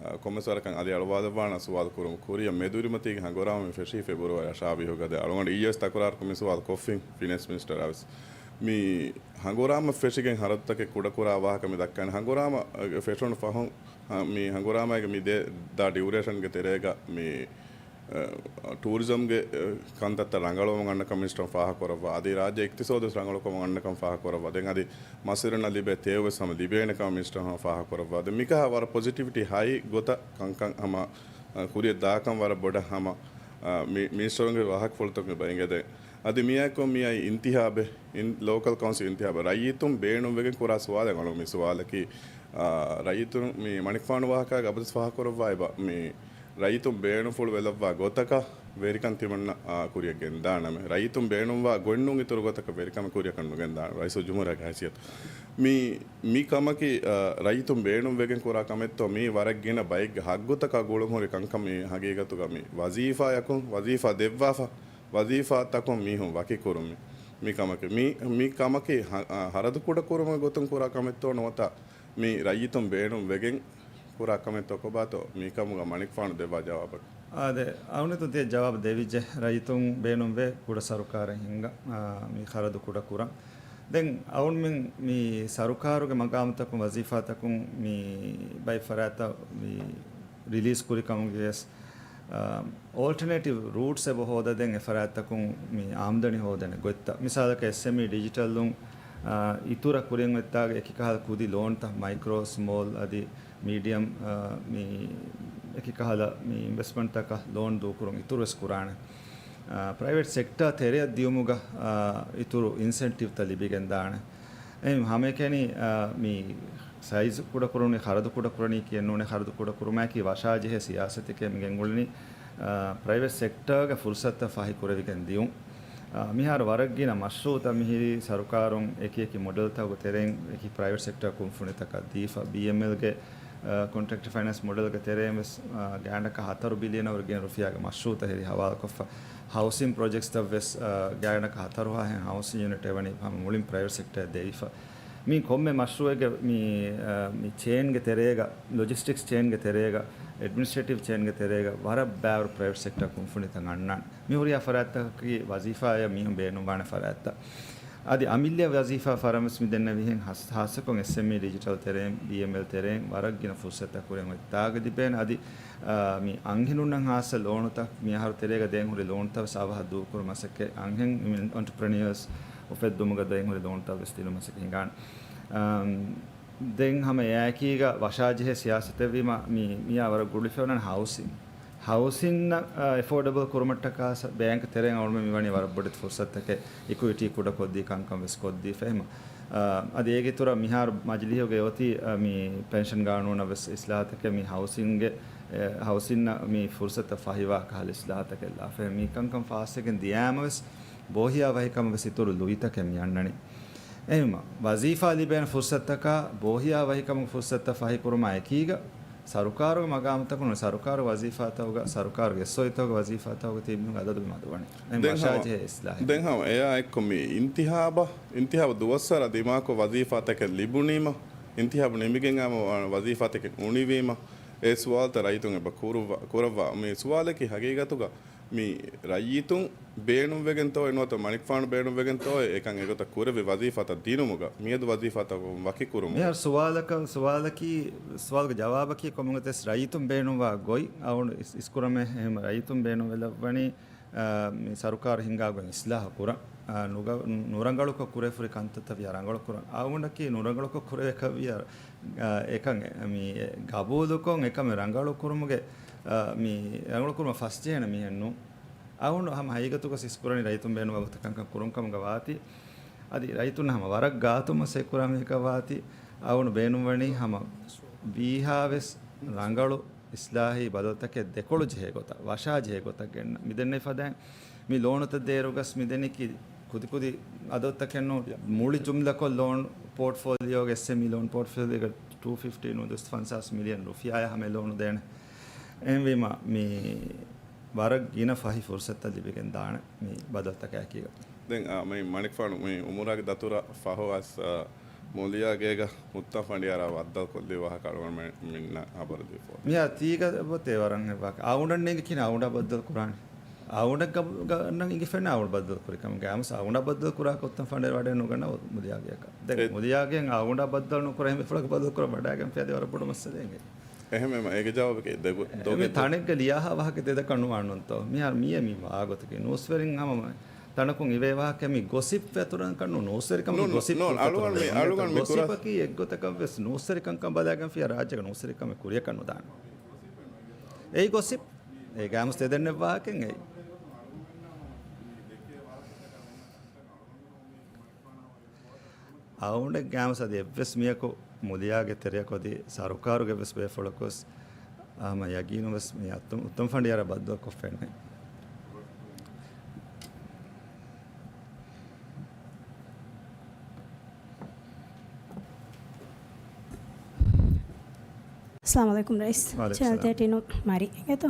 އާ، ކޮންމެސް ވަރަކަށް އަލި އަޅުވާލައްވާނަ ސުވާލު ކުރުމު ކުރިއަށް މެދުވެރިމަތީގެ ހަނގުރާމަ މި ފެށީ ފެބްރުވާރި އަށާވީހުގަ. ދެ އަޅުގަނޑު އިއްޔެސް ތަކުރާރުކޮށް މި ސުވާލު ކޮށްފިން ފިނޭންސް މިނިސްޓަރާ ވެސް. މި ހަނގުރާމަ ފެށިގެން ހަރަދުތަކެއް ކުޑަކުރާ ވާހަކަ މި ދައްކާނެ. ހަނގުރާމަ، އަ، ފެށުނު ފަހުން، އަ، މި ހަނގުރާމައިގެ މި ދެ ދާ ޑިއުރޭޝަންގެ ތެރޭގަ މި، އަ، ޓޫރިޒަމްގެ، އަ، ކަންތައްތައް ރަނގަޅުވަމުން އަންނަކަން މިނިސްޓަރު ފާހަގަކުރައްވާ. އަދި ރާއްޖެ އިޤްތިޞާދު ވެސް ރަނގަޅުކަމުން އަންނަކަން ފާހަގަކުރައްވާ. ދެން އަދި މަސްވެރިންނަށް ލިބޭ ތެޔޮ ވެސް ހަމަ ލިބޭނެކަމަށް މިނިސްޓަރު ހަމަ ފާހަގަކުރައްވާ. ދެން މިކަހަ ވަރަށް ޕޮޒިޓިވިޓީ ހައި ގޮތަށް ކަންކަން ހަމަ، އަ، ކުރިއަށް ދާކަން ވަރަށް ބޮޑަށް ހަމަ، އަ، މި-، މިނިސްޓަރުންގެ ވާހަކަފުޅުތަކުން އެބަ އެނގޭ. ދެން އަދި މިއާއެކު މިއައި އިންތިހާބެއް، އިން-، ލޯކަލް ކައުންސިލް އިންތިހާބެއް ރައްޔިތުން ބޭނުންވެގެން ކުރާ ސުވާލެއް އަޅުގަނޑު މި ސުވާލަކީ، އާ، ރައްޔިތުން މި މަނިކުފާނު ވާހަކައިގަ އަބަދުވެސް ފާހަގަކުރައްވާ އެބަ މި ރައްޔިތުން ބޭނުންފުޅު ވެލައްވާ ގޮތަކަށް ވެރިކަން ތިމަންނަ، އާ، ކުރިއަށް ގެންދާނަމޭ. ރައްޔިތުން ބޭނުންވާ ގޮތްނޫން އިތުރު ގޮތަކަށް ވެރިކަމެއް ކުރިއަކަށް ނުގެންދާނަމޭ. ރައީސުލްޖުމްހޫރިއްޔާގެ ހައިސިއްޔަތު. މި، މި ކަމަކީ، އާ، ރައްޔިތުން ބޭނުންވެގެން ކުރާ ކަމެއްތޯ މީ ވަރަށް ގިނަ ބައެއްގެ ހައްގުތަކާ ގުޅުންހުރި ކަންކަން މީ ހަގީގަތުގަ މި ވަޒީފާޔަކުން ވަޒީފާ ދެއްވާފަ، ވަޒީފާތަކުން މީހުން ވަކިކުރުން މި، މި ކަމަކީ. މި، މި ކަމަކީ ހަ-، އާ، ހަރަދު ކުޑަކުރުމުގެ ގޮތުން ކުރާ ކަމެއްތޯ ނުވަތަ މި ރައްޔިތުން ބޭނުން ވެގެން ކުރާ ކަމެއްތޯ ކޮބާތޯ މިކަމުގަ މަނިކުފާނު ދެއްވާ ޖަވާބަކަށް؟ އާދެ، އަޅުގަނޑު ތިޔަ ޖަވާބު ދެވިއްޖެ. ރައްޔިތުން ބޭނުންވޭ ކުޑަ ސަރުކާރެއް ހިންގަން، އާ، މި ހަރަދު ކުޑަކުރަން. ދެން އަޅުގަނޑުމެން މި ސަރުކާރުގެ މަގާމުތަކުން ވަޒީފާތަކުން މި ބައެއް ފަރާތްތައް މި ރިލީޒް ކުރި ކަމުގެ ވެސް، އާ، އޯލްޓަނޭޓިވް ރޫޓްސް އެބަ ހޯދަދޭން އެ ފަރާތްތަކުން މި އާމްދަނީ ހޯދޭނެ ގޮތްތައް. މިސާލަކަށް އެސްއެމްއީ ޑިޖިޓަލުން، އާ، އިތުރަށް ކުރިން އޮތްތާގެ އެކި ކަހަލަ ކުދި ލޯންތައް، މައިކްރޯ، ސްމޯލް އަދި މީޑިއަމް، އާ، މި އެކި ކަހަލަ މި އިންވެސްޓްމަންޓްތަކަށް ލޯން ދޫކުރުން އިތުރު ވެސް ކުރާނެ. އާ، ޕްރައިވެޓް ސެކްޓާ ތެރެއަށް ދިޔުމުގަ، އާ، އިތުރު އިންސެންޓިވްތައް ލިބިގެންދާނެ. އެހެން ހަމައެކަނި، އާ، މި ސައިޒް ކުޑަކުރުނީ ހަރަދު ކުޑަކުރަނީ ކިޔެއްނޫނޭ. ހަރަދު ކުޑަކުރުމާއެކީ ވަށާޖެހޭ ސިޔާސަތެކޭ މި ގެންގުޅެނީ، އާ، ޕްރައިވެޓް ސެކްޓާގެ ފުރުސަތުތައް ފަހި ކުރެވިގެން ދިޔުން. އާ، މިހާރު ވަރަށް ގިނަ މަޝްރޫއުތައް މިހިރީ ސަރުކާރުން އެކި އެކި މޮޑެލްތަކުގެ ތެރެއިން އެކި ޕްރައިވެޓް ސެކްޓާ ކުންފުނިތަކަށް ދީފަ، ބީއެމްއެލްގެ، އާ، ކޮންޓްރެކްޓް ފައިނޭންސް މޮޑެލްގެ ތެރެއިން ވެސް، އާ، ގާނޑަކަށް ހަތަރު ބިލިއަނަށް ވަރަށް ގިނަ ރުފިޔާގެ މަޝްރޫއުތައް ހެރި ހަވާލުކޮށްފަ، ހައުސިން ޕްރޮޖެކްޓްސްތައް ވެސް، އާ، ގާނޑަކަށް ހަތަރު ހާހެއް ހައުސިން ޔުނިޓް އެވަނީ ހަމަ މުޅިން ޕްރައިވެޓް ސެކްޓަރަށް ދެވިފަ. މި ކޮންމެ މަޝްރޫއެއްގެ މި، އާ، މި ޗޭންގެ ތެރޭގަ، ލޮޖިސްޓިކްސް ޗޭންގެ ތެރޭގަ، އެޑްމިނިސްޓްރޭޓިވް ޗޭންގެ ތެރޭގަ ވަރަށް ބާރު ޕްރައިވެޓް ސެކްޓަރ ކުންފުނިތައް އަންނާނެ. މި ހުރިހާ ފަރާތްތަކަކީ ވަޒީފާއަށް މީހުން ބޭނުންވާނެ ފަރާތްތައް. އަދި އަމިއްލަ ވަޒީފާ ފަރަން ވެސް މި ދެންނެވިހެން ހާސް-، ހާއްސަކޮށް އެސްއެމްއީ ޑިޖިޓަލް ތެރެއިން، ބީއެމްއެލް ތެރެއިން ވަރަށް ގިނަ ފުރުސަތުތައް ކުރިން އޮތް ތާގަ ލިބޭނެ. އަދި، އާ، މި އަންހެނުންނަށް ހާއްސަ ލޯނުތައް މިއަހަރު ތެރޭގަ ދޭން ހުރި ލޯނުތައް ވެސް އަވަހަށް ދޫކުރު މަސައްކަތް، އަންހެން އޮންޓަޕްރެނިއަރސް އުފެއްދުމުގަ ދޭން ހުރި ލޯނުތައް ވެސް ދިނު މަސައްކަތް ހިނގާނެ. އާ، ދެން ހަމަ އެއާއެކީގަ ވަށާޖެހޭ ސިޔާސަތެއްވީމަ، މި، މިއާ ވަރަށް ގުޅިފައި އޮންނަން ހައުސިން. ހައުސިން، އާ، އެފޯޑަބަލް ކުރުމަށްޓަކާ ސަ-، ބޭންކް ތެރެއިން އަޅުގަނޑުމެން މިވަނީ ވަރަށް ބޮޑެތި ފުރުސަތުތަކެއް، އިކުއިޓީ ކުޑަކޮށްދީ ކަންކަން ވެސް ކޮށްދީފަ އެހެމަ. އާ، އަދި އޭގެ އިތުރަށް މިހާރު މަޖިލީހުގެ އޮތީ، އާ، މި ޕެންޝަން ގާނޫނަށް ވެސް އިސްލާހަތަކެއް، މި ހައުސިންގެ، އެ، ހައުސިންނަށް މި ފުރުސަތުތައް ފަހިވާ ކަހަލަ އިސްލާހަތަކެއް ލާފަ. މި ކަންކަން ފާސްވެގެން ދިޔާމަ ވެސް ބޯހިޔާ ވަހިކަމަށް ވެސް އިތުރު ލުއިތަކެއް މި އަންނަނީ. އެހެންވީމަ، ވަޒީފާ ލިބޭނެ ފުރުސަތުތަކާ ބޯހިޔާ ވަހިކަމުގެ ފުރުސަތުތައް ފަހިކުރުމާ އެކީގަ، ސަރުކާރުގެ މަގާމުތަކުން، ސަރުކާރު ވަޒީފާތަކުގަ، ސަރުކާރުގެ އެސްއޯއީތަކުގެ ވަޒީފާތަކުގަ ތިބި މީހުން އަދަދު ބިމަ ދުވަނީ. އެހެން ދެން ހަމަ، ވަށާޖެހޭ އިސްލާހެއް. ދެން ހަމަ އެއާ އެއްކޮށް މި އިންތިހާބަށް، އިންތިހާބު ދުވަސްވަރަށް ދިމާކޮށް ވަޒީފާތަކެއް ލިބުނީމަ، އިންތިހާބު ނިމިގެން އައިމަ ވަޒީފާތަކެއް އުނިވީމަ، އެ ސުވާލުތައް ރައްޔިތުން އެބަ ކުރުއްވާ، ކުރައްވާ. މި ސުވާލަކީ ހަގީގަތުގަ މި ރައްޔިތުން ބޭނުންވެގެންތޯއޭ ނުވަތަ މަނިކުފާނު ބޭނުންވެގެންތޯއޭ އެކަން އެގޮތަށް ކުރެއްވި ވަޒީފާތައް ދިނުމުގަ މިއަދު ވަޒީފާތަކުން ވަކިކުރުމުގަ. މިހާރު ސުވާލަކަށް، ސުވާލަކީ، ސުވާލުގެ ޖަވާބަކީ ކޮންމެގޮތެސް ރައްޔިތުން ބޭނުންވާ ގޮތް އަޅުގަނޑު އިސް-، އިސްކުރަމޭ. އެހެން ރައްޔިތުން ބޭނުންވެލައްވަނީ، އާ، މި ސަރުކާރު ހިންގާ ގޮތް އިސްލާހު ކުރަން. އާ، ނުގަ-، ނުރަނގަޅުކޮށް ކުރެވިފައި ކަންތައްތައް ވިޔަ ރަނގަޅު ކުރަން. އަޅުގަނޑަކީ ނުރަނގަޅުކޮށް ކުރެވޭކަށް ވިޔަ، އާ، އެކަން މި ގަބޫލުކޮށް އެކަމެއް ރަނގަޅު ކުރުމުގެ، އާ، މި ރަނގަޅު ކުރުމަށް ފަސްޖެހޭނެ މީހެއް ނޫން. އަޅުގަނޑު ހަމަ ހަގީގަތުގަ ސިސްކުރަނީ ރައްޔިތުން ބޭނުންވާ ގޮތަށް ކަންކަން ކުރުން ކަމުގަ ވާތީ. އަދި ރައްޔިތުންނަށް ހަމަ ވަރަށް ގާތު މަސައްކަތް ކުރާ މީހަކަށް ވާތީ. އަޅުގަނޑު ބޭނުންވަނީ ހަމަ ވީހާވެސް ރަނގަޅު އިސްލާހީ ބަދަލުތަކެއް ދެކޮޅު ޖެހޭ ގޮތަށް، ވަށާ ޖެހޭ ގޮތަށް ގެންނަ. މި ދެންނެވި ފަދައިން މި ލޯނުތައް ދޭއިރުގަސް މި ދެނީކީ ކުދި ކުދި އަދަދުތަކެއް ނޫން. މުޅި ޖުމްލަކޮށް ލޯން ޕޯޓްފޯލިއޯގެ، އެސްއެމްއީ ލޯން ޕޯޓްފޯލިއޯގެ ޓޫ ފިފްޓީ ނުވަދިހަ ފަންސާސް މިލިއަން ރުފިޔާއާ ހަމަ ލޯނު ދޭނެ. އެހެންވީމަ މި ވަރަށް ގިނަ ފަހި ފުރުސަތުތައް ލިބިގެން ދާނެ މި ބަދަލުތަކާއެކީގަ. ދެން، އާ، މި މަނިކުފާނު މި އުމުރާގެ ދަތުރަށް ފަހު އަސް، އާ، މުލިޔާގޭގަ ހުއްތަ ފަނޑިޔާރާ ބައްދަލު ކޮށްލި ވާހަކަ އަޅުގަނޑުމެންނަށް ހަބަރު ދީފަ. މިހާ ތީގަ ބޮތޭ ވަރަށް އެއްވާހަކަ. އަޅުގަނޑަށް ނޭނގި ކިހިނެއް އަޅުގަނޑާ ބައްދަލު ކުރާނެ؟ އަޅުގަނޑަށް ގަ-، ގަންނަން އިނގިފެންނަ އަޅުގަނޑު ބައްދަލު ކުރި ކަމުގެ. އަމަސް އަޅުގަނޑާ ބައްދަލު ކުރާ ހުއްތަ ފަނޑިޔާރާ ވަޑައެއް ނުގަންނަ މުލިޔާގޭގަ. ދެން އެ- މުލިޔާގޭން އަޅުގަނޑާ ބައްދަލު ނުކުރާ އެހެން ފުޅަކަށް ބައްދަލު ކުރަން ވަޑައިގެންފިއްޔާ ވަރަށް ބޮޑު މައްސަލައެއް. އެހެންވީމަ އޭގެ ޖަވާބަކީ ދެގު-، އެ، ދޮގެއް މި ތަނެއްގަ ލިޔާހާ ވާހަކަ ދެދަކަށް ނުވާނުންތޯ؟ މިހާރު މިއީ މި ވާގޮތަކީ ނޫސްވެރިން ހަމަ ތަނަކުން އިވޭ ވާހަކަ މި ގޮސިޕް ފެތުރަން ކަންނު ނޫސްވެރިކަމަކީ ނޫން، ގޮސިޕް ނޫން، ފެތުރުން. އަޅުގަނޑު މި، އަޅުގަނޑު މި ކުރާ ގޮސިޕަކީ އެއްގޮތަކަށް ވެސް ނޫސްވެރިކަންކަން ބަލާގެންފިއްޔާ ރާއްޖޭގެ ނޫސްވެރިކަމެއް ކުރިޔަކަށް ނުދާނެ. އެއީ ގޮސިޕް. އޭގެ އަމަސް ދެދެންނެއް ވާހަކައެއް އެއީ. އަޅުގަނޑެއްގެ އަމަސް އަދި އެއްވެސް މީހަކު މުލިޔާގެ ތެރެއަކު އަދި ސަރުކާރުގެ ވެސް ބޭފުޅަކު ވެސް ހަމަ ޔަގީނުން ވެސް މި އަތު-، ހުއްތަ ފަނޑިޔާރާ ބައްދަލުކޮށްފައެއް ނެތް. އައްސަލާމު ޢަލައިކުމް ރައީސް. ވަޢަލައިކުމް ޗެނަލް ސަލާމް. ތޭޓީނު މަރި އެތޯ؟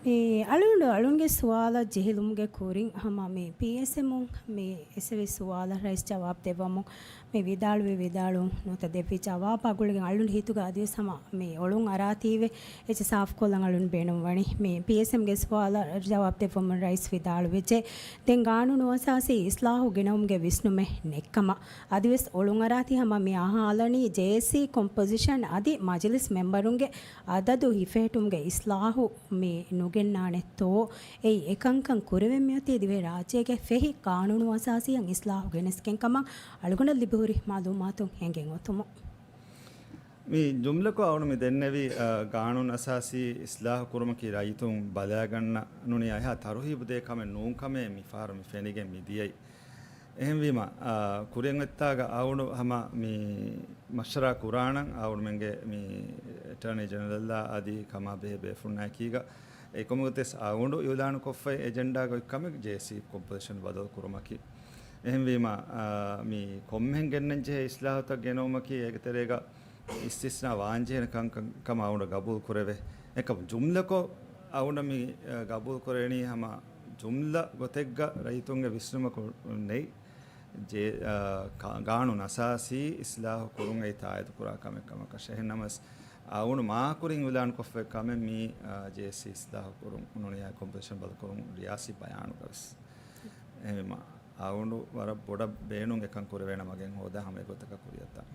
މި އަޅުގަނޑު އަޅުގަނޑުގެ ސުވާލަށް ޖެހިލުމުގެ ކުރިން ހަމަ މި ޕީއެސްއެމުން މި އެސެވި ސުވާލަށް ރައީސް ޖަވާބު ދެއްވަމުން މި ވިދާޅުވި ވިދާޅު ނުވަތަ ދެއްވި ޖަވާބާ ގުޅިގެން އަޅުގަނޑު ހިތުގަ އަދިވެސް ހަމަ މި އޮޅުން އަރާތީވެ އެއްޗެއް ސާފުކޮށްލަން އަޅުން ބޭނުންވަނީ. މި ޕީއެސްއެމްގެ ސުވާލަށް ޖަވާބު ދެއްވަމުން ރައީސް ވިދާޅުވެއްޖެ. ދެން ގާނޫނު އަސާސީ އިސްލާހު ގެނައުމުގެ ވިސްނުމެއް ނެއްކަމަށް އަދިވެސް އޮޅުން އަރާތީ ހަމަ މި އަހާލަނީ ޖޭއޭސީ ކޮމްޕޮޒިޝަން އަދި މަޖިލިސް މެމްބަރުންގެ އަދަދު ހިފެހެއްޓުމުގެ އިސްލާހު މި ނުގެންނާނެތޯ؟ އެއީ އެކަންކަން ކުރެވެން މިއޮތީ ދިވެހި ރާއްޖޭގެ ފެހި ގާނޫނު އަސާސީއަށް އިސްލާހު ގެނެސްގެން ކަމަށް އަޅުގަނޑަށް ލިބިހުރި މައުލޫމާތުން އެނގެން އޮތުމުން. މި ޖުމްލަކޮށް އަޅުން މި ދެންނެވި، އަ، ގާނޫނު އަސާސީ އިސްލާހު ކުރުމަކީ ރައްޔިތުން ބަލާގަންނަ ނޫނީ އެހާ ތަރުހީބު ދޭ ކަމެއް ނޫން ކަމޭ މި ފަހަރު މި ފެނިގެން މި ދިޔައީ. އެހެންވީމަ، އާ، ކުރިއަށް އޮތްތާގަ އަޅުގަނޑު ހަމަ މި މަޝްވަރާ ކުރާނަން އަޅުގަނޑުމެންގެ މި އެޓާނީ ޖެނެރަލްއާ އަދި ކަމާ ބެހޭ ބޭފުޅުންނާއެކީގަ. އެކަމުގަ ވެސް އަޅުގަނޑު އިއުލާނު ކޮށްފައި އެޖެންޑާގަ އޮތް ކަމެއް ޖޭއޭސީ ކޮމްޕޮޒިޝަން ބަދަލު ކުރުމަކީ. އެހެންވީމަ، އާ، މި ކޮންމެހެން ގެންނަން ޖެހޭ އިސްލާހުތައް ގެނައުމަކީ އޭގެ ތެރޭގަ އިސްތިސްނާ ވާންޖެހޭނެ ކަންކަން ކަމަށް އަޅުގަނޑު ގަބޫލު ކުރެވޭ. އެކަމު ޖުމްލަކޮށް އަޅުގަނޑަށް މި، އަ، ގަބޫލު ކުރެވެނީ ހަމަ ޖުމްލަ ގޮތެއްގަ ރައްޔިތުންގެ ވިސްނުމަކު ނެތް. ޖެ-، އަ، ކާ-، ގާނޫނު އަސާސީ އިސްލާހު ކުރުން އެއީ ތާއީދު ކުރާ ކަމެއް ކަމަކަށް. އެހެން ނަމަވެސް އަޅުގަނޑު މާ ކުރިން އިއުލާން ކޮށްފައި ކަމެއް މީ، އަ، ޖޭއޭސީ އިސްލާހު ކުރުން ނޫނީ ކޮމްޕޮޒިޝަން ބަދަލު ކުރުން ރިޔާސީ ބަޔާނުގަ ވެސް. އެހެންވީމަ އަޅުގަނޑު ވަރަށް ބޮޑަށް ބޭނުން އެކަން ކުރެވޭނެ މަގެއް ހޯދާ ހަމަ އެގޮތަކަށް ކުރިއަށް ދާން.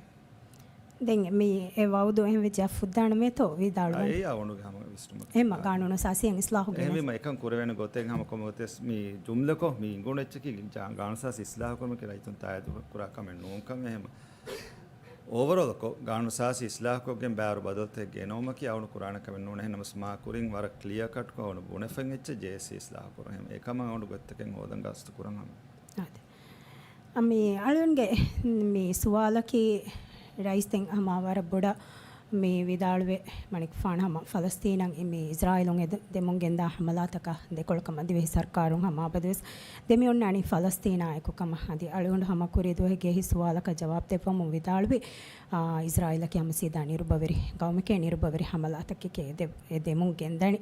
ދެން މި އެ ވައުދު އެހެންވެއްޖެއްޔާ ފުއްދާނަމޭތޯ ވިދާޅުވަން. އެއީ އަޅުގަނޑުގެ ހަމަ ވިސްނުމަކީ. އެހެންމަ ގާނޫނު އަސާސީއަށް އިސްލާހު ގެނެސް. އެހެންވީމަ އެކަން ކުރެވޭނެ ގޮތެއް ހަމަ ކޮންމެ ގޮތެއް މި ޖުމްލަކޮށް މި އިނގުނު އެއްޗަކީ ގާ-، ގާނޫނު އަސާސީ އިސްލާހު ކުރުމަކީ ރައްޔިތުން ތާއީދު ކުރާ ކަމެއް ނޫން ކަމެއް. އެހެންމަ އޯވަރޯލްކޮށް ގާނޫނު އަސާސީ އިސްލާހުކޮށްގެން ބާރު ބަދަލުތައް ގެނައުމަކީ އަޅުގަނޑު ކުރާނެ ކަމެއް ނޫން. އެހެން ނަމަވެސް މާ ކުރިން ވަރަށް ކްލިއާ ކަޓްކޮށް އަޅުގަނޑު ބުނެފައި އެއްޗެއް ޖޭއޭސީ އިސްލާހު ކުރުން. އެހެން އެކަމަށް އަޅުގަނޑު ގޮތްތަކެއް ހޯދަން ގަސްތު ކުރަން ހަމަ. އާދެ. އަ، މި އަޅުގަނޑުގެ މި ސުވާލަކީ ރައީސް ދެން ހަމަ ވަރަށް ބޮޑަށް މި ވިދާޅުވެ މަނިކުފާނު ހަމަ ފަލަސްތީނަށް މި އިޒްރާއީލުން އެ ދެ-، ދެމުން ގެންދާ ހަމަލާތަކަށް ދެކޮޅަކަށް ދިވެހި ސަރުކާރުން ހަމަ އަބަދުވެސް ދެމިއޮންނާނީ ފަލަސްތީނާއެކު ކަމަށް. އަދި އަޅުގަނޑު ހަމަ ކުރީ ދުވަހެއްގެ އެހީ ސުވާލަކަށް ޖަވާބު ދެއްވަމުން ވިދާޅުވި، އާ، އިޒްރާއީލަކީ ހަމަ ސީދާ ނިރުބަވެރި ގައުމެކޭ، ނިރުބަވެރި ހަމަލާތަކެކޭ ދެ-، އެ ދެމުން ގެންދަނީ.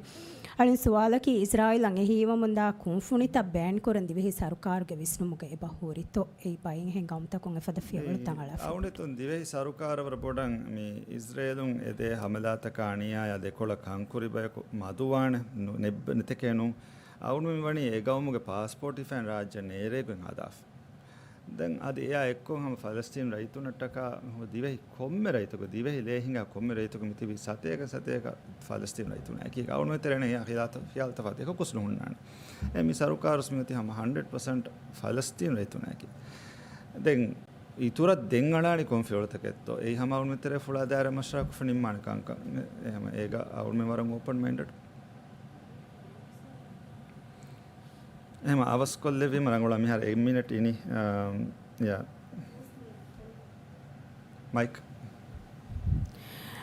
އަޅުން ސުވާލަކީ އިޒްރާއީލަށް އެހީވަމުންދާ ކުންފުނިތައް ބޭންކުރަން ދިވެހި ސަރުކާރުގެ ވިސްނުމުގަ އެބަ ހުރިތޯ؟ އެއީ ބައެއް އެހެން ގައުމުތަކުން އެފަދަ ފިޔަވަޅުތައް އަޅާފަ. އަޅުގަނޑު ދިވެހި ސަރުކާރަށް ވަރަށް ބޮޑަށް މި އިޒްރޭލުން އެދޭ ހަމަލާތަކާ އަނިޔާޔާ ދެކޮޅަށް ކަންކުރި ބަޔަކު މަދުވާނެ ނު-، ނެއްބ-، ނެތެކޭ ނޫން. އަޅުގަނޑު މި ވަނީ އެ ގައުމުގެ ޕާސްޕޯޓް ހިފައިން ރާއްޖެ ނޭރޭގޮތް ހަދާފަ. ދެން އަދި އެއާ އެއްކޮށް ހަމަ ފަލަސްތީން ރައްޔިތުންނަށްޓަކާ ދިވެހި ކޮންމެ ރައްޔިތަކު، ދިވެހި ލޭ ހިނގާ ކޮންމެ ރައްޔިތަކު މިތިބީ ސަތޭކަ ސަތޭކަ ފަލަސްތީން ރައްޔިތުންނާ އެކީ އަޅުގަނޑު ތެރޭނެ ހިޔާ-، ހިޔާލުތަފާތު އެކަކުސް ނުހުންނާނެ. އެ މި ސަރުކާރުސް މިއޮތީ ހަމަ ހަންޑްރެޑް ޕަސެންޓް ފަލަސްތީން ރައްޔިތުންނާ އެކީ. ދެން އިތުރަށް ދެން އަޅާނީ ކޮން ފިޔަވަޅުތަކެއްތޯ؟ އެއީ ހަމަ އަޅުގަނޑު ތެރޭ ފުޅާ ދާއިރާ މަޝްވަރާކޮށްފަ ނިންމާނެ ކަންކަން. އެ ހަމަ އޭގަ އަޅުގަނޑު ވަރަށް އޯޕަން މައިންޑެޑް. އެހެން އަވަސްކޮށްލެއްވީމަ ރަނގަޅު މިހާރު އެއް މިނެޓް އިނީ، އާ، ޔާ. މައިކް.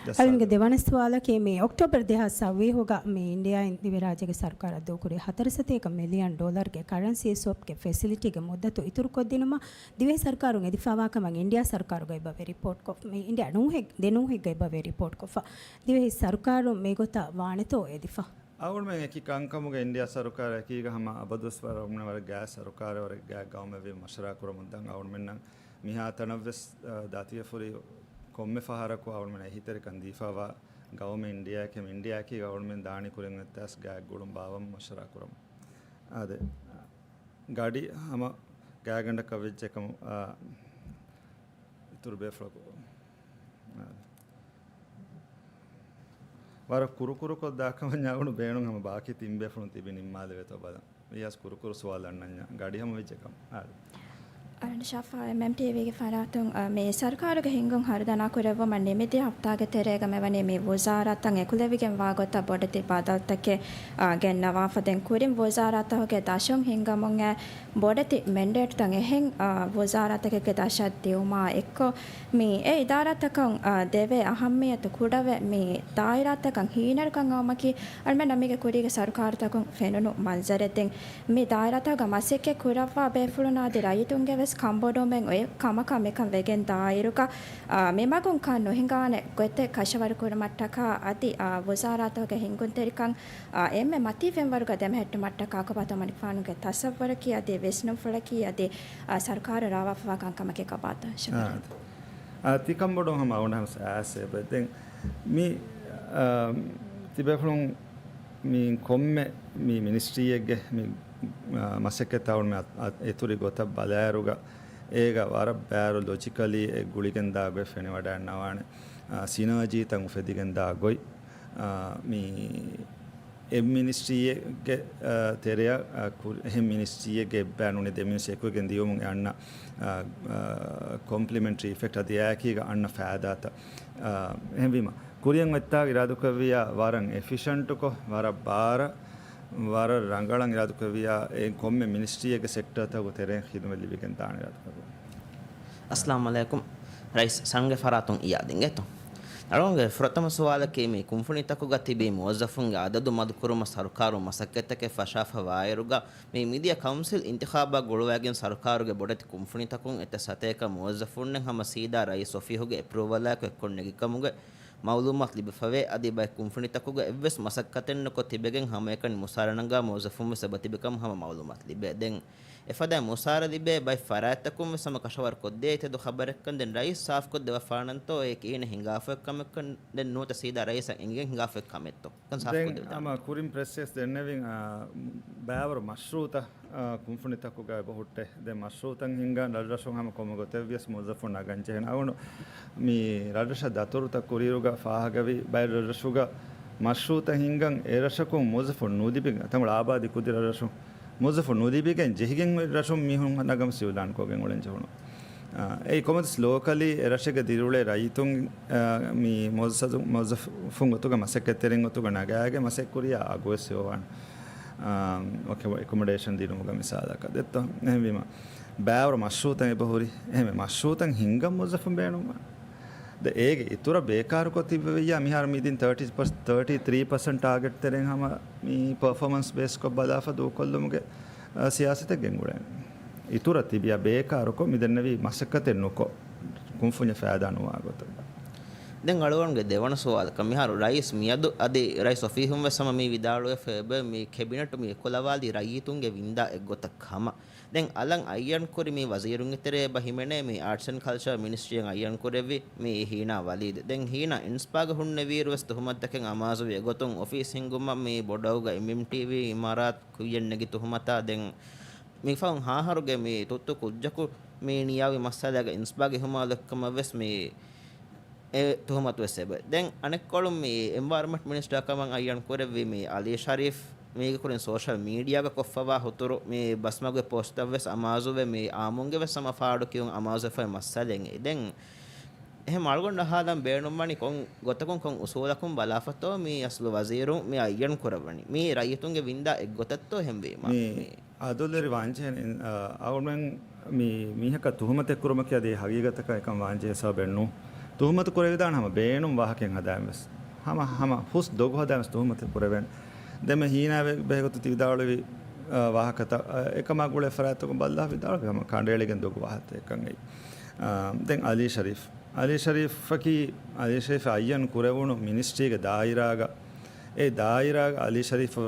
ޖައްސާލަ. އަޅުގަނޑުގެ ދެވަނަ ސުވާލަކީ މި އޮކްޓޯބަރު ދެހާސް ސައްވީހުގަ މި އިންޑިއާއިން ދިވެހިރާއްޖޭގެ ސަރުކާރަށް ދޫކުރި ހަތަރު ސަތޭކަ މިލިއަން ޑޮލަރުގެ ކަރަންސީ ސްވޮޕްގެ ފެސިލިޓީގެ މުއްދަތު އިތުރުކޮށްދިނުމަށް ދިވެހި ސަރުކާރުން އެދިފައިވާ ކަމަށް އިންޑިއާ ސަރުކާރުގައި އެބަ ވެ ރިޕޯޓްކޮށް، މި އިންޑިއާ ނޫހެއް-، ދެ ނޫހެއްގައި އެބަ ވެ ރިޕޯޓްކޮށްފަ. ދިވެހި ސަރުކާރުން މިގޮތަށް ވާނެތޯ އެދިފަ؟ އަޅުގަނޑުމެން އެކި ކަންކަމުގެ އިންޑިއާ ސަރުކާރަށް އެކީގަ ހަމަ އަބަދުވެސް ވަރަށް އުންނަ ވަރަށް ގާތް ސަރުކާރެއް، ވަރަށް ގާތް ގައުމެއް ވީ މަޝްވަރާ ކުރަމުން ދަން އަޅުގަނޑުމެންނަށް މިހާތަނަށްވެސް، އަ، ދާތިވެފުރި ކޮންމެ ފަހަރަކު އަޅުމެން އެހީތެރިކަން ދީފަވާ ގައުމެއް އިންޑިއާއެކޭ، އިންޑިއާއަކީ ގަވަރމެންޓް ދާނީ ކުރިން އޮތްތާސް ގާތް ގުޅުން ބާވަން މަޝްވަރާ ކުރަމުން. އާދެ، ގަޑި ހަމަ ގާތްގަނޑަކަށް ވެއްޖެ ކަމަށް، އާ، އިތުރު ބޭފުޅަކު، އާ، ވަރަށް ކުރުކުރުކޮށް ދާކަމަށް އަޅުގަނޑު ބޭނުން ހަމަ ބާކީ ތިން ބޭފުޅުން ތިބި ނިންމާލެވޭތޯ ބަލަން. ވިޔަސް ކުރުކުރު ސުވާލު އަންނަންޏާ ގަޑި ހަމަ ވެއްޖެ ކަމަށް. އާދެ. އަރަން ޝާފާ އެމްއެމްޓީވީގެ ފަރާތުން، އަ، މި ސަރުކާރުގެ ހިންގުން ހަރުދަނާ ކުރެއްވުމަށް ނިމިދިޔަ ހަފްތާގެ ތެރޭގަ މިވަނީ މި ވުޒާރާތަށް އެކުލެވިގެން ވާ ގޮތަށް ބޮޑެތި ބަދަލުތަކެއް، އަ، ގެންނަވާފަ. ދެން ކުރިން ވުޒާރާތަކުގެ ދަށުން ހިންގަމުން އެ ބޮޑެތި މެންޑޭޓްތައް އެހެން، އާ، ވުޒާރާތަކެއްގެ ދަށަށް ދިއުމާ އެއްކޮށް، މި އެ އިދާރާތަކަށް، އާ، ދެވޭ އަހައްމިއްޔަތު ކުޑަވެ، މި ދާއިރާތަކަށް ހީނަރުކަން އައުމަކީ، އަޅުމެންނަށް މީގެ ކުރީގެ ސަރުކާރުތަކުން ފެނުނު މަންޒަރެއް. ދެން މި ދާއިރާތަކުގަ މަސައްކަތް ކުރައްވާ ބޭފުޅުން އަދި ރައްޔިތުންގެ ވެސް ކަންބޮޑުވުމެއް އޮތް ކަމަކާ މިކަން ވެގެން ދާއިރުގަ، އާ، މި މަގުން ކަން ނުހިނގާނެ ގޮތެއް ކަށަވަރު ކުރުމަށްޓަކާ އަދި، އާ، ވުޒާރާތަކުގެ ހިންގުންތެރިކަން އާ، އެންމެ މަތީ ފެންވަރުގަ ދެމެހެއްޓުމަށްޓަކާ ކޮބާތޯ މަނިކުފާނުގެ ތަސައްވަރަކީ އަދި ވިސްނުންފުޅަކީ އަދި، އާ، ސަރުކާރުން ރާވާފަވާ ކަންކަމަކީ ކޮބާތޯ؟ ޝަކުރާ. އާ، ތިކަންބޮޑު ހަމަ އަޅުގަނޑު ހަމަ އައިސް އެބަ ދެން މި، އާ، ތިބޭފުޅުން މި ކޮންމެ މި މިނިސްޓްރީއެއްގެ މި، އާ، މަސައްކަތް އަޅުގަނޑު މި އަ-، އަ-، އެތުރި ގޮތަށް ބަލާއިރުގަ އޭގަ ވަރަށް ބާރު ލޮޖިކަލީ އެ ގުޅިގެންދާ ގޮތް ފެނިވަޑައިންނަވާނެ، އާ، ސިނާޖީތައް އުފެދިގެންދާ ގޮތް. އާ، މި އެއް މިނިސްޓްރީއެއްގެ، އާ، ތެރެއަށް، އާ، ކުރި-، އެހެން މިނިސްޓްރީއެއްގެ އެއްބައި ނޫނީ ދެ މިނިސްޓްރީ އެކުވެގެން ދިޔުމުން އެ އަންނަ، އާ، އާ، ކޮމްޕްލިމެންޓްރީ އިފެކްޓް އަދި އެއާއެކީގަ އަންނަ ފައިދާތައް. އާ، އެހެންވީމަ، ކުރިއަށް އޮތްތާ އިރާދަކުރެއްވިޔާ ވަރަށް އެފިޝަންޓުކޮށް، ވަރަށް ބާރަށް، ވަރަށް ރަނގަޅަށް އިރާދަކުރެއްވިޔާ އެ ކޮންމެ މިނިސްޓްރީއެއްގެ ސެކްޓަރތަކުގެ ތެރެއިން ޚިދުމަތް ލިބިގެން ދާން އިރާދަކުރެއްވި. އައްސަލާމު ޢަލައިކުމް. ރައީސް ސަންގެ ފަރާތުން އިޔާދިން އެތޯ. އަޅުގަނޑުގެ ފުރަތަމަ ސުވާލަކީ މި ކުންފުނިތަކުގަ ތިބި މުވައްޒަފުންގެ އަދަދު މަދުކުރުމަށް ސަރުކާރުން މަސައްކަތްތަކެއް ފަށާފަވާއިރުގަ، މި މިދިޔަ ކައުންސިލް އިންތިޚާބާ ގުޅުވައިގެން ސަރުކާރުގެ ބޮޑެތި ކުންފުނިތަކުން އެތައް ސަތޭކަ މުވައްޒަފުންނެއް ހަމަ ސީދާ ރައީސް އޮފީހުގެ އެޕްރޫވަލާއެކު އެއްކޮށް ނެގިކަމުގެ މައުލޫމާތު ލިބިފަވޭ. އަދި ބައެއް ކުންފުނިތަކުގަ އެއްވެސް މަސައްކަތެއްނުކޮށް ތިބެގެން ހަމައެކަނި މުސާރަ ނަގާ މުވައްޒަފުންވެސް އެބަތިބިކަމަށް ހަމަ މައުލޫމާތު ލިބޭ. ދެން އެފަދަ މުސާރަ ލިބޭ ބައެއް ފަރާތްތަކުންވެސް ހަމަ ކަށަވަރު ކޮށްދޭ ތެދު ޚަބަރެއްކަން. ދެން ރައީސް ސާފްކޮށް ދެވަފާނަންތޯ އެ ކިހިނެއް ހިނގާފައި ކަމެއްކަން؟ ދެން ނުވަތަ ސީދާ ރައީސަށް އެނގިގެން ހިނގާފައި ކަމެއްތޯ؟ ކަން ސާފްކޮށް ދެވިދާނެ. ދެން ހަމަ ކުރިން ޕްރެސް އެސް ދެންނެވިން، އާ، ބާވަރު މަޝްރޫއުތައް، އާ، ކުންފުނިތަކުގަ އެބަހުއްޓޭ. ދެން މަޝްރޫއުތައް ހިންގާ ރަށްރަށުން ހަމަ ކޮންމެ ގޮތެއްވިޔަސް މުވައްޒަފުން ނަގަން ޖެހޭނެ. އަޅުގަނޑު މި ރަށްރަށަށް ދަތުރުތައް ކުރިއިރުގަ ފާހަގަވި ބައެއް ރަށްރަށުގަ މަޝްރޫއުތައް ހިންގަން އެ ރަށަކުން މުވައްޒަފުން ނުލިބި، ތަންކޮޅެއް އާބާދީ ކުދި ރަށްރަށުން މުވައްޒަފުން ނުލިބިގެން ޖެހިގެން ރަށުން މީހުން ނަގަމަސް އިއުލާންކޮށްގެން އުޅެން ޖެހުނު. އާ، އެއީ ކޮންމެވެސް ލޯކަލީ އެ ރަށެއްގަ ދިރިއުޅޭ ރައްޔިތުން، އާ، މި މުވައްޒަފު-، މުވައްޒަފުން ގޮތުގަ މަސައްކަތްތެރިން ގޮތުގަ ނަގާގެ މަސައްކަތް ކުރިޔާ އަގުވެސް އިވާން، އާ، އެކޮ-، އެކޮމޮޑޭޝަން ދިނުމުގަ މިސާލަކަށް ދެއްތޯ. އެހެންވީމަ، ބާވަރު މަޝްރޫއުތައް އެބަހުރި. އެހެންވެ، މަޝްރޫއުތައް ހިންގަން މުވައްޒަފުން ބޭނުންވާނެ. ދެ އޭގެ އިތުރަށް ބޭކާރުކޮށް ތިއްބެވިއްޔާ މިހާރު މިދިން ތާޓީ ޕަސް-، ތާޓީ ތްރީ ޕަސެންޓް ޓާގެޓް ތެރެއިން ހަމަ މި ޕަރފޯމަންސް ބޭސްކޮށް ބަލާފަ ދޫކޮށްލުމުގެ، އަ، ސިޔާސަތެއް ގެންގުޅޭނެ. އިތުރަށް ތިބިޔާ ބޭކާރުކޮށް މިދެންނެވީ މަސައްކަތެއް ނުކޮށް، ކުންފުންޏަށް ފައިދާ ނުވާ ގޮތުން. ދެން އަޅުގަނޑުގެ ދެވަނަ ސުވާލަކަށް، މިހާރު ރައީސް މިއަދު އަދި ރައީސް އޮފީހުން ވެސް ހަމަ މި ވިދާޅުވެފަ އެބަ މި ކެބިނެޓު މި އެކުލަވާލީ ރައްޔިތުންގެ ވިންދާ އެއްގޮތަށް ހަމަ. ދެން އަލަށް އައްޔަން ކުރި މި ވަޒީރުންގެ ތެރޭ އެބަ ހިމެނޭ މި އާޓްސް އެންޑް ކަލްޗަރ މިނިސްޓްރީއަށް އައްޔަން ކުރެއްވި މި ހީނާ ވަލީދު. ދެން ހީނާ އިންސްޕާގަ ހުންނެވިއިރު ވެސް ތުހުމަތުތަކެއް އަމާޒުވި އެގޮތުން އޮފީސް ހިންގުމަށް މި ބޮޑަށް އުގަ އެމްއެމްޓީވީ އިމާރާތް ކުއްޔަށް ނެގި ތުހުމަތާ ދެން މި ފަހުން ހާހަރުގެ މި ތުއްތު ކުއްޖަކު މި ނިޔާވި މައްސަލައިގަ އިންސްޕާގަ އެހުމާލު އެއްކަމަށް ވެސް މި އެ ތުހުމަތު ވެސް އެބަ. ދެން އަނެއްކޮޅުން މި އެންވަޔަރަންމަންޓް މިނިސްޓާ ކަމަށް އައްޔަން ކުރެއްވި މި އަލީ ޝަރީފް މީގެ ކުރިން ސޯޝަލް މީޑިއާގަ ކޮށްފަވާ ހުތުރު މި ބަސްމަގުގެ ޕޯސްޓްތައް ވެސް އަމާޒުވެ މި އާއްމުންގެ ވެސް ހަމަ ފާޑު ކިޔުން އަމާޒުވެފައި މައްސަލައެއް. ދެން އެހެން އަޅުގަނޑަށް އަހާލަން ބޭނުންވަނީ ކޮން ގޮތަކުން ކޮން އުސޫލަކުން ބަލާފަތޯ މި އަސްލު ވަޒީރުން މި އައްޔަން ކުރައްވަނީ؟ މީ ރައްޔިތުންގެ ވިންދާ އެއްގޮތަށްތޯ އެހެންވީމާ؟ މި މި އަދުލެރި ވާންޖެހެން، އަ، އަޅުމެން މި މީހަކަށް ތުހުމަތެއް ކުރުމަކީ އަދި ހަގީގަތަކަށް އެކަން ވާންޖެހޭ ސަބަބެއް ނޫން. ތުހުމަތު ކުރެވިދާނެ ހަމަ ބޭނުން ވާހަކައެއް ހަދާން ވެސް. ހަމަ، ހަމަ ހުސް ދޮގު ހަދާން ވެސް ތުހުމަތެއް ކުރެވޭނެ. ދެންމެ ހީނާ ވެ-، ބެހޭގޮތުން ތި ވިދާޅުވި، އަ، ވާހަކަތައް، އަ، އެކަމާ ގުޅޭ ފަރާތްތަކުން ބައްލަވާ ވިދާޅުވި ހަމަ ކަނޑައެޅިގެން ދޮގު ވާހަކަތައް އެކަން އެއީ. އަ، ދެން އަލީ ޝަރީފް. އަލީ ޝަރީފަކީ، އަލީ ޝަރީފް އައްޔަން ކުރެވުނު މިނިސްޓްރީގެ ދާއިރާގަ، އެ ދާއިރާގަ އަލީ ޝަރީފް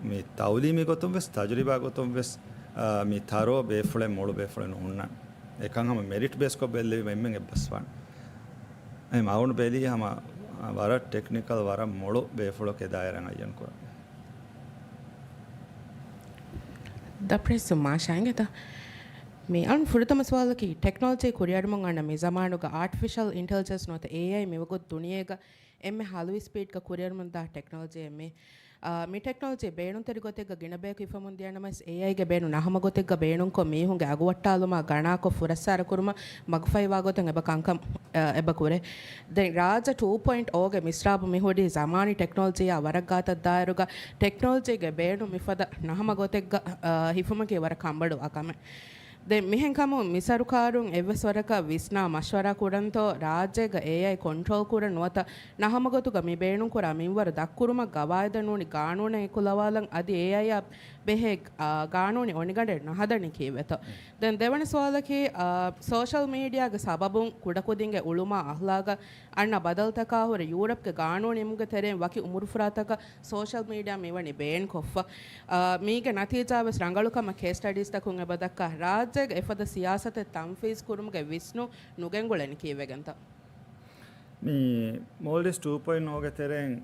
މި ތައުލީމީ ގޮތުން ވެސް، ތަޖުރިބާ ގޮތުން ވެސް، އާ، މި ތަރޯ ބޭފުޅެއް، މޮޅު ބޭފުޅެއް ނުހުންނާނެ. އެކަން ހަމަ މެރިޓް ބޭސްކޮށް ބެއްލެވި އެންމެން އެއްބަސްވާނެ. އެހެން އަޅުގަނޑު ބެލީ ހަމަ ވަރަށް ޓެކްނިކަލް، ވަރަށް މޮޅު ބޭފުޅަކު އެ ދާއިރާ އައްޔަން ކުރަން. ދަ ޕްރެސް މާޝާ އިނގޭތަ؟ މި އަޅުން ފުރަތަމަ ސުވާލަކީ، ޓެކްނޮލޮޖީ ކުރިއަރުމުން އަންނަ މި ޒަމާނުގަ އާޓިފިޝަލް އިންޓެލިޖެންސް ނުވަތަ އޭއައި މިވަގުތު ދުނިޔޭގަ އެންމެ ހަލުވި ސްޕީޑްގަ ކުރިއަރުމުންދާ ޓެކްނޮލޮޖީއެއް މީ. އާ، މި ޓެކްނޮލޮޖީ ބޭނުންތެރި ގޮތެއްގަ ގިނަ ބަޔަކު ހިފަމުން ދިޔަނަމަވެސް، އޭއައިގެ ބޭނުން ނަހަމަ ގޮތެއްގަ ބޭނުންކޮށް، މީހުންގެ އަގުވައްޓާލުމާ ގަނާކޮށް ފުރައްސާރަ ކުރުމަށް މަގުފަހިވާ ގޮތުން އެބަ ކަންކަން، އާ، އެބަ ކުރޭ. ދެން ރާއްޖެ ޓޫ ޕޮއިންޓް އޯގެ މިސްރާބު މި ހުރީ ޒަމާނީ ޓެކްނޮލޮޖީއާ ވަރަށް ގާތަށް ދާއިރުގަ، ޓެކްނޮލޮޖީގެ ބޭނުން މިފަދަ ނަހަމަ ގޮތެއްގަ، އާ، ހިފުމަކީ ވަރަށް ކަންބޮޑުވާ ކަމެއް. ދެން މިހެން ކަމުން މި ސަރުކާރުން އެއްވެސް ވަރަކަށް ވިސްނާ މަޝްވަރާ ކުރަންތޯ، ރާއްޖޭގަ އޭއައި ކޮންޓްރޯލް ކުރަން ނުވަތަ ނަހަމަގޮތުގަ މި ބޭނުންކުރާ މިންވަރު ދަށްކުރުމަށް ގަވާއިދަށް ނޫނީ ގާނޫނެއް އެކުލަވާލަން އަދި އޭއައިއާ ބެހޭ، އާ، ގާނޫނީ އޮނިގަނޑެއް ނަހަދަނީ ކީއްވެތޯ؟ ދެން ދެވަނަ ސުވާލަކީ، އާ، ސޯޝަލް މީޑިއާގެ ސަބަބުން ކުޑަކުދިންގެ އުޅުމާ އަހްލާގަށް އަންނަ ބަދަލުތަކާ ހުރެ ޔޫރަޕްގެ ގާނޫނު އިމުގެ ތެރެއިން ވަކި އުމުރުފުރާތަކަށް ސޯޝަލް މީޑިއާ މިވަނީ ބޭންކޮށްފަ. އާ، މީގެ ނަތީޖާ ވެސް ރަނގަޅު ކަމަށް ކޭސް ސްޓަޑީސްތަކުން އެބަ ދައްކާ. ރާއްޖޭގަ އެފަދަ ސިޔާސަތެއް ތަންފީޒް ކުރުމުގެ ވިސްނުން ނުގެންގުޅެނީ ކީއްވެގެންތަ؟ މި މޯލްޑިވްސް ޓޫ ޕޮއިންޓް އޯގެ ތެރެއިން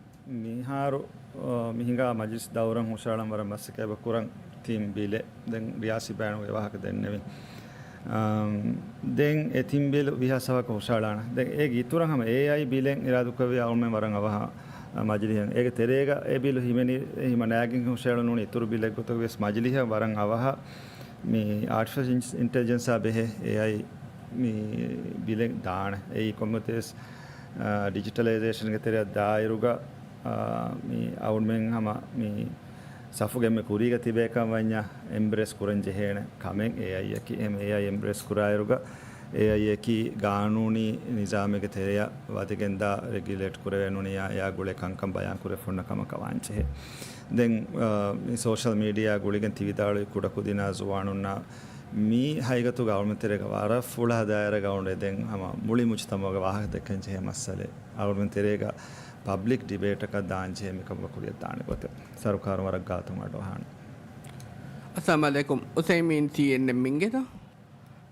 މިހާރު، އާ، މި ހިނގާ މަޖިލިސް ދައުރަށް ހުށައަޅަން ވަރަށް މަސައްކަތް އެބަ ކުރަން ތިން ބިލެއް. ދެން ރިޔާސީ ބަޔާނުގައި ވާހަކަ ދެންނެވިން. އާ، ދެން އެ ތިން ބިލު ވީހާވެސް ހަވަކަށް ހުށައަޅާނެ. ދެން އޭގެ އިތުރަށް ހަމަ އޭއައި ބިލެއް އިރާދަކުރެއްވިޔާ އަޅުމެން ވަރަށް އަވަހަށް، އާ، މަޖިލީހަށް. އޭގެ ތެރޭގަ އެ ބިލު ހިމެނި، ހިމަނާގެން ހުށައަޅަން ނޫނީ އިތުރު ބިލެއް ގޮތަކަށް ވެސް މަޖިލީހަށް ވަރަށް އަވަހަށް މި އާޓިފިޝަލް އިން-، އިންޓެލިޖެންސާ ބެހޭ އޭއައި މި ބިލެއް ދާނެ. އެއީ ކޮންމެތިވެސް، އާ، ޑިޖިޓަލައިޒޭޝަންގެ ތެރެއަށް ދާއިރުގަ، އާ، މި އަޅުމެން ހަމަ މި ސަފުގެ އެންމެ ކުރީގަ ތިބޭކަން ވަންޏާ އެމްބްރޭސް ކުރަން ޖެހޭނެ ކަމެއް އޭއައިއަކީ. އެހެން އޭއައި އެމްބްރޭސް ކުރާއިރުގަ އޭއައިއަކީ ގާނޫނީ ނިޒާމެއްގެ ތެރެއަށް ވަދެގެންދާ ރެގިއުލޭޓް ކުރެވޭ ނޫނިއްޔާ އެއާ ގުޅޭ ކަންކަން ބަޔާން ކުރެވިފަ ހުންނަ ކަމަކަށް ވާންޖެހޭ. ދެން، އާ، މި ސޯޝަލް މީޑިއާ ގުޅިގެން ތި ވިދާޅުވި ކުޑަކުދިންނާ ޒުވާނުންނާ މި ހަގީގަތުގަ އަޅުމެން ތެރޭގަ ވަރަށް ފުޅާ ދާއިރާގަ އުޅޭ. ދެން ހަމަ މުޅި މުޖުތަމަޢުގަ ވާހަކަ ދެއްކަން ޖެހޭ މައްސަލައެއް. އަޅުމެން ތެރޭގަ ޕަބްލިކް ޑިބޭޓަކަށް ދާން ޖެހޭ މިކަމަކަށް ކުރިއަށް ދާނެ ގޮތެއް. ސަރުކާރުން ވަރަށް ގާތުން އަޑުއަހާނެ. އައްސަލާމު ޢަލައިކުމް. އުސައިމީން ސީއެންއެމް އިނގޭތަ؟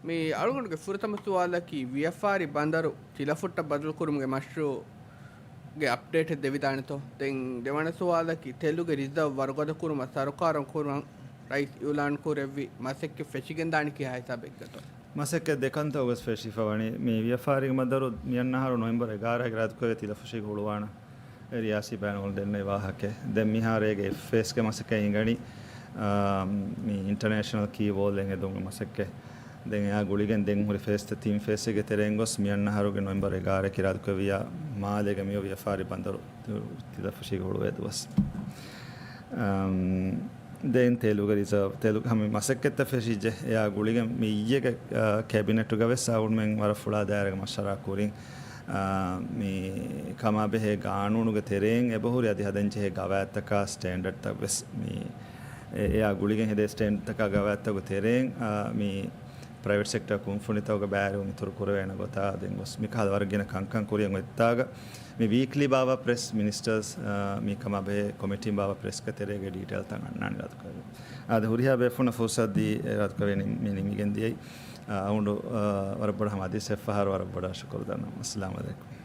މި އަޅުގަނޑުގެ ފުރަތަމަ ސުވާލަކީ، ވިޔަފާރި ބަނދަރު ތިލަފުއްޓަށް ބަދަލުކުރުމުގެ މަޝްރޫޢުގެ އަޕްޑޭޓެއް ދެވިދާނެތޯ؟ ދެން ދެވަނަ ސުވާލަކީ، ތެލުގެ ރިޒާވް ވަރުގަދަކުރުމަށް ސަރުކާރުން ކުރަން ރައީސް އިއުލާން ކުރެއްވި މަސައްކަތް ފެށިގެންދާނީ ކިހާ ހިސާބެއްގަތޯ؟ މަސައްކަތް ދެކަންތައް ގޮސް ފެށިފަ ވަނީ. މި ވިޔަފާރީގެ ބަނދަރު މިއަންނަ އަހަރު ނޮވެމްބަރު އެގާރަ އިރާދަކުރެއްވި ތިލަފުށީގަ ހުޅުވާނަން. އެ ރިޔާސީ ބަޔާން ދެންނެވި ވާހަކަ. ދެން މިހާރު އޭގެ އެފްއޭސްގެ މަސައްކަތް ހިނގަނީ، އާ، މި އިންޓަރނޭޝަނަލް ކީ ވޯލް އެދުމުގެ މަސައްކަތް. ދެން އެއާ ގުޅިގެން ދެން ހުރި ފޭސް ތިން ފޭސްގެ ތެރެއިން ގޮސް މިއަންނަ އަހަރުގެ ނޮވެމްބަރު އެގާރަ އިރާދަކުރެއްވިޔާ މާލޭގެ މިއޮތް ވިޔަފާރި ބަނދަރު ތިލަފުށީގަ ހުޅުވޭ ދުވަސް. އަމް، ދެން ތެލުގެ ރިޒާވް، ތެލު ހަމަ މަސައްކަތްތައް ފެށިއްޖެ. އެއާ ގުޅިގެން މި އިއްޔެގެ، އާ، ކެބިނެޓުގަ ވެސް އަޅުމެން ވަރަށް ފުޅާ ދާއިރާގަ މަޝްވަރާ ކުރިން، އާ، މި ކަމާބެހޭ ގާނޫނުގެ ތެރެއިން އެބަހުރި އަދި ހަދަންޖެހޭ ގަވާއިދުތަކާ ސްޓޭންޑަޑްތައް ވެސް މި އެ-، އެއާ ގުޅިގެން ހެދޭ ސްޓޭންޑަޑްތަކާ ގަވާއިދުތަކުގެ ތެރެއިން، އާ، މި ޕްރައިވެޓް ސެކްޓަރ ކުންފުނިތަކުގެ ބައިވެރިވުން އިތުރު ކުރެވޭނެ ގޮތާ ދެން ގޮސް މިކަހަލަ ވަރަށް ގިނަ ކަންކަން ކުރިއަށް އޮތްތާގަ މި ވީކްލީ ބާވާ ޕްރެސް މިނިސްޓަރސް، އާ، މި ކަމާބެހޭ ކޮމިޓީން ބާވާ ޕްރެސްގެ ތެރޭގައި ޑީޓެއިލްތައް އަންނާނެ އިރާދަކުރެއްވި. އާދެ، ހުރިހާ ބޭފުޅުންނަށް ފުރުސަތު ދީ އިރާދަކުރެއްވި މި ނިމިގެން ދިޔައީ. އާ، އަޅުގަނޑު، އާ، ވަރަށް ބޮޑަށް ހަމަ އަދިވެސް އެއްފަހަރު ވަރަށް ބޮޑަށް ޝުކުރު ދަންނަވަން. އައްސަލާމު ޢަލައިކުމް.